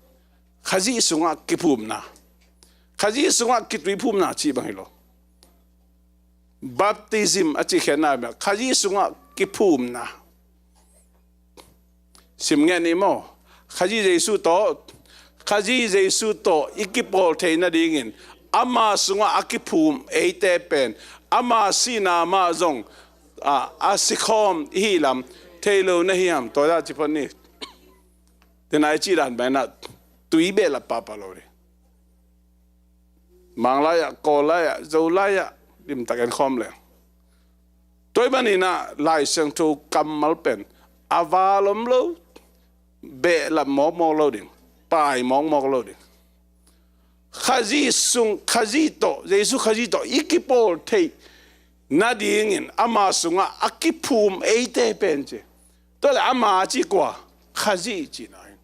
Khazih sungah kiphumna, Khazih sungah kituiphumna cih bang hi lo. Baptism a cih khiatna bang, Khazih sungah kiphumna. Sim ngen ni maw? Khazih Jesu tawh, Khazih Jesu tawh i kipawl theih nadingin ama sungah a kiphum eite pen ama sihna mah zong, a, a sikhawm i hih lam thei lo na hiam? Tua dah ci phot ni. Tena i cih dan bang in ah tui behlap pahpah lo ding. Mang lai-ah, Kawl lai-ah, Zo lai-ah limtak en khawm leng. Tua ahih manin ah Lai Siangtho kammal pen a val om lo, behlap mawkmawk lo ding, pai mawkmawk lo ding. Khazih sung, Khazih tawh, Jesu Khazih tawh i kipawl theih nadingin ama sungah a kiphum eite pen ci. Tua leh ama cih kua? Khazih cihna hi.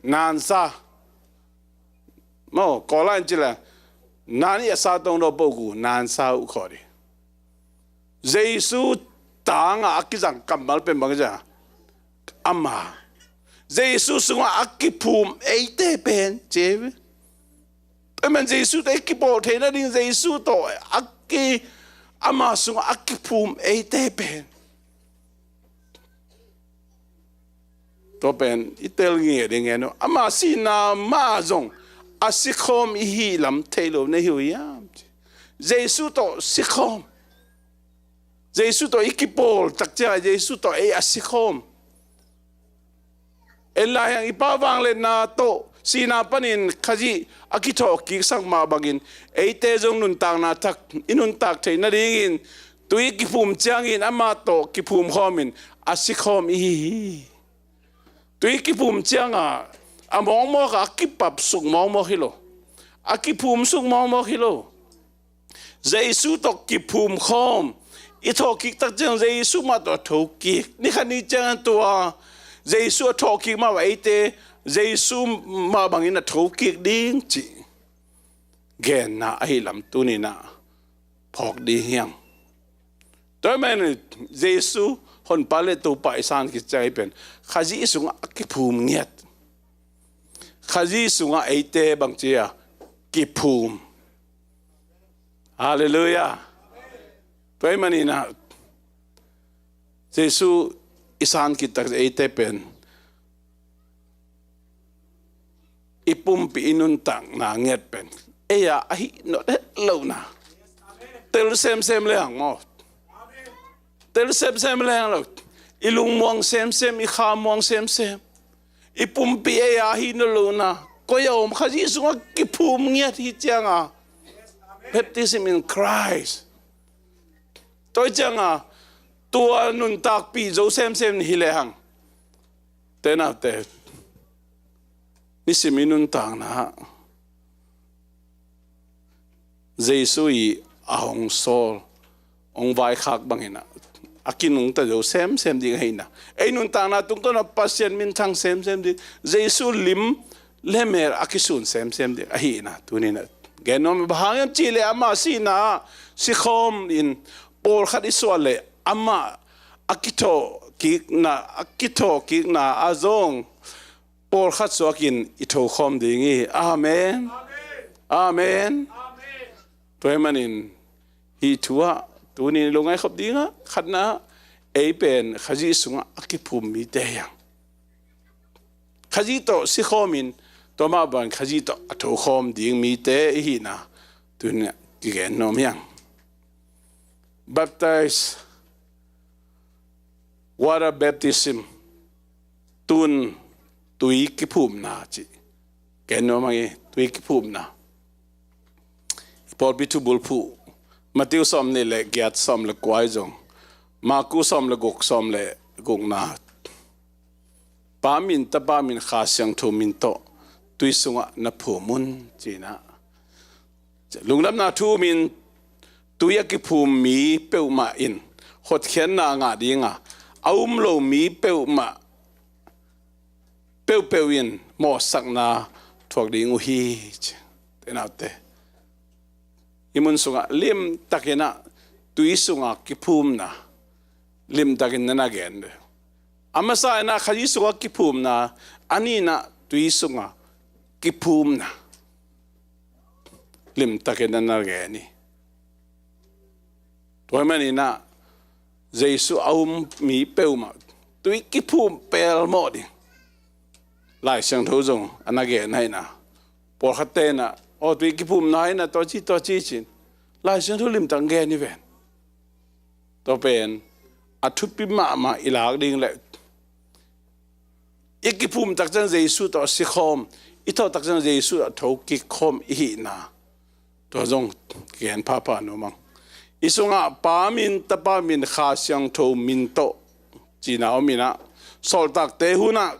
Nansa. Maw, Kawl lai-in cih leh, nan i a sa tong daw poku, nansa uh kawt hi. Jesu tangah a kizang kammal pen bang ci a? Ama. Jesu sungah a kiphum eite pen ci. Amen. Jesu tawh i kipawl theih nading Jesu tawh a ki, ama sungah a kiphum eite pen. Tua pen i tel ngei ding en uh. Ama sihna mah zong a sikhawm i hih lam thei lo na hi uh hiam? Jesu tawh sikhawm. Jesu tawh i kipawl tak ciangah Jesu tawh ei a sikhawm. En lai hang i Pa vangliatna tawh sihna panin Khazih a kithawhkiksak mah bangin eite zong nuntakna thak i nuntak theih nadingin tui kiphum ciangin amah tawh kiphum khawmin a sikhawm i hi hi. Tui kiphum ciangah a mawkmawk a kipapsuk mawkmawk hi lo. A kiphumsuk mawkmawk hi lo. Jesu tawh kiphum khawm i thawhkik tak ciang Jesu mah tawh a thokik. Ni khat ni ciang tua Jesu a thawhkik mah bang eite Jesu mah bangin a thokik ding cih genna ahi lam tuninah phawk ding hiang. Tua ahih manin Jesu honpa le Topa i san khit ciang i pen Khazih sungah a kiphum ngiat. Khazih sungah eite bang cia kiphum. Halleluiah. Tua ahih maninah Jesu i san khit tak eite pen i pumpi i nuntakna ngiat pen ei a ahi nolh het lohna. Tel semsem le hang maw? Tel semsem le hang lo. I lungmuang semsem, i khamuang semsem, i pumpi ei a ahi nolh lohna. Koi a om Khazih sungah kiphum ngiat hi cianga baptism in Christ. Tua hi cianga tua nuntakpih zo semsem hi le hang. Tenaute, nisim i nuntakna Jesu i a hong sawl hong vaikhak banginah a kinungta zo semsem ding ahina. Ei nuntakna tungtawna Pasian minthang semsem ding, Jesu lim le mel a kisun semsem ding ahina. Tunina gen nuam bang hang hiam cihleh ama sihna sikhawm in pawlkhat i suah leh amah a kithawhkikna a kithawhkikna a zong pawlkhat suakin i thokhawm ding hi. Amen. Amen. Tua ahih manin hih thu ah tunin lungngai khop dingah khatna ei pen Khazih sungah a kiphum mite hiang. Khazih tawh sikhawmin tua mah bang Khazih tawh a thokhawm ding mite ihina tunin kigen nuam hiang. Baptize, water baptism, tun tui kiphumna cih gen nuam hang i. Tui kiphumna i pawlpi thubulphuh Matthew sawm nih le giat, sawm le kua i zong, Marku sawm le guk, sawm le gukna, Pa min, Tapa min, Kha Siangtho min tawh tui sungah na phum un cinah. Lungdamna thu min tui a kiphum mi peuhmah in hotkhiatna ngah dinga a um lo mi peuhmah peuhpeuh in mawhsakna thuak ding uh hi. Tenaute, i mun sungah limtakinah tui sungah kiphumna limtakin na na gen. A masa inah Khazih sungah kiphumna, a nihna tui sungah kiphumna limtakin na na gen hi. Tua ahih maninah Jesu a um mi peuhmah tui kiphum pelmawh ding Lai Siangtho zong a na gen ahina. Pawlkhatte inah aw tui kiphumna ahina tua ci tua ci cin Lai Siangtho limtak gen hi ven. Tua pen a thupi mahmah i lak ding le i kiphum tak ciang Jesu tawh a sikhawm, i thawh tak ciang Jesu tawh a thokik khawm i hihna. Tua zong kigen phapha nuam ang. I sungah Pa min, Tapa min, Kha Siangtho min tawh cina om inah sawltakte hunah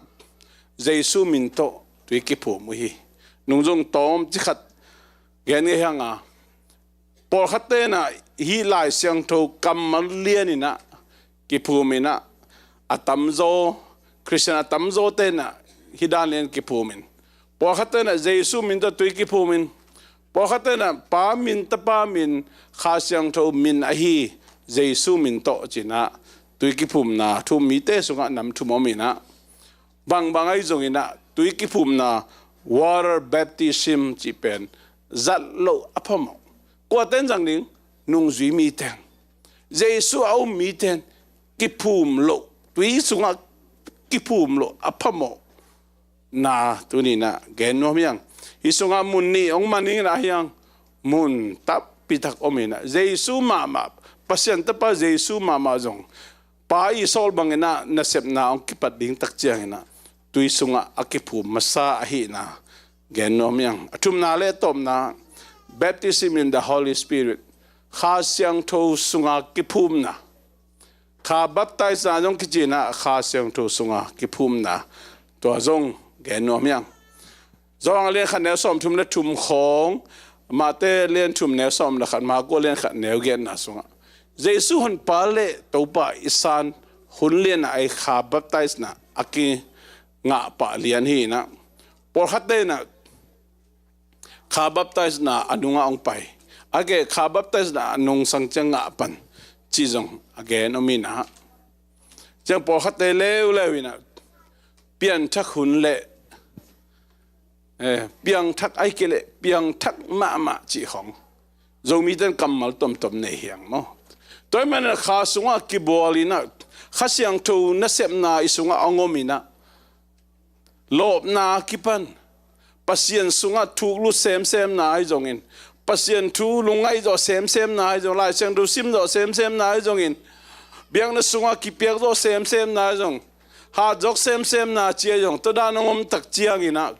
Jesu min tawh tui kiphum uh hi. Nung zong tawm cikhat gen ngei hanga. Pawlkhat tenah hih Lai Siangtho kammal lianinah kiphuminah a tamzaw Khristian a tamzaw tenah hih dan lian kiphumin, pawlkhat tenah Jesu min tawh tui kiphumin, pawlkhat tenah Pa min, Tapa min, Kha Siangtho min ahi Jesu min tawh cinah tui kiphumna thum mite sungah nam thum ominah Bangbang ahi zongin ah tui kiphumna, water baptism cih pen zat loh a phamawh. Kuaten zang ding? Nungzui miten. Jesu a um miten kiphum loh, tui sungah kiphum loh a phamawh na tuni-in ah gen nuam hi hang. Hih sungah mun nih hong man hi-in ah, hi hang, mun tampi tak om hi-in ah, Jesu mahmah, Pasian Tapa Jesu mahmah zong Pa i sawl bangin ah nasepna hong kipat ding tak ciangin ah tui sungah a kiphum masa ahihna gen nuam hi hang. A thumna le a tawpna, baptism in the Holy Spirit, Kha Siangtho sunga kiphumna. Kha baptisena zong kici-in ah Kha Siangtho sunga kiphumna, tua zong gen nuam hi hang. Johan lian khat neu sawmthum le thum khawng, Mate lian thum neu sawm le khat, Marko lian khat neu giatna sungah Jesu Honpa le Topa i san hun lianah ei kha baptisena a kingah pah lian hi-in ah, pawlkhatte in ah kha baptisena a nungah hong pai, a geh kha baptisena a nungsang ciang ngah pan cih zong a gen om hi-in ah, ciang pawlkhatte leuleu in ah piangthak hun le, eh, piangthak ahih kei leh piangthak mahmah cih khawng Zomite'n kammal tomtom nei hi hang maw. Tua ahih manin ah kha sungah kibual in ah, Kha Siangtho nasepna i sungah hong om in ah, lawpna kipan, Pasian sungah thuk lut semsemna ahi zongin, Pasian thu lungngaih zawh semsemna ahi zong, Lai Siangtho sim zawh semsemna ahi zongin, biakna sungah kipiak zawh semsemna ahi zong, hat zawk semsemna ci ahi zong, tua dan hong om tak ciangin ah,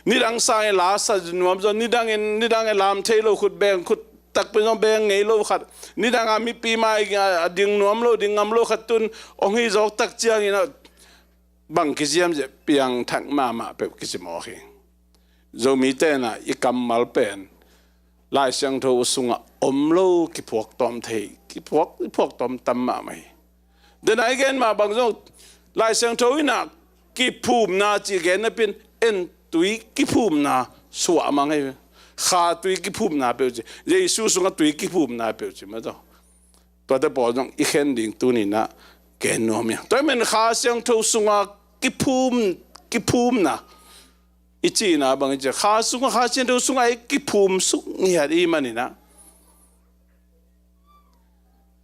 nidang sangin la sa nuam zaw, nidangin, nidangin lam thei lo khut beng, khut takpi zong beng ngei lo khat, nidang a mipi mai a ding nuam lo, ding ngam lo khat tun hong hi zawk tak ciangin ah, bang kici hiam cih leh piangthak mahmah peuh kici mawk hi. Zomite'n ah i kammal pen Lai Siangtho sungah om lo, kiphuak tawm thei, kiphuak, kiphuak tawm tam mahmah hi. Tua-in ah i gen mah bang zong Lai Siangtho in ah kiphumna cih gen napi-in en tui kiphumna suah mang hi ve. Kha tui kiphumna peuh ci, Jesu sungah tui kiphumna peuh ci mah tawh. Tuate pawl zong i khen ding tuni-in ah gen nuam hi hang. Tua ahih manin Kha Siangtho sunga kiphum, kiphumna i cihna bang i cih, Kha sungah, Kha Siangtho sungah ei kiphum suk ngiat i hih manin ah,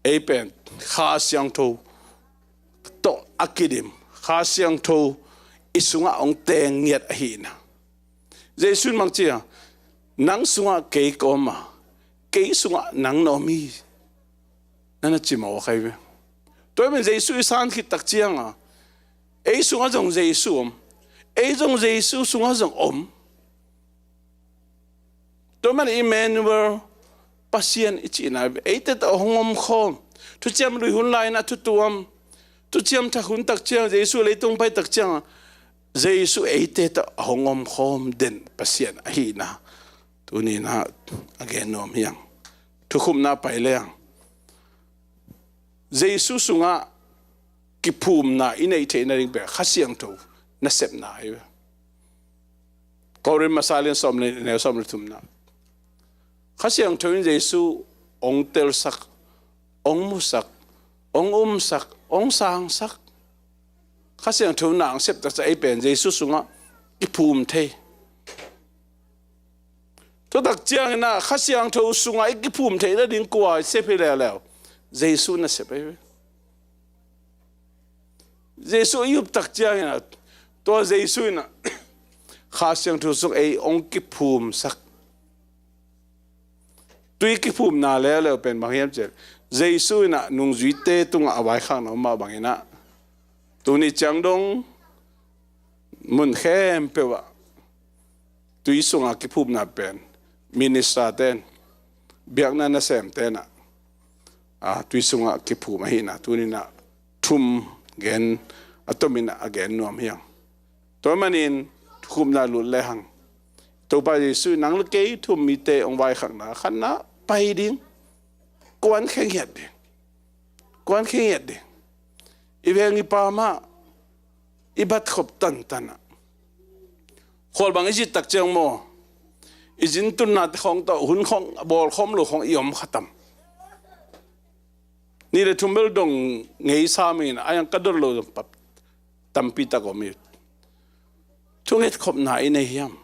ei pen Kha Siangtho tawh a kidim, Kha Siangtho i sungah hong teng ngiat ahihna. Jesu in bang ci hiam, nang sungah kei ka om a, kei sungah nang na om hi, na na ci mawk hi ve. Tua ahih manin Jesu i san khit tak ciangin ah, ei sungah zong Jesu om, ei zong Jesu sungah zong om. Tua ahih manin Emmanuel, Pasian i cihna, eite tawh hong omkhawm. Thuciam Lui hun lai-in ah thu tuam, Thuciam Thak hun tak ciang, Jesu leitung pai tak ciang, Jesu eite tawh hong omkhawm den Pasian ahihna tuni-in ah a gen nuam hi hang. Thukhupna pai leng, Jesu sungah kiphumna i neih theihna ding pen Kha Siangtho nasepna hi ve. Korin masa lian sawm le, neu sawm le thumna, Kha Siangtho in Jesu hong telsak, hong musak, hong umsak, hong sangsak. Kha Siangtho in ah hong sep tak ciang ei pen Jesu sungah kiphum thei. Tua tak ciangin ah Kha Siangtho sungah i kiphum theihna ding kua i sep hi leuleu? Jesu nasep hi ve. Jesu i up tak ciangin ah, tua Jesu in ah Kha Siangtho sung ei hong kiphumsak. Tui kiphumna leuleu pen bang hiam cih leh, Jesu in ah nungzuite tungah a vaikhakna om mah bangin ah, tuni ciang dong mun khempeuh ah tui sunga kiphumna pen minister ten, biakna nasemten ah, a, tui sungah kiphum ahihna tuni-in ah thum gen, a tomin ah a gen nuam hi hang. Tua manin thukhupna lut lehang, Topa Jesu in nang le kei thu-um mite hong vaikhakna khatna pai ding, kuan khe ngiat ding, kuan khe ngiat ding. I veng i pam ah, i bat khop tantan ah, khual bang i zit tak ciang maw, i zin tunnate khawng tawh hun khawng a bawl khawm lo khawng i om kha tam. Nih le thum bel dong ngei sam in, a yang ka dot lo zong pap tampi tak om hi. thungetkhopna i nei hiam?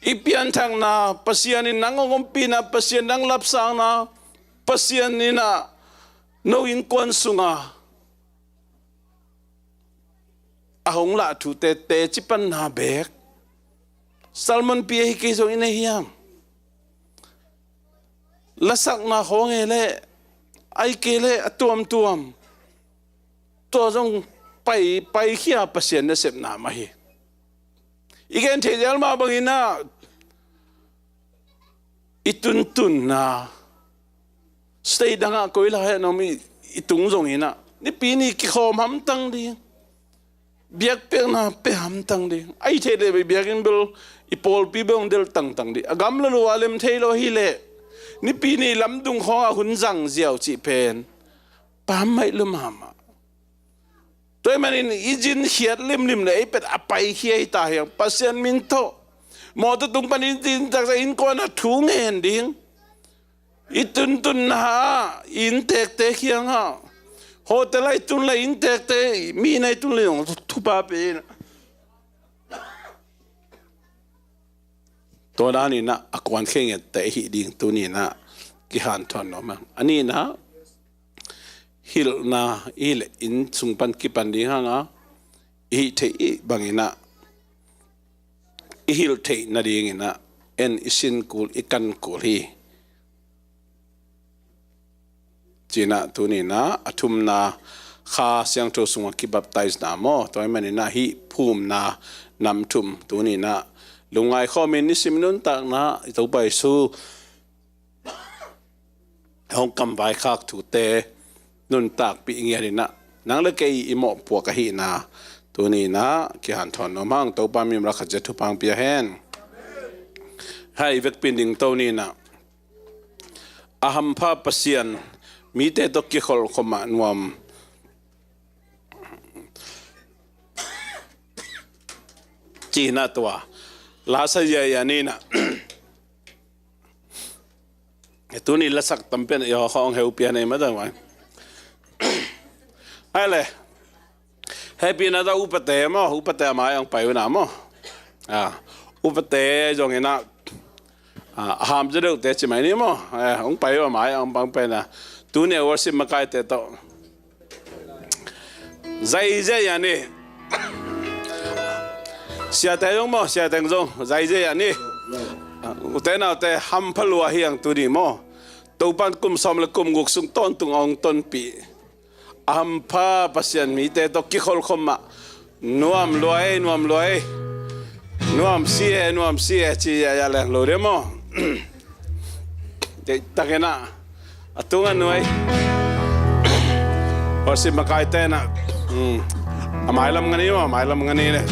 I pianthakna, Pasian in nang hong ompihna, Pasian nang lapsakna, Pasian in ah no innkuan sunga a hong lah thute teci panna beek, sermon pi ahi kei zong i nei hiam? Lasakna khawng e leh, ai kei leh a tuamtuam, tua zong pai, paikhia Pasian nasepna mah hi. I gen thei zel mah bangin ah, i tuntunna, state dangah koi lai-ah na om i, i tung zongin ah, Nipi ni kikhawm hamtang ding, biakpiakna pia hamtang ding. Ahi thei leh biakinn bel, i pawlpi bel hong delh tangtang ding. A gamla lua lem thei lo hi leh, Nipi ni lamdung khawngah hun zang ziau cih pen pammaih lua mahmah. Tua ahih manin i zin khiat limlim leh ei pet a paikhia hi ta hiang, Pasian min tawh. Mawtaw tung panin i zin taksa innkuan ah thu ngen ding. I tuntunna ah, i inntekte kiangah, hotel ah i tun leh inntekte, mi na i tun leh zong thupha pia in. Tua danin ah a kuankhia ngette i hih ding tuni-in ah kihanthawn nuam hang. A nihna, hilhna i hih leh inn sung pan kipan ding hang a, i hih theih bangin ah, i hilh theih nadingin ah, en i sin kul, i kan kul hi. Ci-in ah tuni-in ah a thumna, Kha Siangtho sungah kibaptizena maw, tua ahih manin ah hih phumna nam thum tuni-in ah lungngai khawmin nisim nuntakna i Topa Jesu hong kamvaikhak thute nuntakpih ngiat in ah, nang leh kei i mawhpuak ahihna tuni-in ah kihanthawn nuam hang. Topa min a khat ciat thupha hong pia hen. Hai, vekpi in dingto ni in ah, a hampha Pasian mite tawh kikholh khop mah nuam, ci-in ah tua lasa ziahziah ni in ah. Tuni lasak tampi in ah i hawh khawng heupi a nei mah dang vai. Ai le. Hehpihna tawh upate maw, upate a mai ah hong pai un ah maw. Ah, upate zong in ah, ah, a ham zaw deuhte ci mai ni maw. Eh, hong pai uh a mai ah, hong pai in ah. Tuni a worship makaite tawh zaiziah a ni. Siate zong maw, siate zong zaiziah a ni. Ute naute, hampha lua hi hang tuni maw. Topa'n kum sawm leh kum guk sung tawntung a hong tonpih a hampha Pasian mite tawh kikholh khop mah nuam lua ei, nuam lua ei. Nuam si e, nuam si e, ci ziahziah leng lo ding maw. Deihtakin ah a tungah nuai worship makaite in ah, hmm, a mailam nga ni maw, a mailam nga ni le.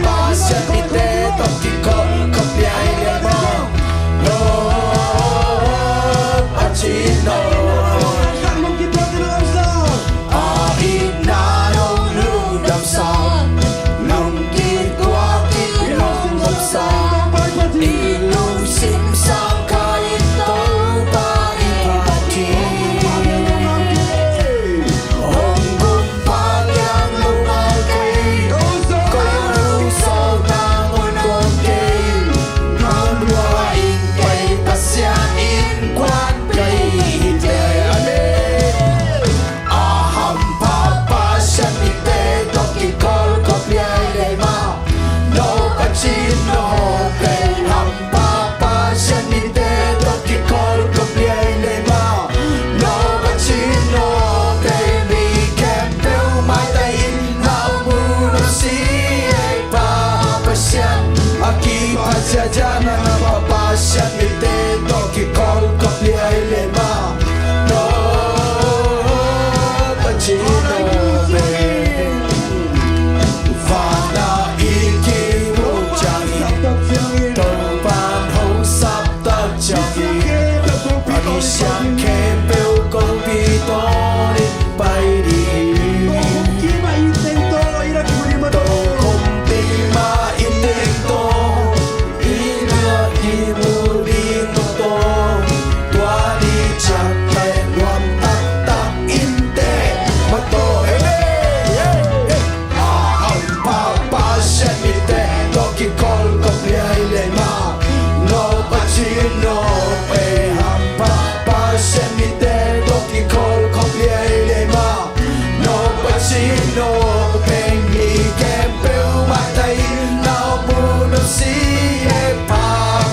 Pasian mite tawh kikhop khop liai le maw? No, Pasian no. A itna nong lungdamsak, nong kituak i lungdamsak, i lungsim sang kha in Topa i Pathian. Hong kum Pasian lungdam kei, ko lungsim nang un kong kei, nang lua in kei Pasian innkuan kei hi te. Amen. A hampha Pasian mite tawh kikhop khop liai le maw? No Pasian no pe. Hampha Pasian mite tawh kikhop khop liai le maw? No Pasian no pe. Mi khempeuh maitai in, na mu na si ei Pa Pasian, a kiphat ziahziah na hampha Pasian mite tawh kikhop khop liai le maw? No Pasian no pe. Vana i kimu ciangin Topan hong saptak ciangin, a misiang khempeuh kong pi tawnin pai ding. Tokhom pi mah in teng tawh, i na i mu ding tawh, tua ni ciang teh nuam taktak in teh mah tawh. Amen. A hampha Pasian mite tawh kikhop khop liai le maw? No Pasian no pe. Hampha Pasian mite tawh kikhop khop liai le maw? No Pasian no pe. Mi khempeuh maitai in, na mu na si ei Pa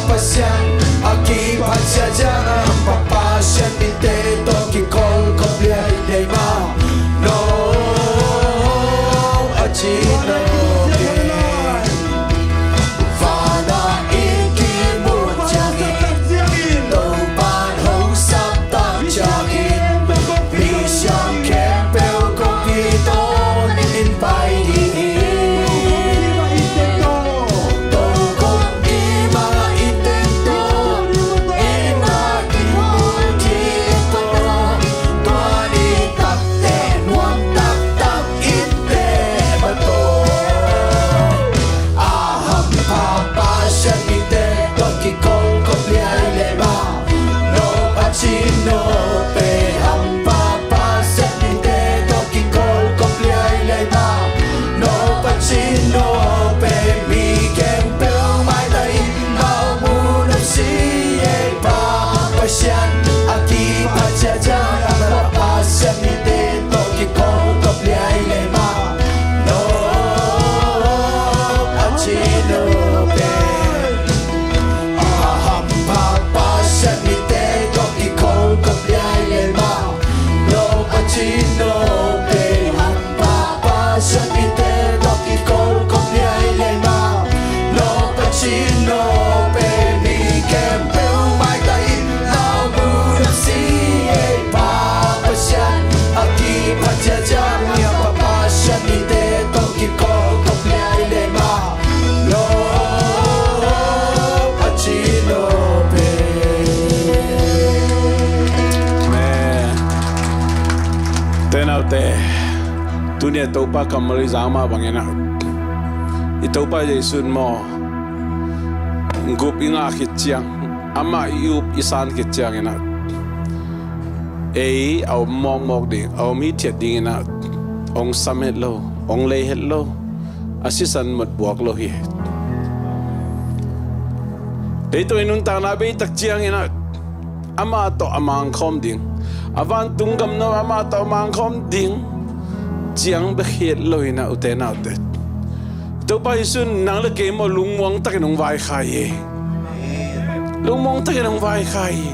Pasian, a kiphat ziahziah na hampha Pasian mite tawh kikhop khop liai le maw? No Pasian no pe. Vana i kimu ciangin Topan hong saptak ciangin, misiang khempeuh kong pi tawnin pai ding. Tokhom pi mah in teng tawh, i na i mu ding tawh, tua ni tak teh nuam taktak in teh mah tawh. A hampha Pasian mite tawh kikhop khop liai le maw? No Pasian no pe. Hampha Pasian mite tawh kikhop khop liai le maw? No Pasian no pe. Mi khempeuh maitai in, na mu na si ei Pa Pasian, a kiphat ziahziah na hampha Pasian mite tawh kikhop khop liai le maw? No Pasian no pe. A hampha Pasian mite tawh kikhop khop liai le maw? No Pasian no pe. Hampha Pasian mite tawh kikhop khop liai le maw? No Pasian no pe. Mi khempeuh maitai in, na mu na si ei Pa Pasian, a kiphat ziahziah na hampha Pasian mite tawh kikhop khop liai le maw? No Pasian no pe. Amen. Te naute, tuni a Topa kammal i zang mah bangin ah, i Topa Jesu in maw, gup i ngah khit ciang, amah i up i san khit ciangin ah, ei a om mawkmawk ding, a om hithiat dingin ah, hong sam het lo, hong lei het lo, a sisan mot buak lo hi. Ei tawh i nuntakna bei tak ciangin ah, amah tawh a mangkhawm ding, a vantung gam no amah tawh a mangkhawm ding ciang bek hi het lo in ah, ute naute, Topa Jesu in nang le kei maw lungmuang takin hong vaikhak hi. Lungmuang takin hong vaikhak hi.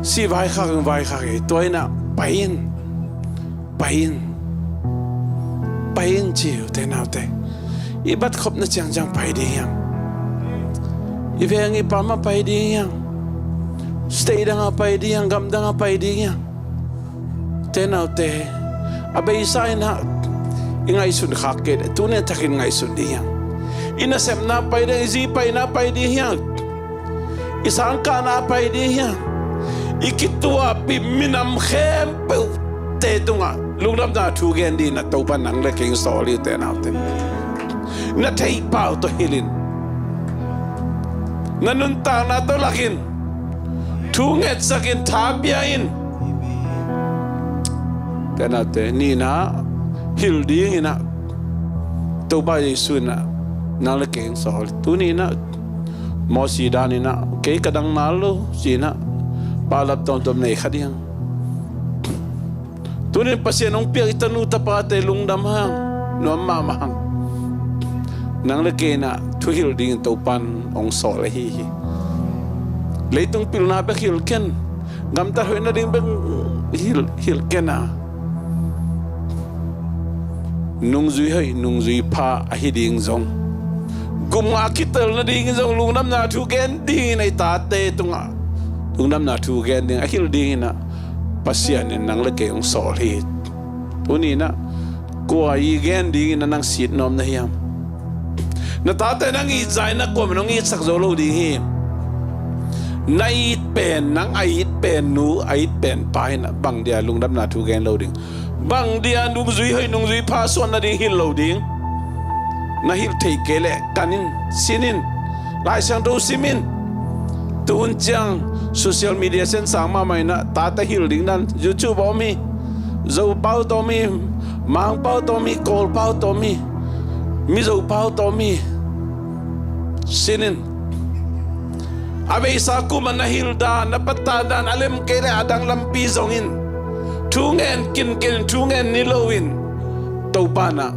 Si vaikhak, hong vaikhak hi. Tua in ah pai in. Pai in. Pai in ci, ute naute. I bat khopna ciangciang pai ding hiam? I veng i pam ah pai ding hiam? State dang ah pai ding hiam? Gam dang ah pai ding hiam? Ute naute, a beisa in ah, i ngaihsun khak kei leh tuni a thakin ngaihsun ding hiam? I nasepna pai ding, i zi paina pai ding hiam? I sangkahna pai ding hiam? I kituahpih minam khempeuhte tungah lungdamna thu gen dingin a Topa nang le kei hong sawl hi, ute naute. Na theih pau tawh hilh in. Na nuntakna tawh lak in. Thu ngetsak in, tha pia in. Ute naute, nihna hilh dingin a Topa Jesu in a nang le kei hong sawl hi. Tuni in a Mosi dan in a, kei ka dang nal lo ci-in a paulap tuamtuam nei kha ding. Tuni in Pasian hong piak i tanu tapate lungdam hang, nuam mahmah hang. Nang le kei in a thuhilh dingin Topa'n hong sawl ahi hi. Leitung pilna bek hilh ken, gamtat hoih nading bek hilh, hilh ken a, nungzui hoih, nungzui pha ahi ding zong, gupna kitel nading zong, lungdamna thu gen dingin a i tate tungah lungdamna thu gen ding a hilh dingin a Pasian in nang le kei hong sawl hi. Tuni in a kua i gen dingin a nang sit nuam na hiam? Na tate nang it zah in a kuaman hong itsak zo lo ding hi. Na it pen, nang a it pen nu, a it pen pa in a bang dia lungdamna thu gen lo ding? Bang dia nungzui hoih, nungzui pha suan nading hilh lo ding? Na hilh theih kei leh kan in, sin in, Lai Siangtho sim in. Tuhun ciang social media siansang mahmah in a tate hilh ding dan, YouTube ah om hi, Zopau tawh om hi, Mangpau tawh om hi, Kawlpau tawh om hi, Mizopau tawh om hi. Sin in. A beisa kum a na hilh dan, na pattah dan a lem kei leh a dang lampi zong in. Thu ngen kinken, thu ngen ni lo in. Topa in a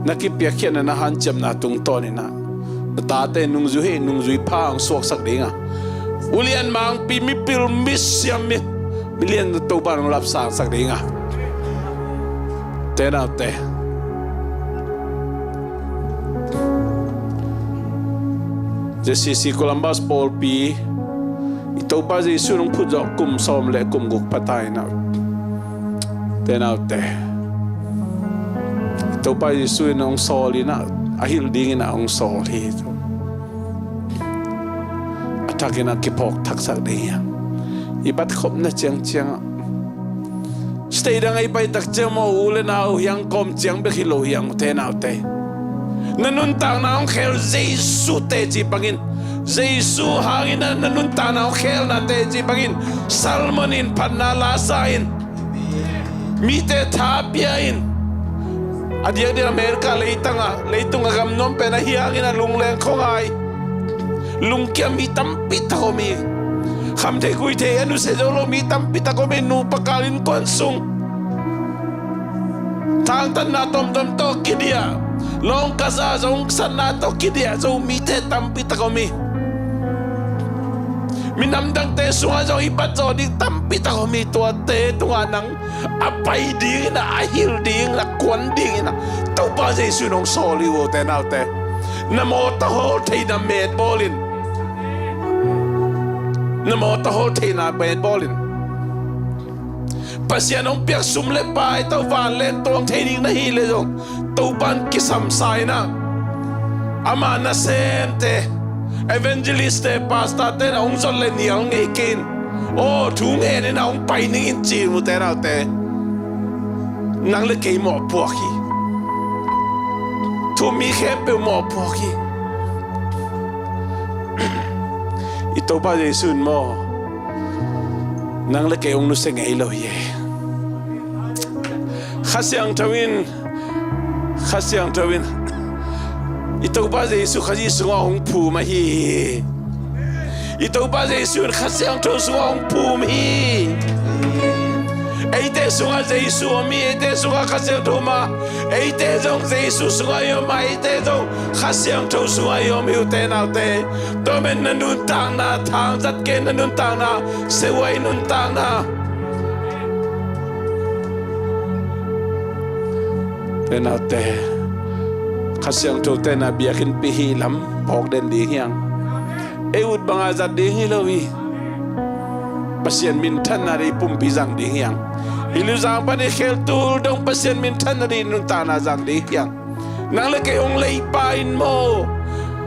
na kipiakkhiatna, na hanciamna tungtawn in a na tate nungzui hoih, nungzui pha hong suaksak ding a, ulian mangpi, mipil, misiam, mi, milian Topa in hong lapsangsak ding a. Ute naute, Z C C Columbus pawlpi i Topa Jesu in hong phut zawh kum sawm le kum guk pha ta in a, ute naute, i Topa Jesu in hong sawl in a, a hilh dingin a hong sawl hi. A thakin a kiphawk thaksak ding hi a, i bat khopna ciangciang ah. State dang a i pai tak ciang maw, u le nau hiang kawm ciang bek hi lo hiang, ute naute. Na nuntakna hong khel Jesu teci bangin, Jesu hangin a na nuntakna hong khelna teci bangin, sermon in, phatna la sa in, mite tha pia in. A diakdiak America leitang ah, leitung a gamnuam pen ahi hangin a lungleng khuangai, lungkia mi tampi tak om hi. Khamtheih khuitheih a nusia zo lo mi tampi tak om hi. Nupa kal innkuan sung thangtatna tomtom tawh kidiah, lawngkasa zongsatna tawh kidiah zo mite tampi tak om hi. Minam dangte sungah zong i bat zawh ding tampi tak om hi. Tuate tungah nang a pai dingin a, a hilh dingin a, kuan dingin a Topa Jesu in hong sawl hi, ute naute. Na mawtaw hawl theihna met bawl in. Na mawtaw hawl theihna met bawl in. Pasian hong piak sum le pai tawh vanleng tuang thei ding na hih leh zong, Topa'n kisamsa in a, ama nasemte, evangelistte, pastorte in a hong zot le nial ngei kei in. Aw, thu ngen in a hong pai ning in ci, ute naute. Nang le kei mawhpuak hi. Thu-um mi khempeuh mawhpuak hi. I Topa Jesu in maw, nang le kei hong nusia ngei lo hi. Kha Siangtho in, Kha Siangtho in i Topa Jesu Khazih sungah hong phum ahi hi. I Topa Jesu in Kha Siangtho sungah hong phum hi. Eite sungah Jesu om hi, eite sungah Kha Siangtho om a, eite zong Jesu sungah i om a, eite zong Kha Siangtho sungah i om hi, ute naute. Tua manin na nuntakna thangzat kei, na nuntakna, sehuai nuntakna. Ute naute, Kha Siangtho te na biakinnpi hih lam phawk den ding hi hang. Ei ut banga zat ding hi lo hi. Pasian minthanna dei pumpi zang ding hi hang. Hih luzang pan i kheltul dong Pasian minthanna ding nuntakna zang ding hiang. Nang le kei hong leipa in maw,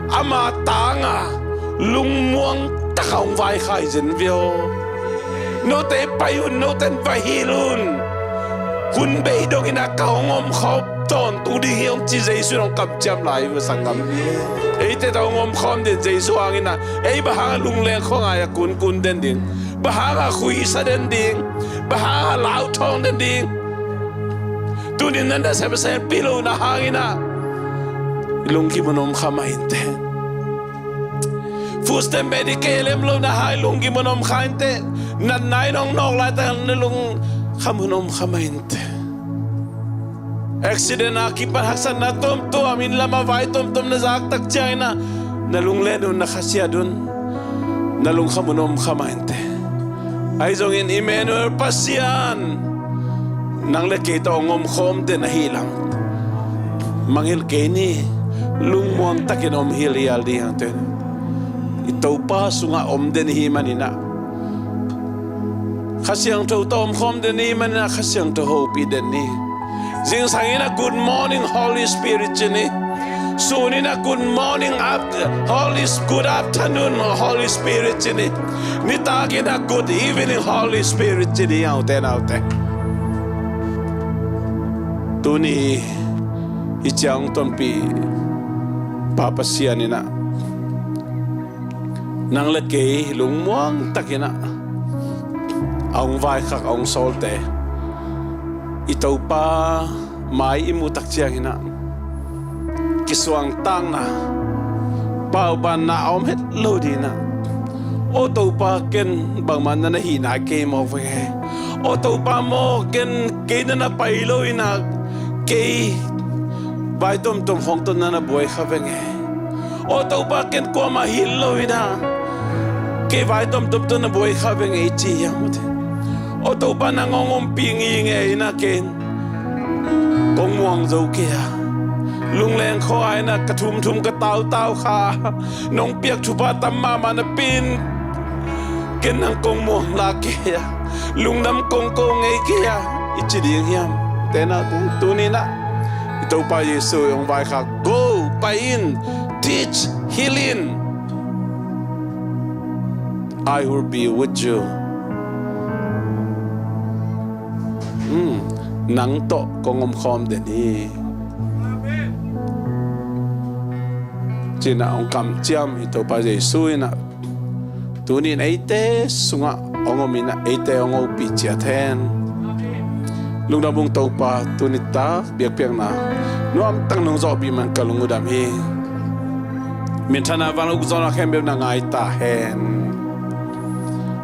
ama tanga lungmuang taka hong vaikhak zen vio. Note pai un, note va hil un. Hun bei dongin a ka hong omkhawm tawntung ding hi hong ci Jesu in hong kamciam lai hi ve sanggam. Eite tawh hong omkhawm den Jesu hangin a, ei bang hanga lungleng khuangai a kunkun den ding, bang hanga khuisa den ding, bang hanga lauthawng den ding. Tunin nan da sepasepil lo na hangin a lunggim un om kha mah inteh. Food stamp Medicaid lem lo na hai lunggim un om kha inteh. Natna in hong nawk laitak na lungkham un om kha mah inteh. Accident a kipan haksatna tuamtuam, inn lam a vai tuamtuam na zak tak ciangin a na lunglen un, na khasiat un, na lungkham un om kha mah inteh. Ahi zongin Emmanuel Pasian nang le kei tawh hong omkhawm den ahih lam mangngilh kei ni. Lungmuang takin om hilhial ding hang teh. I Topa sungah om den i hih manin a, Kha Siangtho tawh omkhawm den i hih manin a, Kha Siangtho hopih den ni. Zingsang in a good morning Holy Spirit ci ni. Sun in a good morning, af-, Holy S-, good afternoon Holy Spirit ci ni. Nitak in a good evening Holy Spirit ci ni, ute naute. Tuni hih ciang tonpih Pa Pasian in a nang le kei lungmuang takin a, a hong vaikhak, a hong sawlte i Topa mai i muh tak ciangin a, kisuangtakna, paubanna a om het lo dingin a, aw Topa, ken bangmah na na hihna kei mawk veng e. Aw Topa maw, ken kei na na pai lo in a, kei vai tomtom khawng tawh na na buai kha veng e. Aw Topa, ken kuamah hilh lo in a, kei vai tomtom tawh na buai kha veng e, i ci hiam, ute? Aw Topa, nang hong ompih ngingei in a, ken kong muang zo kei a, lungleng khuangai in a, ka thumthum ka tautau kha, nong piak thupha tam mahmah napi in, ken nang kong muang lak kei a, lungdam kong ko ngei kei a, i ci ding hiam? Ute naute, tuni in a i Topa Jesu hong vaikhak, "Go, pai in, teach, heal in. I will be with you." Hmm, nang tawh kong omkhawm den hi, ci-in a hong kamciam i Topa Jesu in a, tuni in eite sungah hong om in a, eite hong hopih ciat hen. Lungdam ung Topa, tuni tak biakpiakna nuamtak nong zawhpih man ka lung uh dam hi. Minthanna, vanuk zawhna khempeuh na ngai ta hen.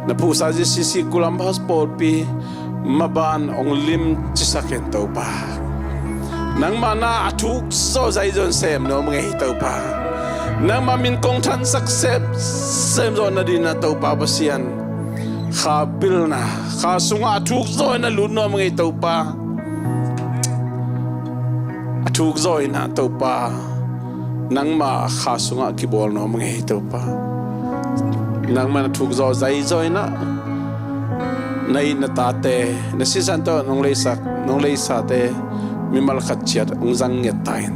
Na phuhsa J C C Kulam House pawlpi maban hong limcisak hen Topa. Nangmah na a thuk zawh zai zaw in sem nuam ngei hi Topa. Nangmah min kong thansak sem, sem zawh nadingin a Topa Pasian, kha pilna, kha sungah a thuk zawh in a lut nuam ngei Topa. A thuk zawh in a Topa, nangmah kha sungah kibawl nuam ngei Topa. Nangmah na thuk zawh zai zaw in a, na it na tate, na sisan tawh nong leisak, nong leisate mimal khat ciat hong zang ngiat ta in.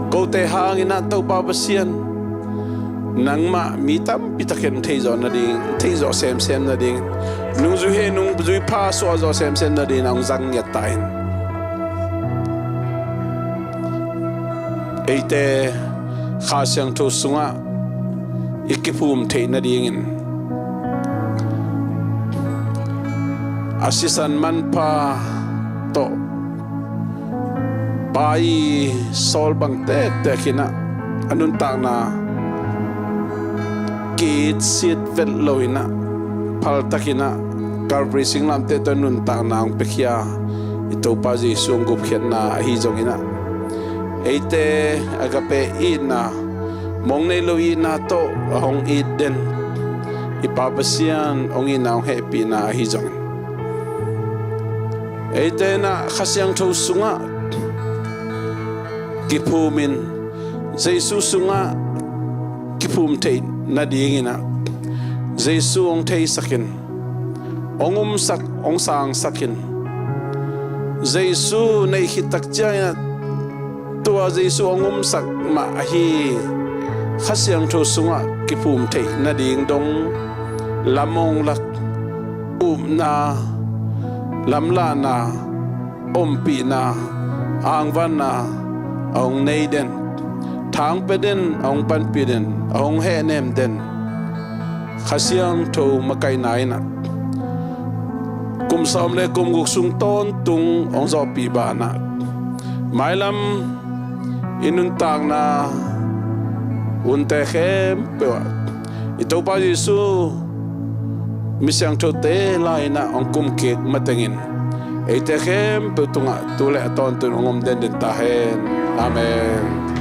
Kote hangin a Topa Pasian, nangmah mi tampi takin theih zawh nading, theih zawh semsem nading, nungzui heh nungzui pha suah zawh semsem nadingin a hong zang ngiat ta in. Eite Kha Siangtho sungah i kiphum theih nadingin, a sisan manpha tawh Pa i sawl bang tektek in a, a nuntakna ki-it sit vet lo in a, phaltak in a, Calvary singlamteh tawh nuntakna hong piakhia i Topa Jesu hong gupkhiatna ahi zongin a, eite agape itna, mong nei lo itna tawh a hong it den i Pa Pasian hong itna hong hehpihna ahi zongin, eite in a Kha Siangtho sungah kiphumin, Jesu sungah kiphum theih nadingin a, Jesu hong theisakin, hong umsak, hong sangsakin, Jesu neih khit tak ciangin ah tua Jesu hong umsak mah ahi Kha Siangtho sungah kiphum theih nading dong lam hong lak, upna, lamlahna, ompihna, angvanna a hong nei den, thangpia den, a hong panpih den, a hong hehnem den Kha Siangtho makaihna in ah kum sawm le kum guk sung tawntung hong zawhpih banah mailam i nuntakna hunte khempeuh ah i Topa Jesu mi siangthote lai-in ah hong kumkik matengin eite khempeuh tungah tu le a tawntung hong om denden ta hen. Amen.